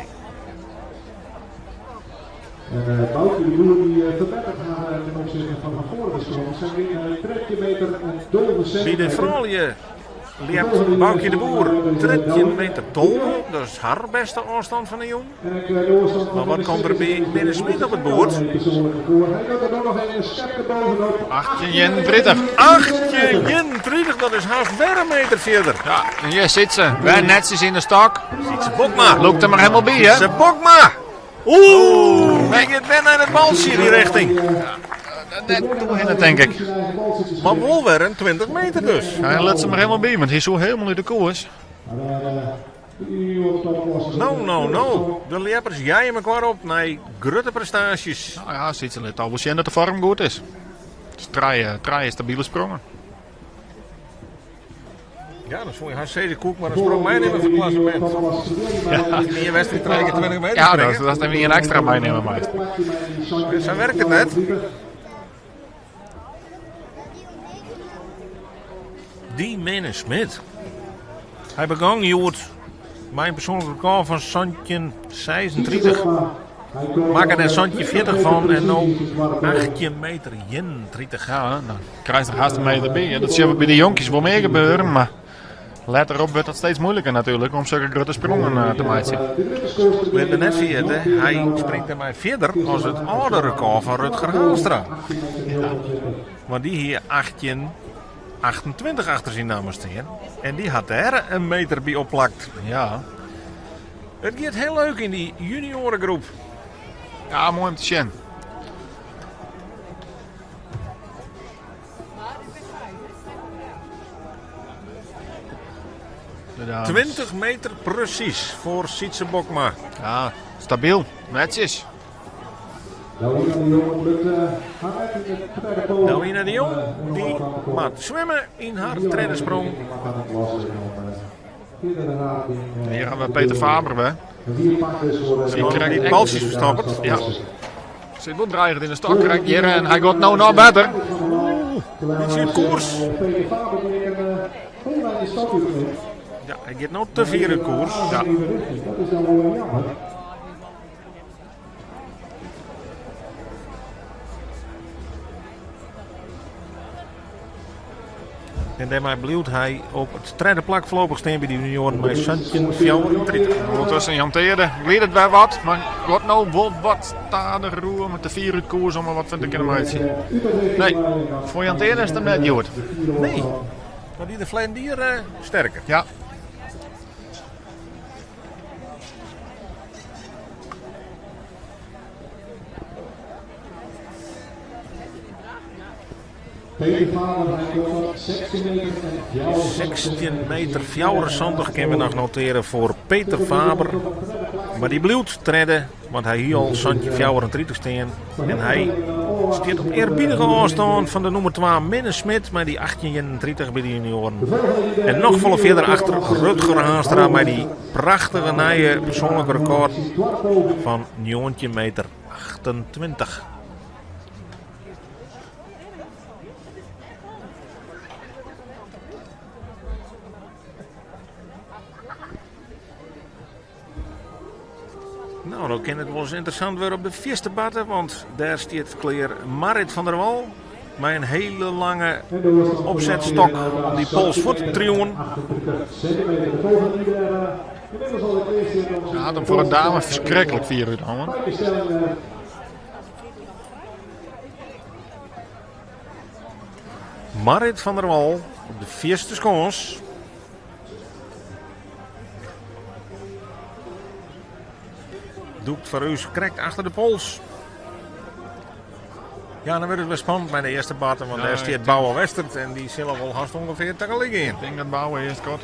En Boukje de Boer die ferbettert har ten opzichte fan har foarige sprong. Sy wint 13 meter en 12 centimeter. By de froulju ljept Boukje de Boer 13 meter 12. Dat is har bêste ôfstân fan de jûn. Mar wat komt der by Minne Smit op it boerd? 18,31. 18,31, dat is hast wer in meter fierder. Ja, en hjir sit se. Wer netsjes yn de stok. Sytse Bokma. Lûkt der mar helemaal by, hè? Sytse Bokma. Oeh, hy giet wer nei it baltsje yn dy rjochting. Net doorhinne, denk ik. Mar wol wer in 20 meter dus. Ja, hy lit se mar helemaal by, want hy soe helemaal út de koers. No, no, no. De ljeppers jeie mekoar op nei grutte prestaasjes. Nou ja, Sytse lit al wol sjen dat de foarm goed is. Dus trije stabile sprongen. Ja, dan soe je hast sizze, koe ik mar in sprong meinimme foar it klassemint. Ja. Yn ien wedstriid trije kear 20 meter Ja, springe. dat is dan ien ekstra meinimme meist. Sa werkt it net. Dy Minne Smit. Hy begong hjoed mei in persoanlik rekôr fan 17,36. Makke der 17,40 fan en no 18 meter 31. Ja, dan krijst der hast in meter by. Dat sjogge we by de jonkjes wol mear gebeuren, mar letter op wurdt dat steeds moeilijker natuerlik om sokke grutte sprongen eh, te meitsjen. Lit me net ferjitte, hy springt dêrmei fierder as it âlde rekôr fan Rutger Haalstra. Want dy hie 18,28 achter syn namme stean en dy hat dêr in meter by opplakt. Ja. It giet hiel leuk yn dy junioaregroep. Ja, moai om te sjen. De dames. 20 meter presys foar Sytse Bokma. Ja, stabyl. Netsjes. Douwina de Jong dy moat swimme yn har tredde sprong. Hjir hawwe we Peter Faber wer. Dy krekt baltsjes ferstoppet. Ja. Sit wol dreigend yn de stok krekt hjir en hy giet no noch better. Bytsje út koers. Ja, hy giet no te fier út koers. Ja. En dêrmei bliuwt hy op it tredde plak foarlopich stean by de junioaren mei 17,34. Ûndertusken Jan Teerde glidet it wer wat, mar giet no wol wat stadiger oer om it te fier út koers om der wat fan te kinnen meitsjen. Nee, foar Jan Teerde is it him net hjoed. Nee, dat wie de ferleden jier sterker. Ja. 16 meter 74 kinne we noch notearje foar Peter Faber. Mar dy bliuwt tredde, want hy hie al 17,34 stean. En hy stiet op earbiedige ôfstân fan de nûmer 2 Minne Smit mei dy 18,31 by de junioaren. En noch folle fierder achter Rutger Haanstra mei dy prachtige nije persoanlike rekôr fan 19 meter 28. No, dan kin it wolris ynteressant wurde op de fierste barte, want dêr stiet klear Marit van der Wal mei in hiele lange opsetstok om dy pols fuort te triuwen. Hy hat him foar in dame ferskriklik fier úthongen. Marrit van der Wal op de fierste skâns. Dûkt foar ús krekt achter de pols. Ja, dan wurdt it wer spannend mei de earste parte, want dêr stiet Bouwe Westert en dy sille wol hast ûngefear tagelyk gean. Ik tink dat Bouwe earst komt.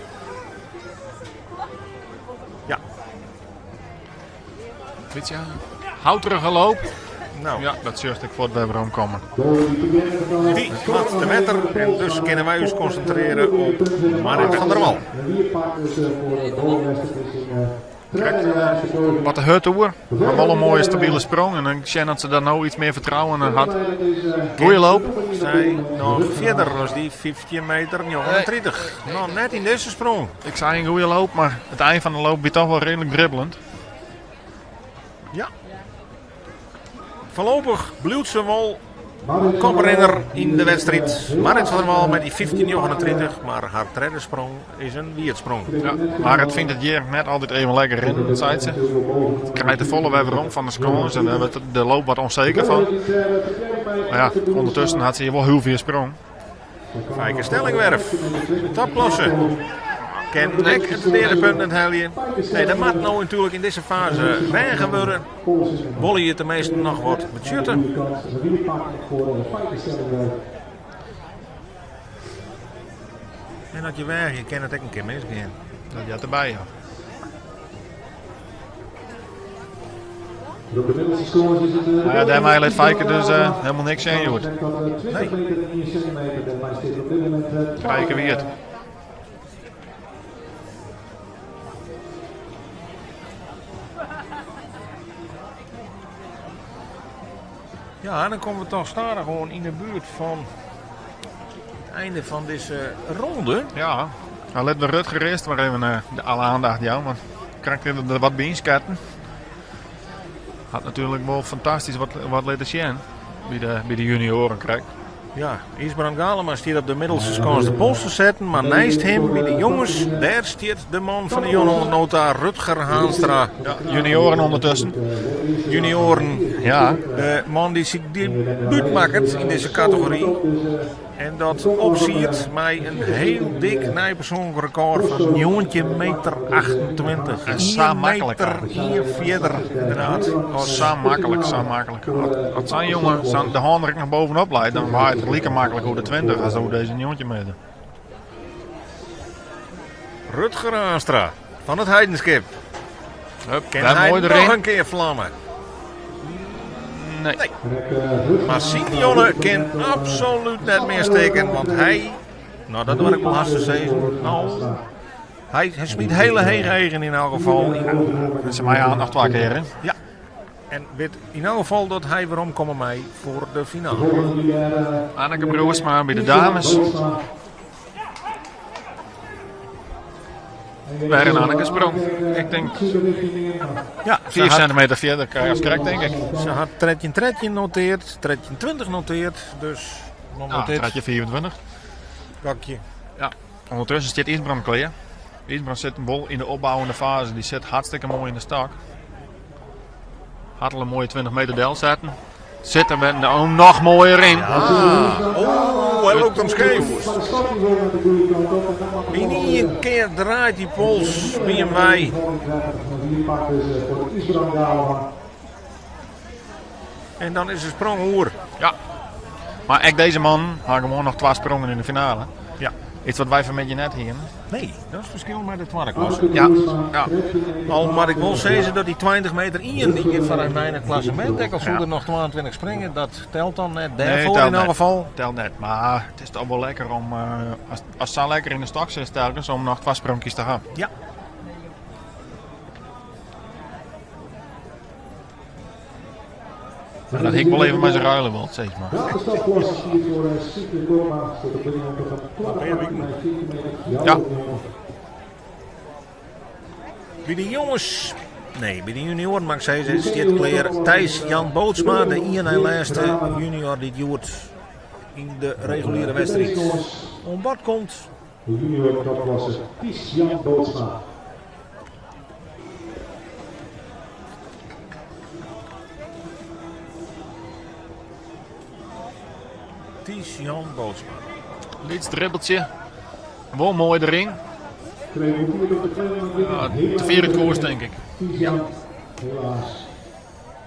Ja. Bytsje houterige loop. Nou. Ja, dat sjochst ek fuort wer weromkommen. Dy moat te wetter en dus kinne wy ús konsintrearje op Marrit van der Wal. Krekt wat te hurd oer, mar wol in moaie stabile sprong. En dan sjen dat se daar no iets mear fertrouwen in hat. Goeie loop. Sy noch fierder as dy 15 meter 39. No, net yn dizze sprong. Ik sei in goeie loop, mar it ein fan de loop wie toch wol reedlik dribbelend. Ja. Foarlopich bliuwt se wol koprinner yn de wedstriid. Marrit van der Wal mei dy 15,39, mar har tredde sprong is in wierdsprong. Ja, Marrit fynt it hjir net altyd even lekker rinnen, seit se. Krijt te folle wer werom fan de skâns en dêr wurdt de loop wat ûnseker fan. Mar ja, ûndertusken hat se hjir wol hiel fier sprong. Feike Stellingwerf, topklasse. Kin ek it deade punt net helje. Nee, dat moat no natuerlik yn dizze faze weage wurde. Wolle je teminsten noch wat betsjutte? En as je weagje, kin it ek in kear misgean. Dat heart derby, ja. Maar ja, dêrmei lit Feike dus helemaal niks sjen hjoed. Nee. Trije kear wierd. Ja, en dan komme we toch stadichoan yn de buert fan it einde fan dizze ronde. Ja, nou litte we Rutger earst mar even de alle aandacht jaan, want krekt even der wat by ynsketten. Hat natuerlik wol fantastysk wat litten sjen by de junioaren krekt. Ja, Ysbrand Galema stiet op de middelste skâns de pols te setten, mar neist him by de jonges, dêr stiet de man fan de Jonge-nota, Rutger Haanstra. Ja, junioaren ûndertusken. Junioaren. Ja. De man dy't syn debút makket yn dizze kategory. En dat opsiert mei in hiel dik nij persoanlik rekôr fan 19 meter 28. En sa maklik. Meter ien fierder, ynderdaad. Sa maklik, sa maklik. As sa'n jonge de hân der ek noch bovenop leit, dan waait er like maklik oer de 20 as oer dizze 19 meter. Rutger Haanstra fan It Heidenskip. Hup, Kin wer hy moai noch deryn. in kear flamme? Nee. Mar syn Jonne kin absolút net mear stikken, want hy, no dat doar ik wol hast te sizzen, no, hy smyt hiele hege eagen yn elk gefal. Dat is my noch twa kear, hè? Ja. En wit yn elk gefal dat hy weromkomme mei foar de finale. Anneke Broersma by de dames. Wer in Anneke sprong. Ik tink Ja, 5 centimeter fierder as krekt, tink ik. Se hat 13-13 noteard, 13-20 noteard, dus dan Ja, wordt dit 13-24. gokje. Ja, ûndertusken stiet Ysbrand klear. Ysbrand sit wol yn de opbouwende fase. Dy sit hartstikke moai yn de stok. Hat al in moaie 20 meter delsetten. Sit der wer no noch moaier yn. Oh, hy lûkt him skeef. Yn ien kear draait dy pols by him wei. En dan is de sprong oer. Ja. Mar ek dizze man hat gewoan noch twa sprongen yn de finale. Ja. Iets wat wy fan 'e middei net hiene. Nee, dat is it ferskil mei de twadde klasse. Ja. Ja. Al moat ik wol sizze dat dy 20 meter ien, dy giet foar my yn it klassemint. Ek al soe der noch 22 springe, dat telt dan net dêrfoar telt yn elk net. gefal. Telt net, mar it is toch wol lekker om, as sa lekker yn de stok sitst telkens, om noch twa spronkjes te hawwen. Ja. En dat hie ik wol even mei se ruile wold, sis mar. Ja. By de jonges, nee, by de junioaren moat ik sizze, stiet klear Thijs Jan Bootsma, de ien nei lêste junior dy't hjoed yn de reguliere wedstriid oan bod komt. De junior topklasse Thijs Jan Bootsma. Thijs Jan Bootsma. Lyts dribbeltsje. Wol moai deryn. Ja, te fier út koers, tink ik. Ja.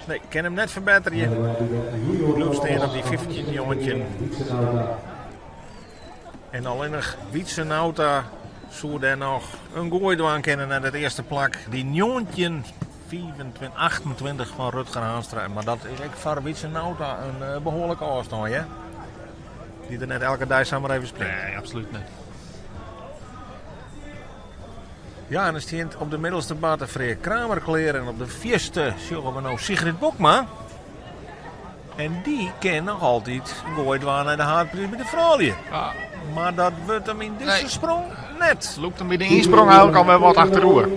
Nee, kin him net ferbetterje. Bliuwt stean op dy 15-19. En allinnich Wietse Nauta soe dêr noch in goai dwaan kinne nei it earste plak. Dy 19, 25, 28 fan Rutger Haanstra. Mar dat is ek foar Wietse Nauta in eh, behoarlike ôfstân, hear. Dy't er net elke dei samar even springt. Nee, absolút net. Ja, en dan stiet op de middelste barte Freark Kramer klear. En op de fierste sjogge we no Sigrid Bokma. En dy kin noch altyd goai dwaan nei de haadpriis by de froulju. Ja. Mar dat wurdt him yn dizze Nee. sprong net. Lûkt him by de ynsprong eigentlik alwer wat achteroer.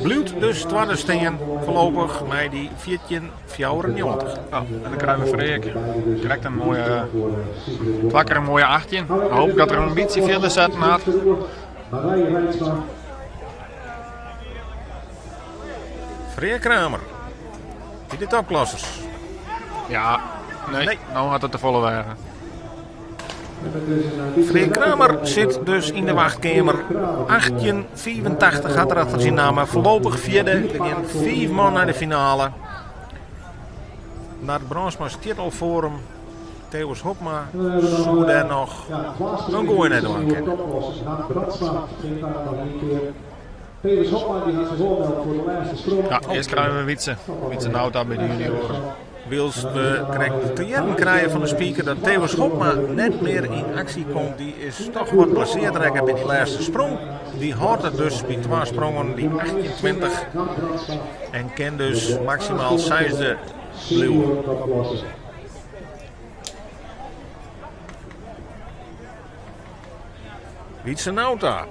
Bliuwt dus twadde stean foarlopich mei dy 14,94. Ja, en dan krije we Freark krekt in moaie, twa kear in moaie 18. Dan hoop ik dat er in bytsje fierder setten hat. Freark Kramer by de topklassers. Ja, nee, Nee. no hat it te folle weage. Freark Kramer sit dus yn de wachtkeamer. 18,85 hat er achter syn namme. Foarlopich fjirde. Der gean fiif man nei de finale. Nard Brandsma stiet al foar him. Thewis Hobma soe dêr noch in goai nei dwaan kinne. Ja, earst krije we Wietse. Wietse Nauta by de junioaren. Wylst we krekt te hearren krije fan de speaker dat Thewis Hobma net mear yn aksje komt. Dy is toch wat blesseard rekke by dy lêste sprong. Dy hâldt it dus by twa sprongen, dy 28. En kin dus maksimaal seisde bliuwe. Wietse Nauta.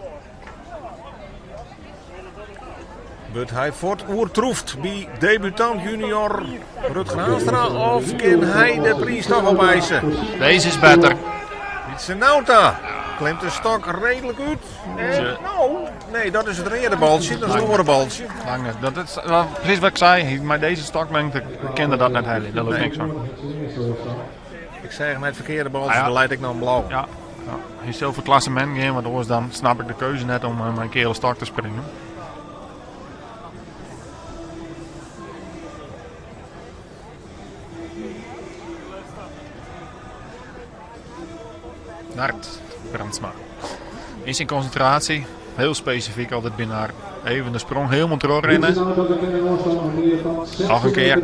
Wurdt hy fuort oertroefd by debutant junior Rutger Haanstra of kin hy de priis toch opeizje? Dizze is better. Wietse Nauta klimt de stok reedlik út. En, no, nee, dat is it reade baltsje, dat is in oare baltsje. Lang net. Dat is presys wat ik sei. Mei dizze stoklingte kin er dat net helje. Dêr lukt niks fan. Ik seach net it ferkearde baltsje, Ah, ja. der leit ek noch in blau. Ja, ja. Hy sil foar klassemint gean, want oars dan snap ik de keuze net om mei in keale stok te springen. Nard Brandsma. Yn syn konsintraasje, hiel spesifyk altyd by Nard. Even de sprong hielendal trochrinne. Noch in kear.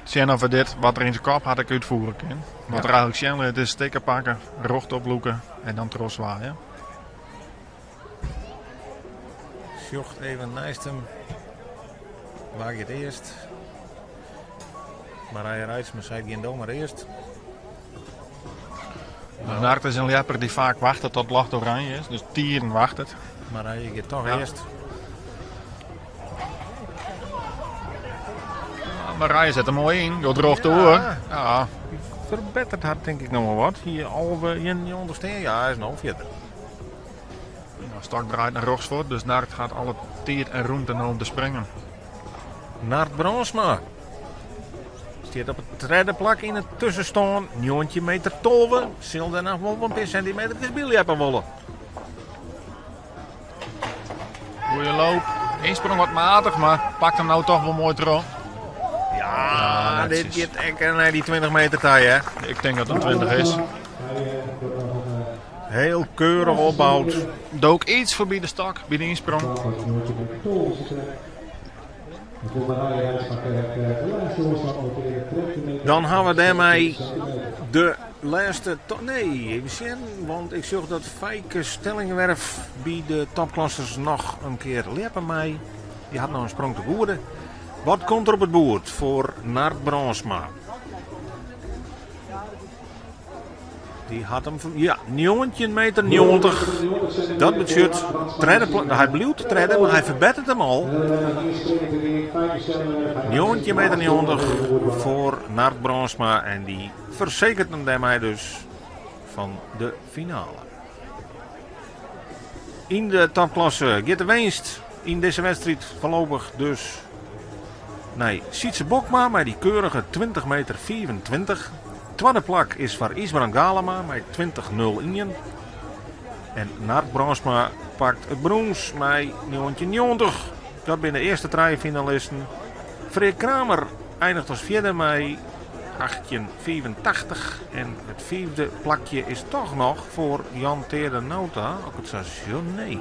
Sjen oft er dit wat er yn syn kop hat ek útfiere kin. Wat er eigentlik sjen lit is stikken pakke, rjocht oplûke en dan trochswaaie. Sjocht even neist him. Wa giet earst? Marije Reitsma seit gean do mar earst. Nard is in ljepper dy't faak wachtet tot it ljocht oranje is, dus tiden wachtet. Marije giet toch Ja. earst. Marije set him moai yn, giet rjochtoer. Ja. Ja. Ferbetteret hat tink ik noch wol wat. Hie 11, 91 stean. Ja, hy is no fierder. Nou, stok draait nei rjochts fuort, dus Nard hat alle tiid en rûmte no om te springen. Nard Brandsma stiet op it tredde plak yn it tuskenstân. 19 meter 12. Sil der noch wol in pear sintimeterkes byljeppe wolle. Goeie loop. Ynsprong wat matich, mar pakt him no toch wol moai troch. Ja, Ja, dit netsjes. giet ek nei dy 20 meter ta, hè. Ik tink dat it in 20 is. Hiel keurich opboud. Dook iets foarby de stok by de ynsprong. Dan ha we dêrmei de lêste. Nee, even sjen, want ik sjoch dat Feike Stellingwerf by de topklassers noch in kear ljeppe mei. Dy hat noch in sprong te goede. Wat komt der op it boerd foar Nard Brandsma? Dy hat him fan, ja, 19 meter 90. Dat betsjut tredde plak. Hy bliuwt tredde, mar hy ferbetteret him al. 19 meter 90 foar Nard Brandsma en dy fersekeret him dêrmei dus fan de finale. Yn de topklasse giet de winst yn dizze wedstriid foarlopich dus nei Sytse Bokma mei dy keurige 20 meter 25. Twadde plak is foar Ysbrand Galama mei 20.01. En Nard Brandsma pakt it brûns mei 1990. Dat binne de earste trije finalisten. Freark Kramer einiget as fjirde mei 1885. En it fiifde plakje is toch noch foar Jan Teade Nauta, as ik it sa sjoch. Nee,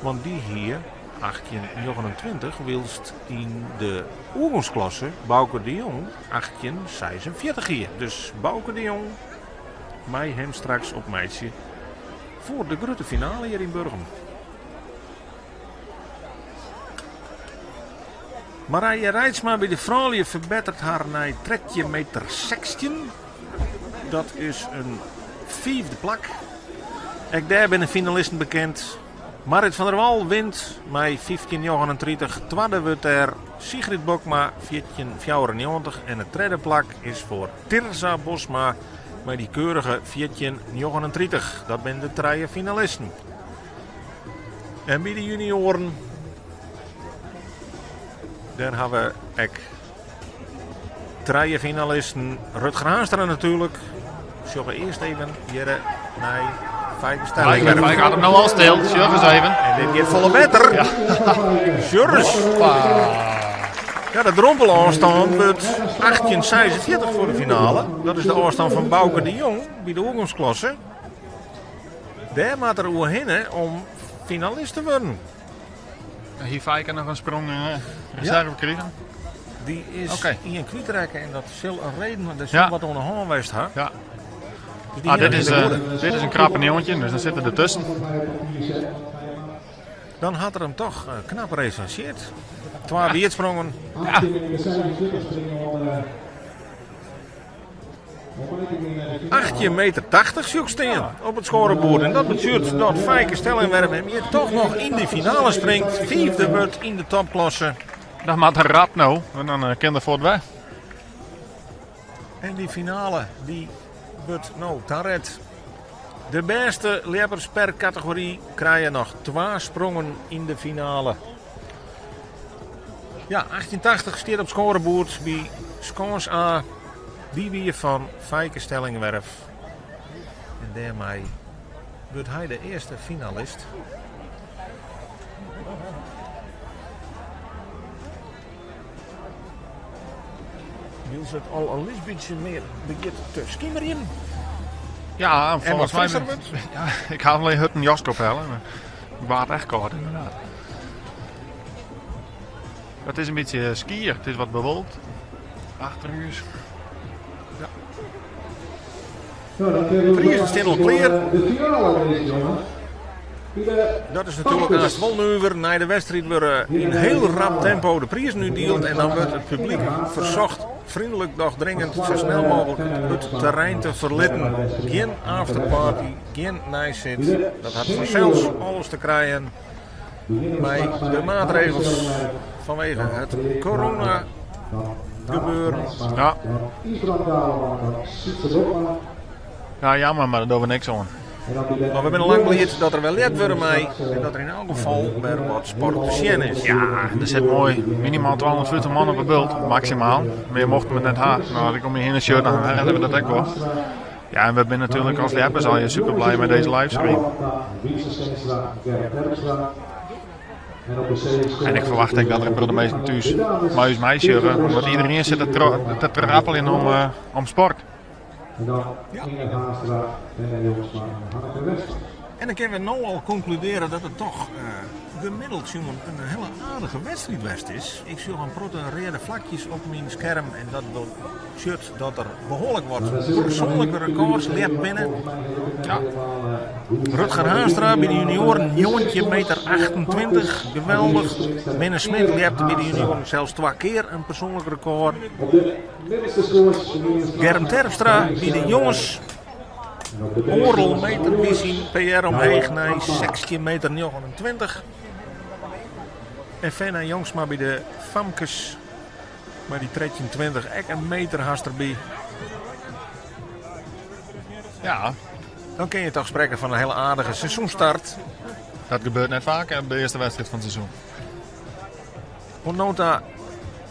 want dy hie 1829, wylst yn de oergongsklasse Bauke de Jong 1846 hie. Dus Bauke de Jong mei him straks opmeitsje foar de grutte finale hjir yn Burgum. Marije Reitsma by de froulju ferbetteret har nei 13 meter 16. Dat is in fiifde plak. Ek dêr binne finalisten bekend. Marit van der Wal wint mei 15,39. Twadde wurdt dêr Sigrid Bokma, 14,94. En it tredde plak is foar Tirza Bosma mei dy keurige 14,39. Dat binne de trije finalisten. En by de junioaren, dêr ha we ek trije finalisten. Rutger Haanstra natuerlik. Sjogge earst even hjir nei Feike Stellingwerf. Feike hat him no al stil. Sjoch ris even. En dit giet folle better. Ja. Sjoch ris. Ja, de drompelôfstân wurdt 18,46 foar de finale. Dat is de ôfstân fan Bauke de Jong by de oergongsklasse. Dêr moat er oerhinne om finalist te wurden. Hie Feike noch in sprong reserve krigen? Dy is okay. ien kwytrekke en dat sil in reden, der sil wat oan de hân west ha. Ja. Dus ah, dit, is, dit is in krappe 19, dus dan sit er dertusken. Dan hat er him toch knap revancheerd. Twa wietsprongen. Ja. 18 meter 80 sjoch ik stean op it skoareboerd. En dat betsjut dat Feike Stellingwerf him hjir toch noch yn de finale springt. Fiifde wurdt yn de topklasse. Dat moat rap no, want dan eh, kin er fuort wer. En dy finale dy wurdt no taret. De bêste ljeppers per kategory krije noch twa sprongen yn de finale. Ja, 1880 stiet op skoareboerd by Skâns A. Dy wie fan Feike Stellingwerf. En dêrmei wurdt hy de earste finalist. Wylst it al in lyts bytsje mear begjint te skimerjen. Ja, en volgens mij. Ja, ik ha alleen hurd in jaske ophelle. Het waard echt kâld inderdaad. Het is in bytsje skier, it is wat bewolkt achter ús. Ja. De prizen stean al klear. Dat is natuerlik aanst wol nuver. Nei de wedstriid wurde yn hiel rap tempo de prizen útdield en dan wurdt it publyk fersocht freonlik doch dringend sa snel mooglik it terrein te ferlitten. Gjin afterparty, gjin neisit. Dat hat fansels alles te krijen mei de maatregels fanwege it corona gebeuren. Ja. Ja, jammer, mar dêr dogge we niks oan. Mar we binne lang bliid dat der wer ljept wurde mei en dat der yn elk gefal wer wat sport te sjen is. Ja, der sit moai minimaal 250 man op 'e bult, maksimaal. Mear mochten we net ha. No, as ik om my hinne sjoch, dan rêde we dat ek wol. Ja, en we binne natuerlik as ljeppers allegear super blij mei dizze livestream. En ik ferwacht ek dat der in protte minsken thús mei ús meisjogge, want iderien sit te trappeljen om, eh, om sport. Ja. En dan kinne we no al konkludearje dat it toch uh, gemiddeld sjoen in hiele aardige wedstriid west is. Ik sjoch in protte reade flakjes op myn skerm en dat betsjut dat der behoarlik wat persoanlike rekôrs ljept binne. Ja. Rutger Haanstra by de junioaren 19 meter 28, geweldich. Minne Smit ljepte by de junioaren sels twa kear in persoanlik rekôr. Germ Terpstra by de jonges oardel meter by syn PR omheech nei 16 meter 29. En Fenna Jongsma by de famkes mei dy 13,20 ek in meter hast derby. Ja. Dan kin je toch sprekke fan in hiele aardige seizoenstart. Dat gebeurt net faak op de earste wedstriid fan it seizoen. Oant no ta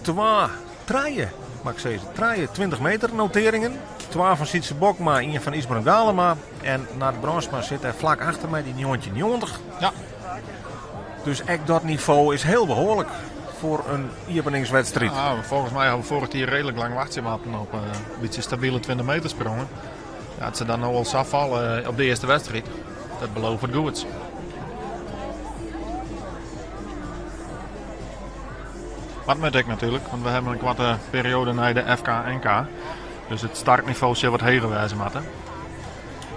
twa, trije. Mar ik sis 23 meter noteringen. Twa fan Sytse Bokma, ien fan Ysbrand Galema. En Nard Brandsma sit dêr flak achter mei dy 1990. Ja. Dus ek dat nivo is hiel behoarlik foar in iepeningswedstriid. Ja, folgens my hawwe we foarich jier reedlik lang wachtsje moatten op in bytsje stabile 20 meter sprongen. Ja, as se dan no al sa falle op de earste wedstriid, dat belooft wat goeds. Wat moat ek natuerlik, want we hawwe in koarte perioade nei de FK NK. Dus it startnivo sil wat heger wêze moatte.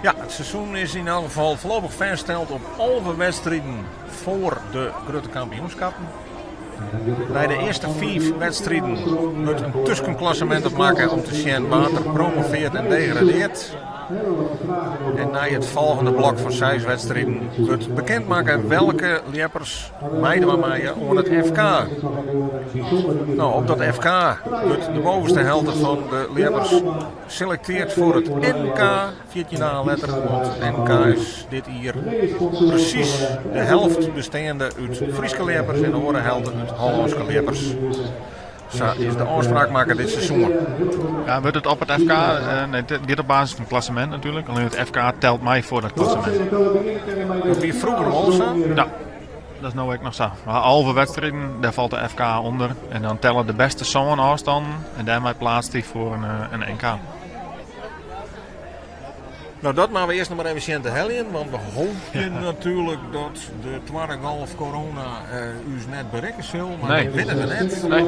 Ja, it seizoen is yn elk gefal foarlopich fêststeld op 11 wedstriden foar de grutte kampioenskappen. Nei de earste fiif wedstriden wurdt in tuskenklassemint opmakke om te sjen wa't der promoveart en degradeart. En nei it folgjende blok fan seis wedstriden wurdt bekend makke welke ljeppers meidwaan meie oan it FK. No, op dat FK wurdt de bovenste helte fan de ljeppers selekteard foar it NK 14 dagen letter, want it NK is dit jier presys de helft besteande út Fryske ljeppers en de oare helte út Hollânske ljeppers. Sa is de ôfspraak makke dit seizoen. Ja, wurdt it op it FK, nee, it giet op basis fan it klassemint natuerlik, allinnich it FK telt mei foar dat klassemint. Dat wie froeger wol sa? Ja, dat is no ek noch sa. We ha 11 wedstriden, dêr falt de FK ûnder en dan telle de bêste sân ôfstannen en dêrmei pleatst dy foar in NK. No, dat moatte we earst noch mar even sjen te heljen, want we hoopje natuerlik dat de twadde golf corona ús net berikke sil, mar Nee. dat witte we net. Nee.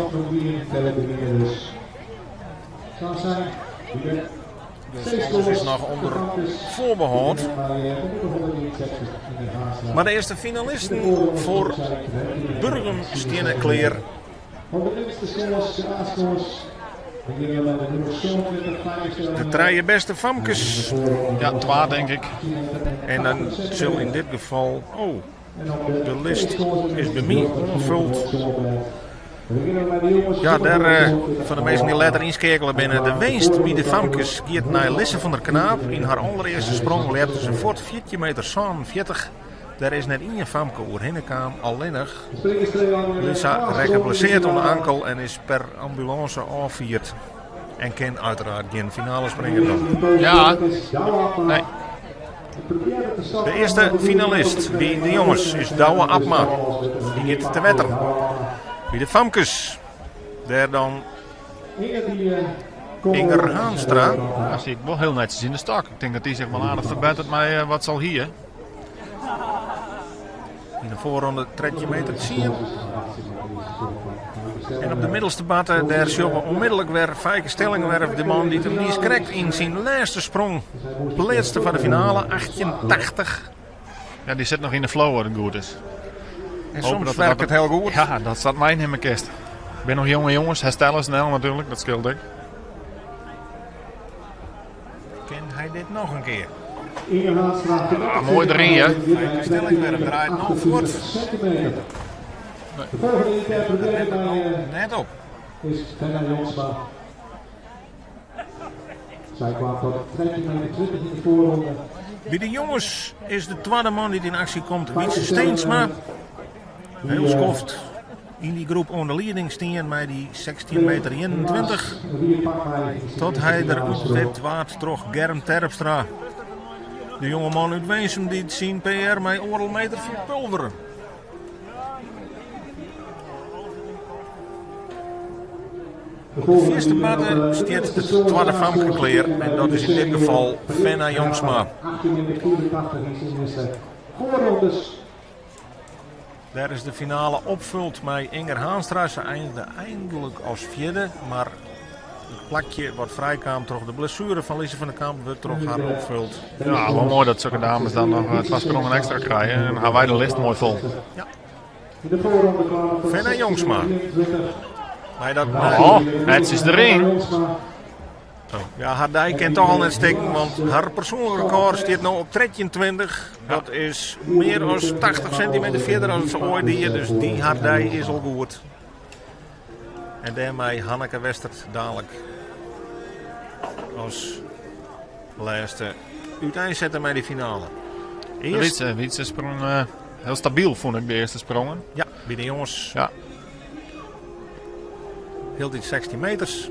Dus alles is noch ûnder foarbehâld. Mar de earste finalisten foar Burgum steane klear. De trije bêste famkes. Ja, twa denk ik. En dan sil yn dit gefal, oh, de list is by my oanfuld. Ja, dêr foar de minsken dy't letter ynskeakele binne, de winst by de famkes giet nei Lisse van der Knaap. Yn har alderearste sprong ljepte se fuort fjirtjin meter sânenfjirtich. Der is net ien famke oerhinne kaam, allinnich Lissa rekke blesseard oan de ankel en is per ambulânse ôffierd. En kin uiteraard gjin finale springe dan. Ja, nee. De earste finalist by de jonges is Douwe Abma. Dy giet te wetter. By de famkes, dêr dan Inger Haanstra. Ja, sil ik wol hiel netsjes yn de stok. Ik tink dat dy sich wol aardich ferbetteret mei wat se al hie. Yn de foarronde 13 meter tsien. En op de middelste batte, dêr sjogge we onmiddellik wer Feike Stellingwerf, de man dy't him niiskrekt yn syn lêste sprong pleatste foar de finale, 1880. Ja, dy sit noch yn de flow as it goed is. En soms werkt it hiel goed. Ja, dat staat my yn de kist. Binne noch jonge jonges, herstelle snel natuerlik, dat skeelt ek. Kin hy dit noch in kear? Ah, moai deryn, hè? Feike Stellingwerf draait no fuort. Nee. Net op. By de jonges is de twadde man dy't yn aksje komt Wytse Steensma. Hiel skoft yn dy groep oan de lieding stien mei dy 16 meter 21. Tot hy der útwipt waard troch Germ Terpstra. De jonge man út Winsum dy't syn PR mei oardel meter ferpulvere. Op de fierste batte stiet it twadde famke klear en dat is yn dit gefal Fenna Jongsma. Dêr is de finale opfuld mei Inger Haanstra. Se einige eindelijk as fjirde, mar it plakje wat frijkaam troch de blessuere fan Lise van der Kamp wurdt troch har opfuld. Ja, wol moai dat sokke dames dan noch twa sprongen ekstra krije en dan ha wy de list moai fol. Ja. Fenna Jongsma. Mei dat Oh, netsjes deryn. Ja, har dei kin toch al net stikken, want har persoanlik rekôr stiet no op 13,20. Dat is mear as 80 sintimeter fierder as se oait die, dus dy har dei is al goed. En dêrmei Hanneke Westert dalik as lêste úteinsette mei de finale. Earst Wytse, Wytse sprong hiel stabyl, fûn ik de earste sprongen. Ja, by de jonges. Ja. Hieltyd 16 meters.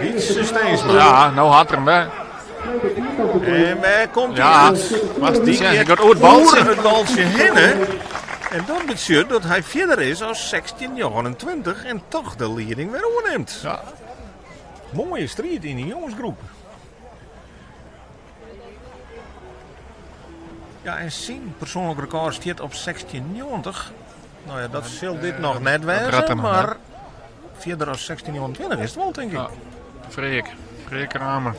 Wytse Steensma. Ja, no hat er him wer. En wêr komt hy Ja, út? moatst Dy sjen, hy giet gaat oer it oer baltsje. it baltsje hinne. En dat betsjut dat hy fierder is as 16,29 en toch de lieding wer oernimt. Ja. Moaie striid yn de jongesgroep. Ja, en syn persoanlik rekôr stiet op 16,90. No ja, dat sil dit noch net dat redt wêze, er noch mar net. fierder as 16,29 is it wol, tink ik. Ja. Freek. Freek Kramer.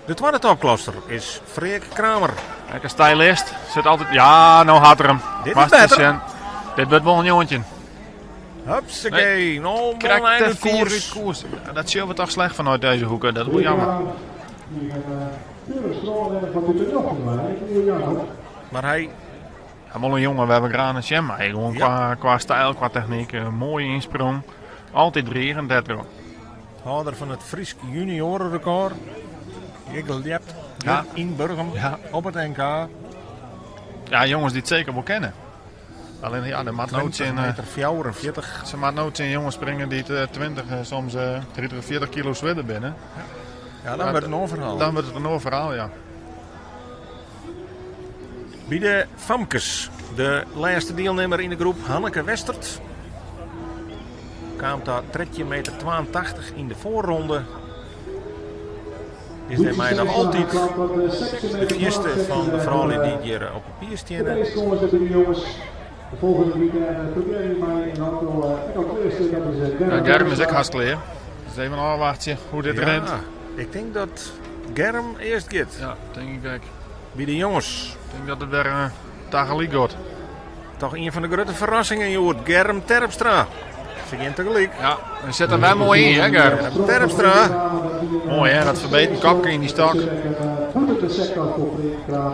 De twadde topklasser is Freek Kramer. Ek in stylist. Sit altyd. Ja, no hat er him. Dit is Moatst eens better. sjen. Dit wurdt wol in njoggentjin. Hupsakee, no man Krekt uit te de fier koers. út koers. Ja, dat sjogge we toch slecht vanuit deze hoeken. Dat is wel jammer. Maar hy Ja, wel een jongen, we hebben graag een sjem. Maar gewoon Ja. qua stijl, qua techniek. Een mooie insprong. Altijd dreigend, dat wel. hâlder fan it Frysk juniorenrekôr. Ik ljept Ja. yn Burgum Ja. op it NK. Ja, jongens die het zeker wel kennen. Alleen ja, de maat nooit 20 in, meter 44. ze maat nooit in jongens springen die het 20, soms 30, 40 kilo zwaarder binnen. Ja, dan wordt het een verhaal. Dan wordt het een ander verhaal, ja. By de famkes, de lêste dielnimmer yn de groep, Hanneke Westert. Kaam ta 13 meter 82 yn de foarronde. Is dêrmei noch altyd de fierste fan de froulju dy't hjir op papier steane. De volgende weekend probeer mij een aantal dat is Ja, Germ is ook hartstikke klaar. Dus even afwachten hoe dit rent. Ik tink dat Germ earst giet. Ja, tink ik ek. By de jonges. Ik denk dat it wer tagelyk giet. Toch ien fan de grutte ferrassingen, hjoed. Germ Terpstra. Se geane tagelyk. Ja, we sitte wer moai yn, hè Germ? Germ Terpstra. Moai hè, dat verbeterde kopke yn dy stok.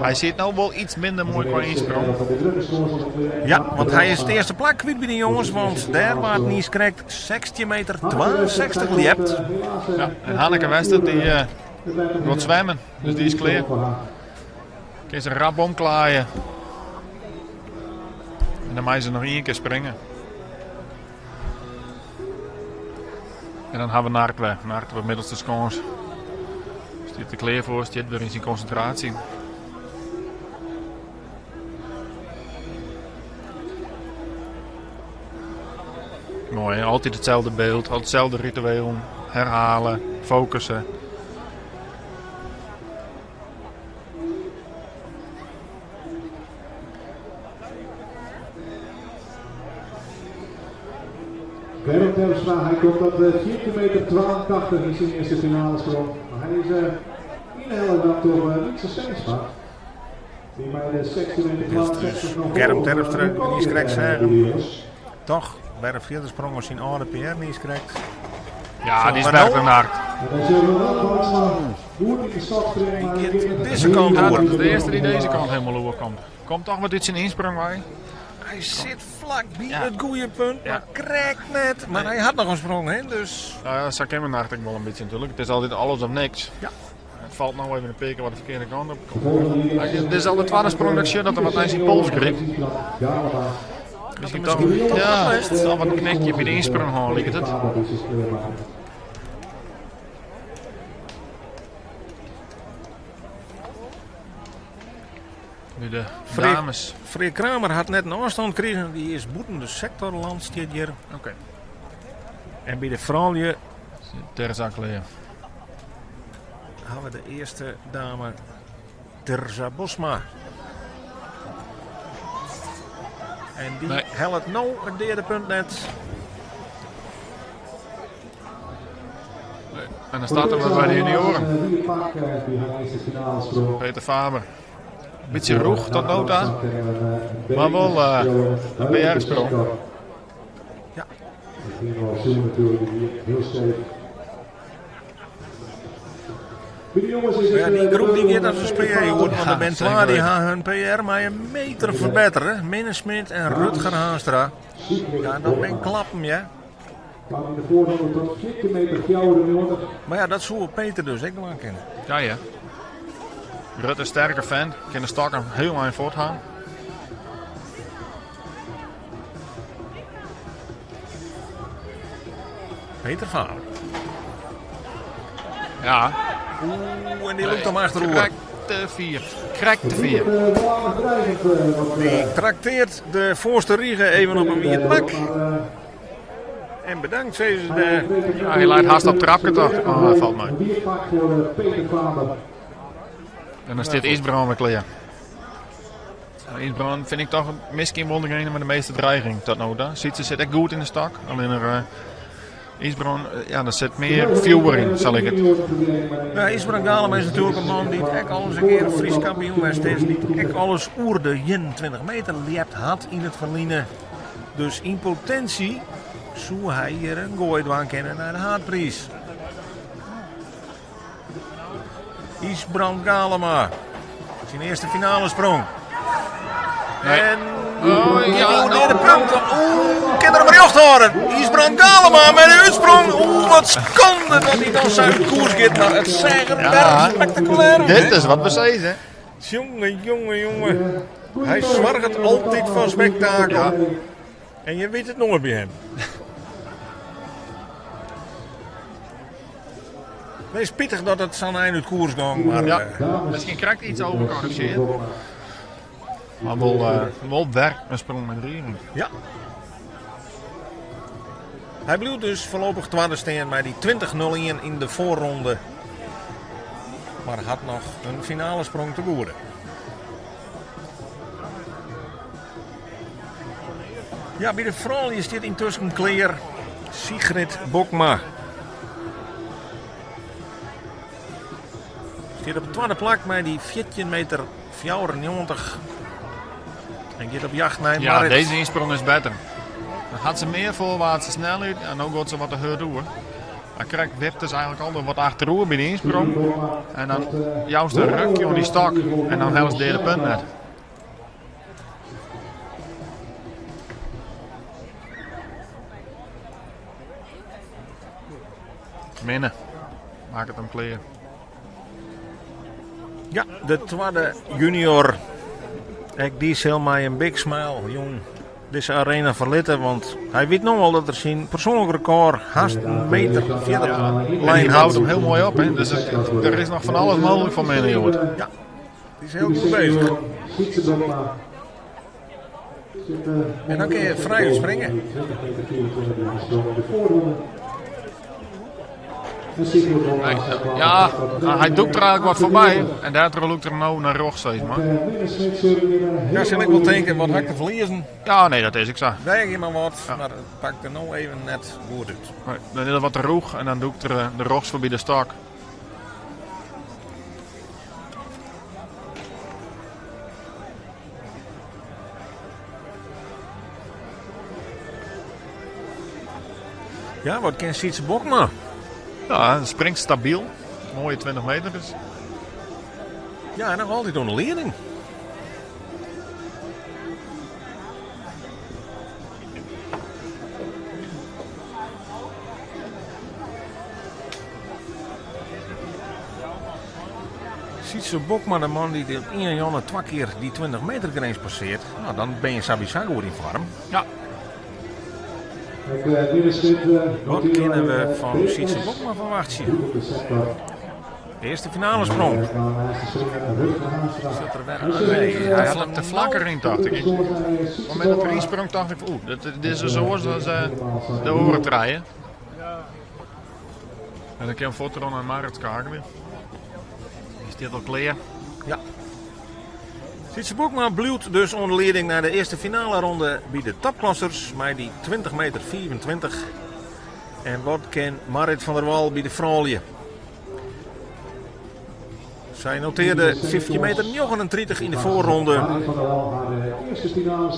Hy sit no wol iets minder moai qua insprong. Ja, want hy is it earste plak kwyt by de jonges, want dêr waard niiskrekt 16 meter 62 ljept. Ja, en Hanneke Wester dy giet swimmen, dus dy is klear. Kin se rap omklaaie. En dan mei se noch ien kear springe. En dan ha we Nart wer. Nart op middelste skâns. Stiet der klear foar, stiet wer yn syn konsintraasje. Moai, hè? Altyd itselde byld, altyd itselde ritueel. Herhale, focussen. Germ Terpstra, hij komt op 14 meter 82 in zijn eerste finale sprong. Maar hij is inhellen dan door Wietse Steensma. Die bij de 16 meter 62 nog Germ op, Terpstra, record die is krekt eh, zeggen. die jongens. Toch, by de fjirde sprong was syn âlde PR niiskrekt. Ja, dy is Maar werklik nou- Nart. En dan zullen we wel Batsma goed in de stad springen. maar Die hij gaat gaat deze kant Ja, oer. dat is de earste dy't dizze kant hielendal oer komt. Komt toch wat út syn insprong wei. Hy sit flak by Ja. it goede punt, Ja. mar krekt net. Mar hy hat noch in sprong, hè, dus... Nou ja, sa ken men eigentlik wol in bytsje natuerlik. It is altyd alles of niks. Ja. It falt no even in pear kear wat de ferkearde kant op. De volgende die Ja, dit is al de tweede sprong dat ik zie dat er wat nei syn pols grypt. Miskien toch, ja, it is al wat in knikje by de ynsprong hân, liket it. Nu de Freek. dames. Freek Kramer hat net in ôfstân krigen. Dy is bûten de sektorland, stiet hjir. Oké. En by de froulju Terza klear. ha we de earste dame Terza Bosma. En dy Nee. hellet no it deade punt net. En dan starten we by de junioaren. Peter Faber. Bytsje rûch tot no ta. Maar wol in PR-sprong. Ja. Heel stevig. Bij de jongens is het, Ja, dy de groep dy giet derde as in spear, hjoed, want Ja, der binne zeker twa dy weten. ha hun PR mei in meter ferbettere. Minne Smit en Rutger Haanstra. Ja, dat binne klappen, ja. Kwam in de voorronde tot 14 meter 94. Mar ja, dat soe Peter dus ek dwaan kinne. Ja, ja. Rutte sterke vent. Kin de stokken hiel ein fuorthaal. Peter Faber. Ja. Oeh, en dy lûkt him achteroer. Krekt te fier. Krekt te fier. Dy trakteart de foarste rige even op in wiet pak. En bedankt, sizze se dêr. Ja, hy leit hast op trapke tocht ik, mar dat falt mei. En dan stiet Ysbrand wer klear. Ysbrand fyn ik toch miskien wol degene mei de measte dreiging tot no ta. Sytse sit ek goed yn de stok, allinnich Ysbrand, ja, der sit mear fjoer yn, sal ik it. Ja, Ysbrand Galema is natuerlik in man dy't ek al ris in kear Frysk kampioen west is, dy't ek al ris oer de 21 meter ljept hat yn it ferline. Dus yn potinsje soe hy hjir in goai dwaan kinne nei de haadpriis. Ysbrand Galema, syn earste finalesprong. Nee. En Oh, ja, oeh, de punt. Oeh, kin er him rjocht hâlde. Ysbrand Galema mei de útsprong. Oeh, wat skande dat hy dan sa út koers giet. Mar it seach der Ja. spektakulêr út. Dit is wat we sizze. Jonge, jonge, jonge. Hy soarget altyd foar spektakel. En je wit it noait by him. Nee, spitich dat it sa'n ein út koers gong, mar Ja, miskien krekt iets overcorrigeerd. Mar wol, wol wer in sprong mei driging. Ja. Hy bliuwt dus foarlopich twadde stean mei dy 20-01 yn de foarronde. Mar hat noch in finalesprong te goede. Ja, by de froulju stiet yntusken klear Sigrid Bokma. Stiet op it twadde plak mei dy 14 meter 94. En giet op jacht nei Ja, Marit. dizze ynsprong is better. Dan hat se mear foarwaartse snelheid en no giet se wat te hurd oer. Mar krekt wipt se eigenlik al wat achteroer by de ynsprong. En dan joust in rukje oan dy stok en dan hellest de punt net. Minne, makket him klear. Ja, de twadde junior. Ek dy sil mei in big smile jûn dizze arena ferlitte, want hy wit no al dat er syn persoanlik rekôr hast in meter fierder En lein hy hat. bout him hiel moai op, hè? Dus der is noch fan alles mooglik foar Minne hjoed. Ja, dy is hiel goed bezich. En dan kin je frij útspringe. Ja, hy dûkt der eigenlik wat foarby en dêrtroch lûkt er no nei rjochts, sis mar. Ja, sil ik wol tinke, wat ha ik te ferliezen? Ja, nee, dat is ek sa. Weagje mar wat, mar it pakt der no even net goed út. Nee, dan is er wat te rûch en dan dûkt er de rjochts foarby de stok. Ja, wat kin Sytse Bokma? Ja, springt stabyl. Moaie 20 meter dus. Ja, en noch altyd oan de lieding. Sytse Bokma, de man dy't op ien janne twa kear dy 20 meter grins passeart, no, dan bin je sawiesa goed yn foarm. Ja. Wat kinne we fan Sytse Bokma ferwachtsje? De earste finalesprong. Sit der wer nee, hy hat Te flak deryn, tocht ik. Op it momint dat er ynsprong, tocht ik, oeh, dit is oars dan de oare trije. En dan kin fuort deroan nei Marit skeakelje. Dy stiet al klear. Ja. Sytse Bokma bliuwt dus oan de lieding nei de earste finaleronde by de topklassers mei dy 20 meter 25. En wat kin Marit van der Wal by de froulju? Sy notearde 15 meter 39 yn de foarronde.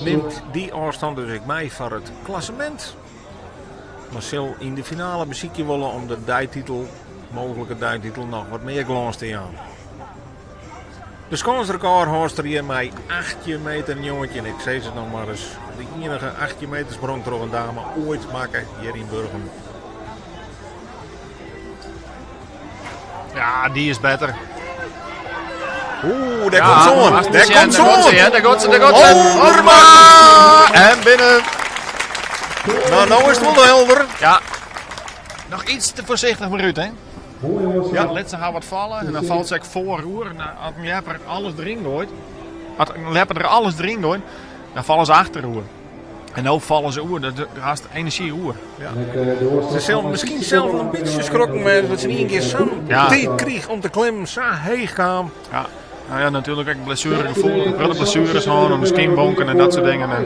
Nimt dy ôfstân dus ek mei foar it klassemint. Mar sil yn de finale besykje wolle om de deititel, mooglike deititel, noch wat mear glâns te jaan. De skânsrekôrhâldster hjir mei 18 meter 19. Ik sis it noch mar ris. De iennige 18 meter sprong troch in dame oait makke hjir yn Burgum. Ja, dy is better. Oeh, dêr komt se oan. Dêr komt se oan. Ja, dêr komt se, dêr komt se. Oh, En binnen. No, no is it wol helder. Ja. Noch iets te foarsichtich mar út, hè? Ja, lit se har wat falle en dan falt se ek foaroer. En as in ljepper alles deryn goait, as in ljepper der alles deryn goait, dan falle se achteroer. En no falle se oer, dat hast enerzjy oer. Ja. Se sil miskien sels wol in bytsje skrokken wêze dat se yn ien kear sa'n Ja. tiid kriich om te klimmen, sa heech kaam. Ja. Nou ja, natuerlik ek blessuregefoelich, in protte blessueres hân, om de skynbonken en dat soart dingen. En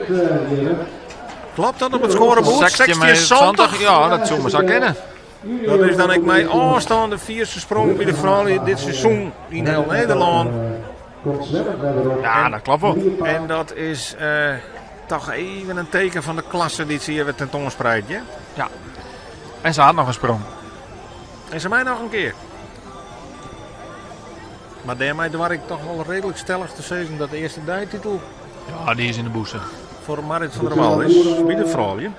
Klopt dat op it skoareboerd? 1670? Ja, dat soe mar sa kinne. Dat is dan ek mei ôfstân de fierste sprong by de froulju dit seizoen yn hiel Nederlân. Ja, dat klopt wol. En dat is eh, toch even in teken fan de klasse dy't se hjir wer tentoanspreit. Ja? Ja. En se hat noch in sprong. En se mei noch in kear. Mar dêrmei doar ik toch wol reedlik stellich te sizzen dat de earste deititel Ja, dy is yn de bûse. foar Marit van der Wal is by de froulju.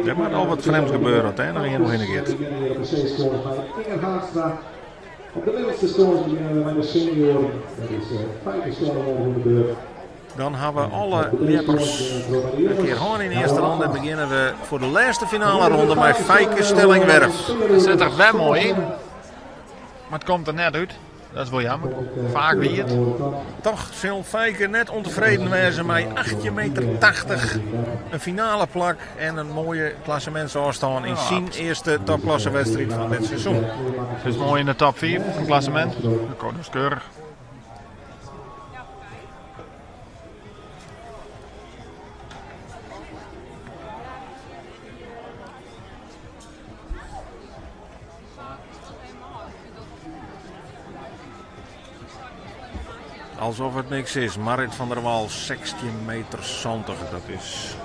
Der moat al wat frjemds gebeure as dêr noch ien oerhinne giet. Op de middelste skâns begjinne we mei de senioaren. Dat is Feike Stellingwerf oan de beurt. Dan ha we alle ljeppers in kear hân yn de earste ronde en begjinne we foar de lêste finale ronde mei Feike Stellingwerf. Dat sit der wer moai yn. Mar it komt der net út. Dat is wol jammer. Faak wie it. Toch sil Feike net ûntefreden wêze mei 18 meter 80. In finale plak en in moaie klassemintsôfstân yn syn earste topklassewedstriid fan dit seizoen. Se is moai yn de top 5 fan it klassemint. Dat is keurich. Alsof it niks is. Marit van der Wal 16 meter 70. Dat is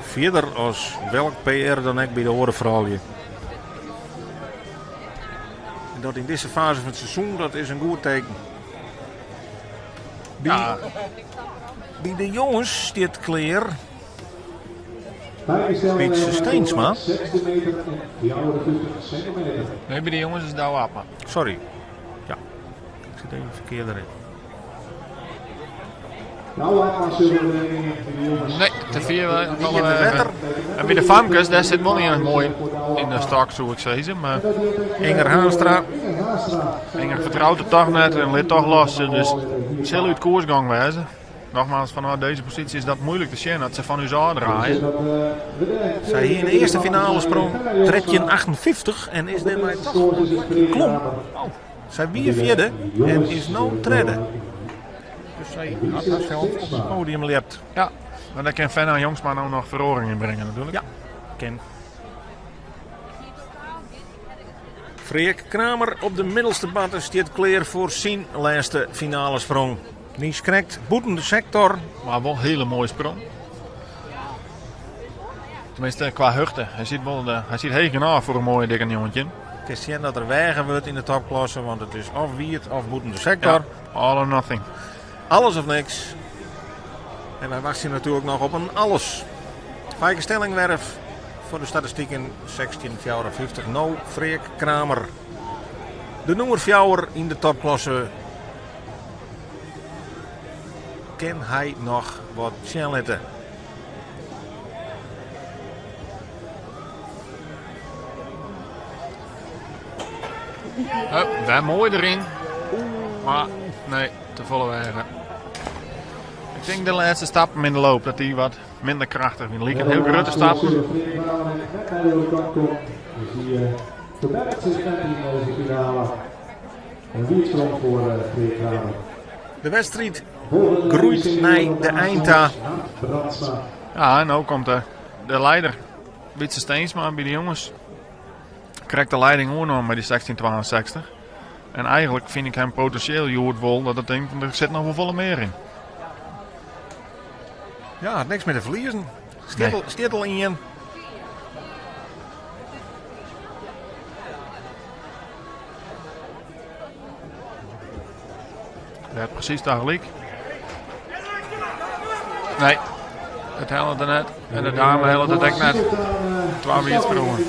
fierder as welk PR dan ek by de oare froulju. En dat yn dizze faze fan it seizoen, dat is in goed teken. By, Ja. by de jonges stiet klear Wytse Steensma. 16 meter en 54 centimeter. Nee, by de jonges is Douwe Abma. Sorry. Ja, ik sit even ferkeard deryn. Douwe Abma zullen we bij de jongens. Nee, te fier. Die giet te wetter. En by de famkes, dêr sit wol ien moai yn de stok, soe ik sizze. Mar Inger Haanstra. Inger Haanstra. Inger fertrout it toch net en lit toch los. Dus it sil út koers gong wêze. Nogmaals, fanôf dizze posysje is dat muoilik te sjen as se fan ús ôfdraaie. Sy hie yn de earste finale sprong 13,58 en is dêrmei toch in plakje klom. Sy wie fjirde en is no tredde. Dus sy hat harsels op it podium ljept. Ja, mar dêr kin Fenna Jongsma no noch feroaring yn bringe natuerlik. Ja, kin. Freark Kramer op de middelste batte stiet klear foar syn lêste finalesprong. Dy is krekt bûten de sektor. Mar wol hiele moaie sprong. Tenminste, kwa hichte. Hy sit wol, hy sit heech genôch foar in moaie dikke 19. Kinst sjen dat der weage wurdt yn de topklasse, want it is of wiet of bûten de sektor. Ja, all or nothing. Alles of niks. En wy wachtsje natuerlik noch op in alles. Feike Stellingwerf foar de statistiken 16,54. No Freark Kramer. De nûmer 4 yn de topklasse. Kin hy noch wat sjen litte? Hup, wer moai deryn. Mar nee, te folle weage. Ik tink de lêste stappen yn de loop dat dy wat minder krachtich wiene. Liken hiel grutte stappen. Net nei de oare kant komt. Dus die verbergt zich net in deze finale. Een wiersprong voor Freark Kramer. De wedstriid groeit nei de ein ta. Ja, en no komt de, de leider, Wytse Steensma, by de jonges. Krekt de leiding oernommen mei dy 1662. En eigenlik fyn ik him potinsjeel hjoed wol dat ik tink, der sit noch wol folle mear yn. Ja, hat niks mear te ferliezen. Stiet al, stiet al ien. Ja, presys tagelyk. Nee, it hellet der net. En de dame hellet it ek net. Twa wiet sprongen.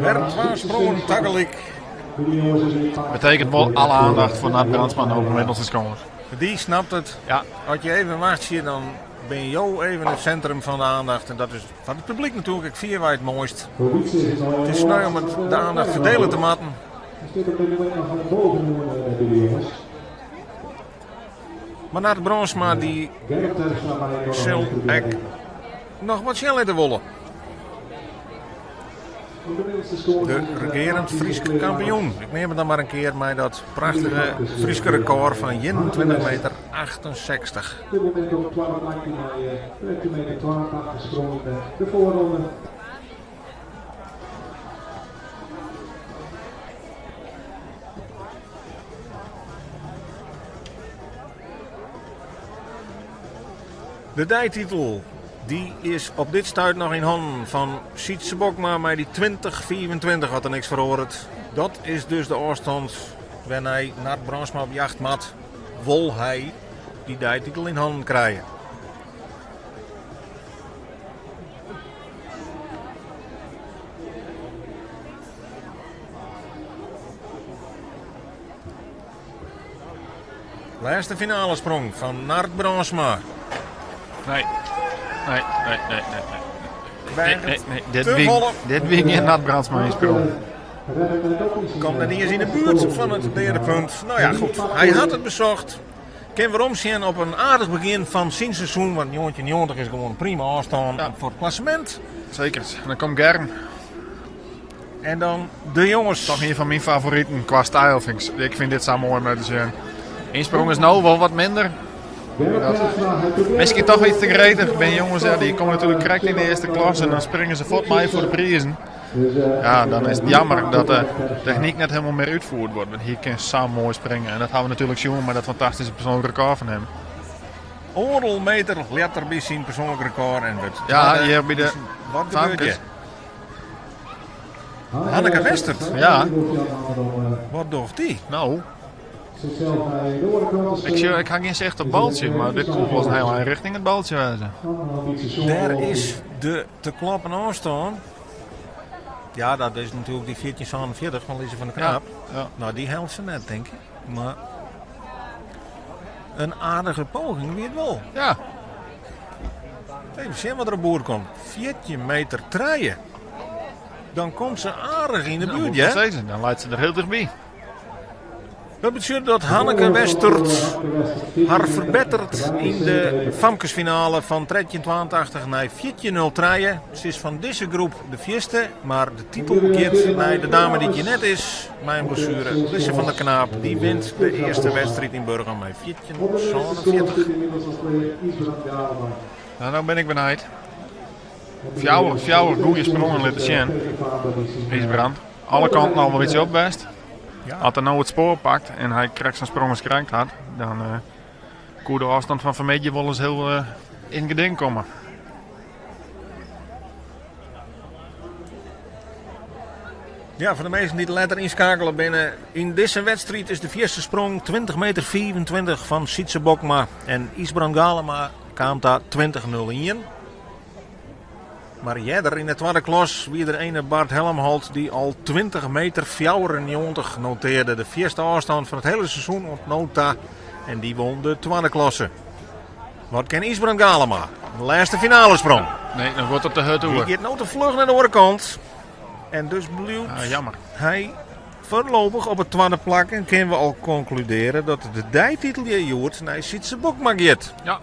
Wer twa sprongen tagelyk. Betekent wol alle aandacht foar Nard Brandsma no op de middelste skâns. Dy snapt it. Ja. As je even wachtsje, dan Binne jo even it sintrum fan de aandacht en dat is foar it publyk natuerlik ek fierwei it moaist. It is sneu om it de aandacht ferdele te moatten. Mar Nard Brandsma dy sil ek noch wat sjen litte wolle. De regearend Frysk kampioen. Ik neam it dan mar in kear mei dat prachtige Fryske rekôr fan 21 meter 68. Op dit momint op it twadde plakje mei 13 meter 82 sprong yn de foarronde. De deititel die is op dit stuit noch yn hannen fan Sytse Bokma mei dy 20-25 as der niks feroaret. Dat is dus de ôfstân wêrnei Nard Brandsma op jacht moat, wol hy dy deititel yn hannen krije. Lêste finalesprong fan Nard Brandsma. Nee, nee, nee, nee, nee. Nee, nee, nee. Dit wie, dit wie gjin Nard Brandsma syn sprong. Komt net iens yn de buert fan it deadepunt. Nou ja, goed. Hy hat it besocht. Kin werom sjen op in aardich begjin fan syn seizoen, want 1990 is gewoan in prima ôfstân ja. foar it klassemint. Zeker. En dan komt Germ. En dan de jonges. Toch een fan myn favoriten kwa styl. Vind ik, ik vind dit sa moai om te sjen. Ynsprong is no wol wat minder. Dat, miskien toch iets te gretig. Bin jonges, ja, dy komme natuerlik krekt yn de earste klasse en dan springe se fuort mei foar de prizen. Ja, dan is it jammer dat de technyk net hielendal mear útfierd wurdt. Want hy kin sa moai springe. En dat ha we natuerlik sjoen mei dat fantastyske persoanlik rekôr fan him. Oardel meter letter by syn persoanlik rekôr en wurdt Ja, hjir by de Wat gebeurt hjir? Hanneke Westert? Ja. Wat docht dy? No. Ik, sjoch, ik ha gjin sicht op baltsje, mar dit koe wol in hiel ein rjochting it baltsje wêze. Dêr is de te kloppen ôfstân. Ja, dat is natuerlik dy 1447 fan Lise van der Knaap. Ja, ja. No, dy hellet se net, tink ik. Mar in aardige poging wie it wol. Ja. Even sjen wat der op boerd komt. 14 meter 3. Dan komt se aardich yn de Nou, buert, moet ja? ik sizze, dan leit se der hiel tichtby. Dat betsjut dat Hanneke Westert har ferbetteret yn de famkesfinale fan 1382 nei 1403. Se is fan dizze groep de fierste, mar de titel giet nei de dame dy't hjir net is, mei in blessuere. Lisse van der Knaap, dy wint de earste wedstriid yn Burgum mei 1447. Nou, no bin ik benijd. Fjouwer, fjouwer goede sprongen litte sjen. Ysbrand. Alle kanten al wol bytsje op west. Ja. As er no it spoar pakt en hy krekt sa'n sprong as krekt hat, dan uh, koe de ôfstân fan fanmiddei wolris hiel uh, yn geding komme. Ja, foar de minsken dy't letter ynskakele binne. Yn dizze wedstriid is de fierste sprong 20 meter 25 fan Sytse Bokma. En Ysbrand Galema kaam ta 20.01. Mar earder yn de twadde klas wie der ene Bart Helmholt dy't al 20 meter 94 notearde. De fierste ôfstân fan it hiele seizoen oant no ta. En dy wûn de twadde klasse. Wat kin Ysbrand Galema? De lêste finalesprong. Nee, dan wurdt it te hurd Dy oer. giet no te fluch nei de oare kant. En dus bliuwt Ah, jammer. hy foarlopich op it twadde plak. En kinne we al konkludearje dat de deititel hjir hjoed nei Sytse Bokma giet. Ja.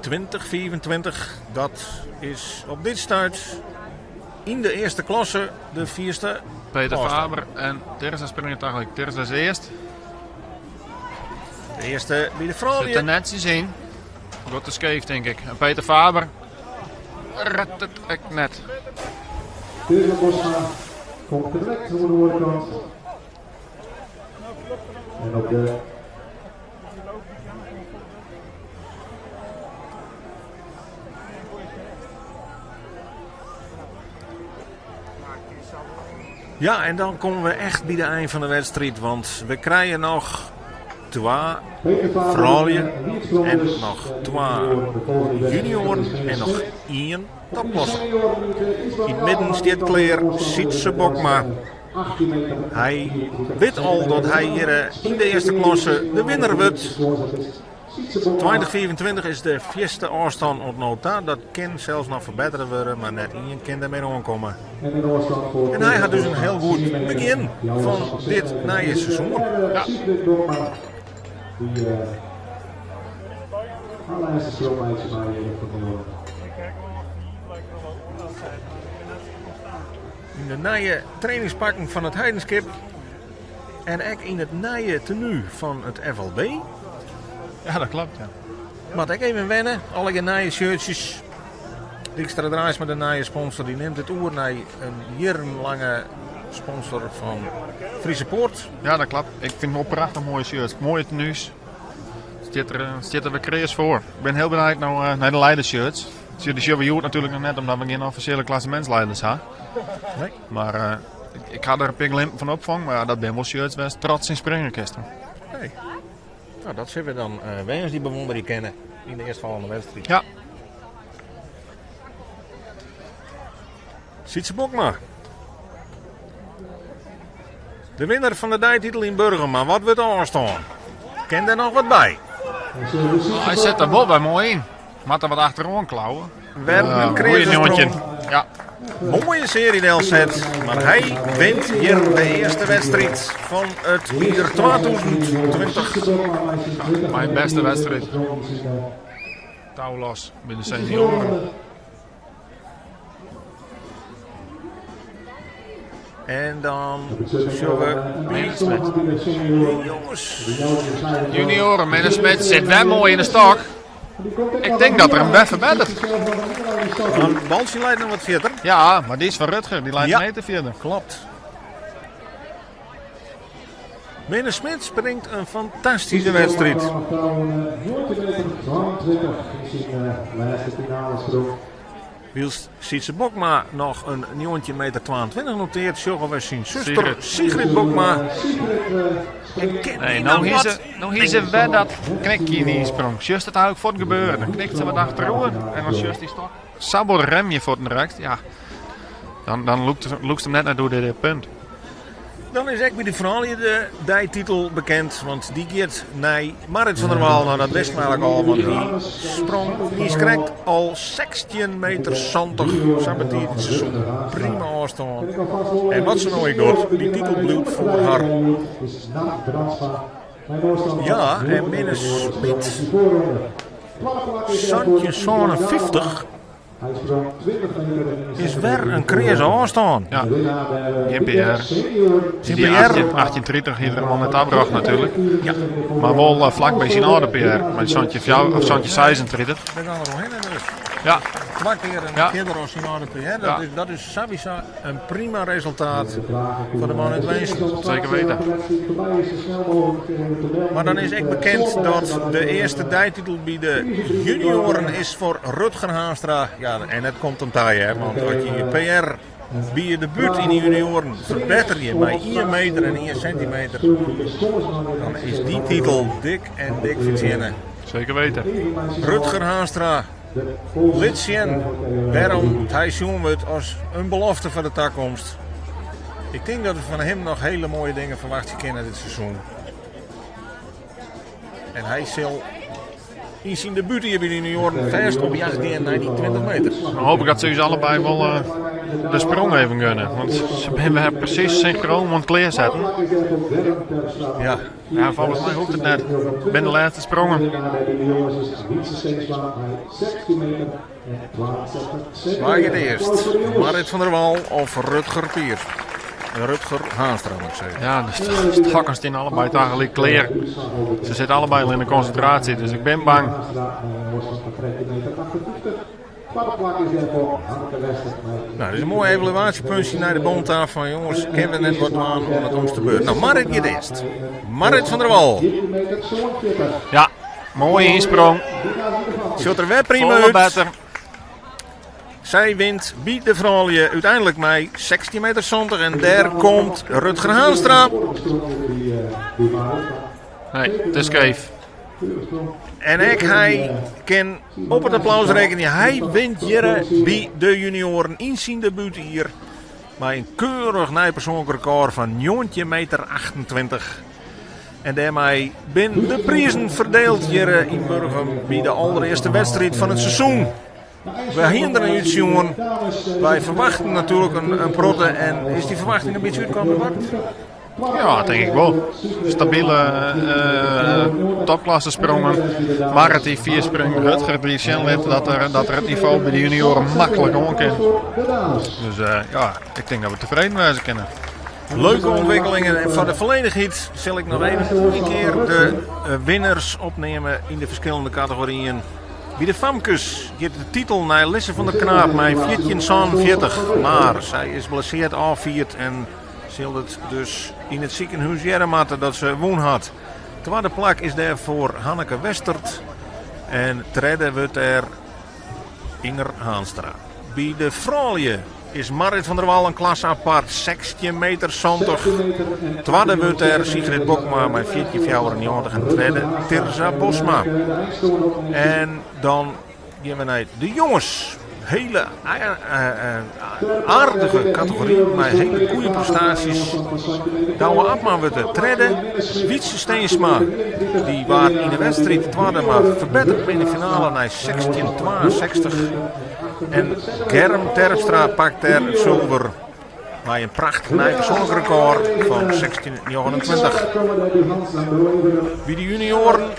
2025, dat is op dit stuit yn de earste klasse de fierste Peter ôfstân. Faber en Terza springe tagelyk. Terza is earst. De earste by de Sit froulju. der netsjes yn. Wat te skeef, tink ik. En Peter Faber redt it ek net. Terza Bosma komt direkt oan de oare kant. En op de Ja, en dan komme we echt by de ein fan de wedstriid, want we krije noch twa Peter Faber froulju die en noch twa junioaren en noch ien topklasser. Yn it midden stiet klear Sytse Bokma. Hy wit al dat hy hjir yn de earste klasse de winner wurdt. 2025 is de fierste ôfstân oant no ta. Dat kin sels noch ferbettere wurde, mar net ien kin der mear oankomme. En hy hat dus in hiel goed begjin fan dit nije seizoen. Ja. Yn de nije trainingspakken fan it Heidenskip en ek yn it nije tenu fan it FLB. Ja, dat klopt, ja. Moat ek even wenne, allegear nije shirtsjes. Dykstra Draaisma, de nije sponsor, dy nimt it oer nei in jierrenlange sponsor fan Friese Poort. Ja, dat klopt. Ik fyn it wol prachtich moaie shirts, moaie tenu's. Stiet der, stiet der wer kreas foar. Ik bin hiel benijd no eh, nei de leidershirts. Dy sjogge we hjoed natuerlik noch net, omdat we gjin offisjele klassemintsleiders ha. Nee. Mar eh, ik, ik ha der in pear glimpen fan opfongen, mar ja, dat binne wol shirts wêr'tst trots yn springe kinst. Nee. Nou, dat sille we dan uh, woansdei bewûnderje kinne yn de earstfolgjende wedstriid. Ja. Sytse Bokma. De winner fan de deititel yn Burgum, mar wat wurdt de ôfstân? Kin der noch wat by? Hy sit der wol wer moai yn. Moat der wat achteroan klauwe. Wer in goeie njoggentjin. Ja. Moaie searje delset, mar hy wint hjir de earste wedstriid fan it jier 2020. Myn bêste wedstriid. Tou los by de senioaren. En dan sjogge we by de jonges. Junioren, Minne Smit sit wer moai yn de stok. Ik tink dat er him wer ferbetteret. Want Baltsje leit noch wat fierder. Ja, mar dy is fan Rutger, dy leit in meter fierder. Klopt. Minne Smit springt in fantastyske wedstriid. Wylst Sytse Bokma noch in 19 meter 22 noteart, sjogge we syn suster Sigrid Bokma. En kin Nee, dy no noch hie wat? se, no hie se wer dat knikje yn de ynsprong. Sjochst it eigentlik fuort gebeuren. Dan knikt se wat achteroer en dan sjochst dy stok sa bot remje fuorten rekt. Ja, dan, dan lûkt, lûkst him net nei doe dit punt. Dan is ek by de froulju de deititel bekend, want dy giet nei Marit van der Wal. Nou, dat wisten we eigentlik al, want dy sprong is krekt al 16 meter 70 sa betiid it seizoen. Prima ôfstân. En wat se no ek docht, dy titel bliuwt foar har. Ja, en Minne Smit 1757. Is wer in kreaze ôfstân. Ja, gjin PR. Syn PR. 1830 hie er him al net tabrocht natuerlik. Ja. Mar wol eh, flak by syn âlde PR, mei 1736. Dêr gaan we omhinne dus. Ja. Twa kear in Ja. fierder as syn âlde PR. Dat, Ja. is, dat is sawiesa in prima resultaat foar de man út Winsum. Zeker weten. Mar dan is ek bekend dat de earste deititel by de junioaren is foar Rutger Haanstra. Ja, en it komt him ta, hè, want as je je PR by je debút yn de junioaren ferbetterje mei ien meter en ien sintimeter, dan is dy titel dik en dik fertsjinne. Zeker weten. Rutger Haanstra lit sjen wêrom't hy sjoen wurdt as in belofte foar de takomst. Ik tink dat we fan him noch hiele moaie dingen ferwachtsje kinne dit seizoen. En hy sil yn syn debútjier by de junioaren fêst op jacht gean nei dy 20 meter. Dan hoop ik dat se ús allebei wol eh, de sprong even gunne. Want se binne wer presys synchroon oan it klearsetten. Ja. Ja, folgens my hoecht it net. Binne de lêste sprongen. Wa giet earst? Marit van der Wal of Rutger Pier? Rutger Haanstra moet ik zeggen. Ja, de stokken stean allebei tagelyk klear. Se sitte allebei al yn de konsintraasje, dus ik bin bang. Nou, dit is in moai evaluaasjepuntsje nei de bond ta fan jonges, kinne we net wat dwaan oan it omste beurt. Nou, Marit giet earst. Marit van der Wal. Ja, moaie ynsprong. Sjocht der wer prima Folle út. better. Sy wint by de froulju úteinlik mei 16 meter 70 en dêr komt Rutger Haanstra. Nee, it is skeef. En ek hy kin op it applaus rekkenje. Hy wint hjir by de junioaren yn syn debútjier mei in keurich nij persoanlik rekôr fan 19 meter 28. En dêrmei binne de prizen ferdield hjir yn Burgum by de alderearste wedstriid fan it seizoen. We hienen der nei útsjoen. Wy ferwachten natuerlik in protte en is dy ferwachting in bytsje útkommen, Bart? Ja, tink ik wol. Stabile topklasse sprongen. Marit dy fier springt, Rutger dy sjen lit dat er it nivo by de junioren maklik oan kin. Dus ja, ik tink dat we tefreden wêze kinne. Leuke ûntwikkelingen en foar de folledichheid sil ik noch even ien kear de winners opneame yn de ferskillende kategoryen. By de famkes giet de titel nei Lisse van der Knaap mei 14,47. Mar sy is blesseard ôffierd en sil it dus yn it sikehûs hearre moatte dat se wûn hat. Twadde plak is dêr foar Hanneke Westert en tredde wurdt dêr Inger Haanstra. By de froulju is Marit van der Wal in klasse apart, 16 meter 70. Twadde wurdt dêr Sigrid Bokma mei 14,94 en tredde Tirza Bosma. En dan gean we nei de jonges. Hele aardige kategory mei hele goede prestaasjes. Douwe Abma wurdt de tredde. Wietse Steensma dy waard yn de wedstriid twadde, mar ferbetteret yn de finale nei 16,62. En Germ Terpstra pakt dêr it sulver mei in prachtich nij persoanlik rekôr fan 16,29. By de junioaren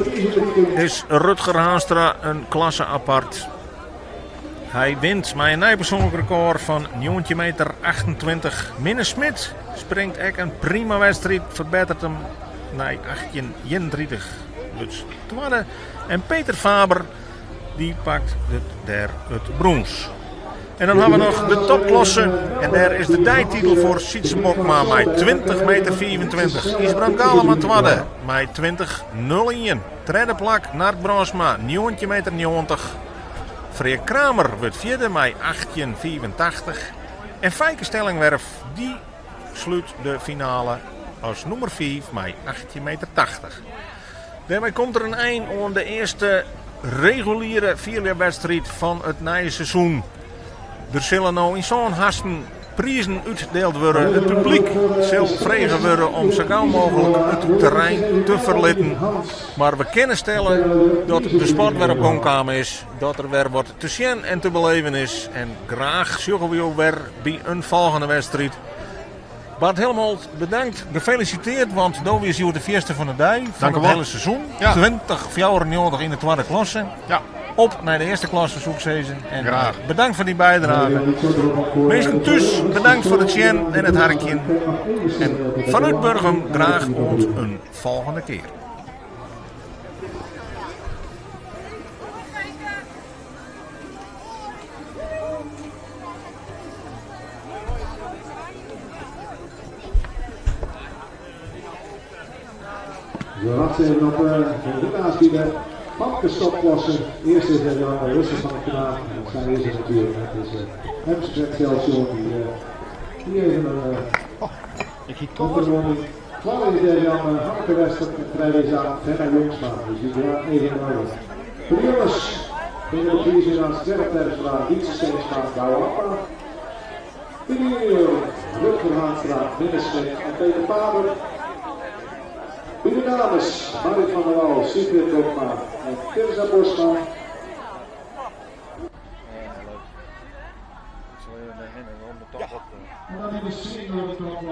is Rutger Haanstra in klasse apart. Hy wint mei in nij persoanlik rekôr fan 19 meter 28. Minne Smit springt ek in prima wedstriid, ferbetteret him nei 18,31. Wurdt twadde. En Peter Faber dy pakt it dêr it brûns. En dan ha we noch de topklasse. En dêr is de deititel foar Sytse Bokma mei 20 meter 25. Ysbrand Galema twadde mei 20,01. Tredde plak Nard Brandsma 19 meter 90. Freark Kramer wurdt fjirde mei 18,85. En Feike Stellingwerf dy slút de finale as nûmer 5 mei 18 meter 80. Dêrmei komt der in ein oan de earste reguliere fierljepwedstriid fan it nije seizoen. Der sille no yn sân hasten prizen útdield wurde. It publyk sil frege wurde om sa gau mooglik it terrein te ferlitten. Mar we kinne stelle dat de sport wer op gong kaam is, dat der wer wat te sjen en te beleven is. En graach sjogge we jo wer by in folgjende wedstriid. Bart Helmholt, bedankt, gefelisiteerd, want do wiest hjoed de fierste fan de dei, fan it hiele seizoen. Ja. 20,94 yn de twadde klasse. Ja. Op nei de earste klasse, soe ik sizze. En Graach. Bedankt foar dyn bydrage. Minsken thús, bedankt foar it sjen en it harkjen. En fanút Burgum graach oant in folgjende kear. We wachten even op de winnaars bij de famkestopklasse. Eerst is er Jan Lisse van de Knaap en zij is er natuurlijk. Het is Hems Trekveld die even een Ik hie toch Tweede is er Jan Hanneke Wester en derde is aan Fenna Jongsma. Dus die gaan even nodig. Voor de jongens binnen de prijzen aan Gerrit Terpstra, Wietse Steensma, Douwe Abma. De junioren Rutger Haanstra, Minne Smit en Peter Faber. Bij de dames Marit van der Wal, Sigrid Bokma en Tirza Bosma. Ja, leuk. Ik zal even naar hen en om de top op. En dan in de senior top.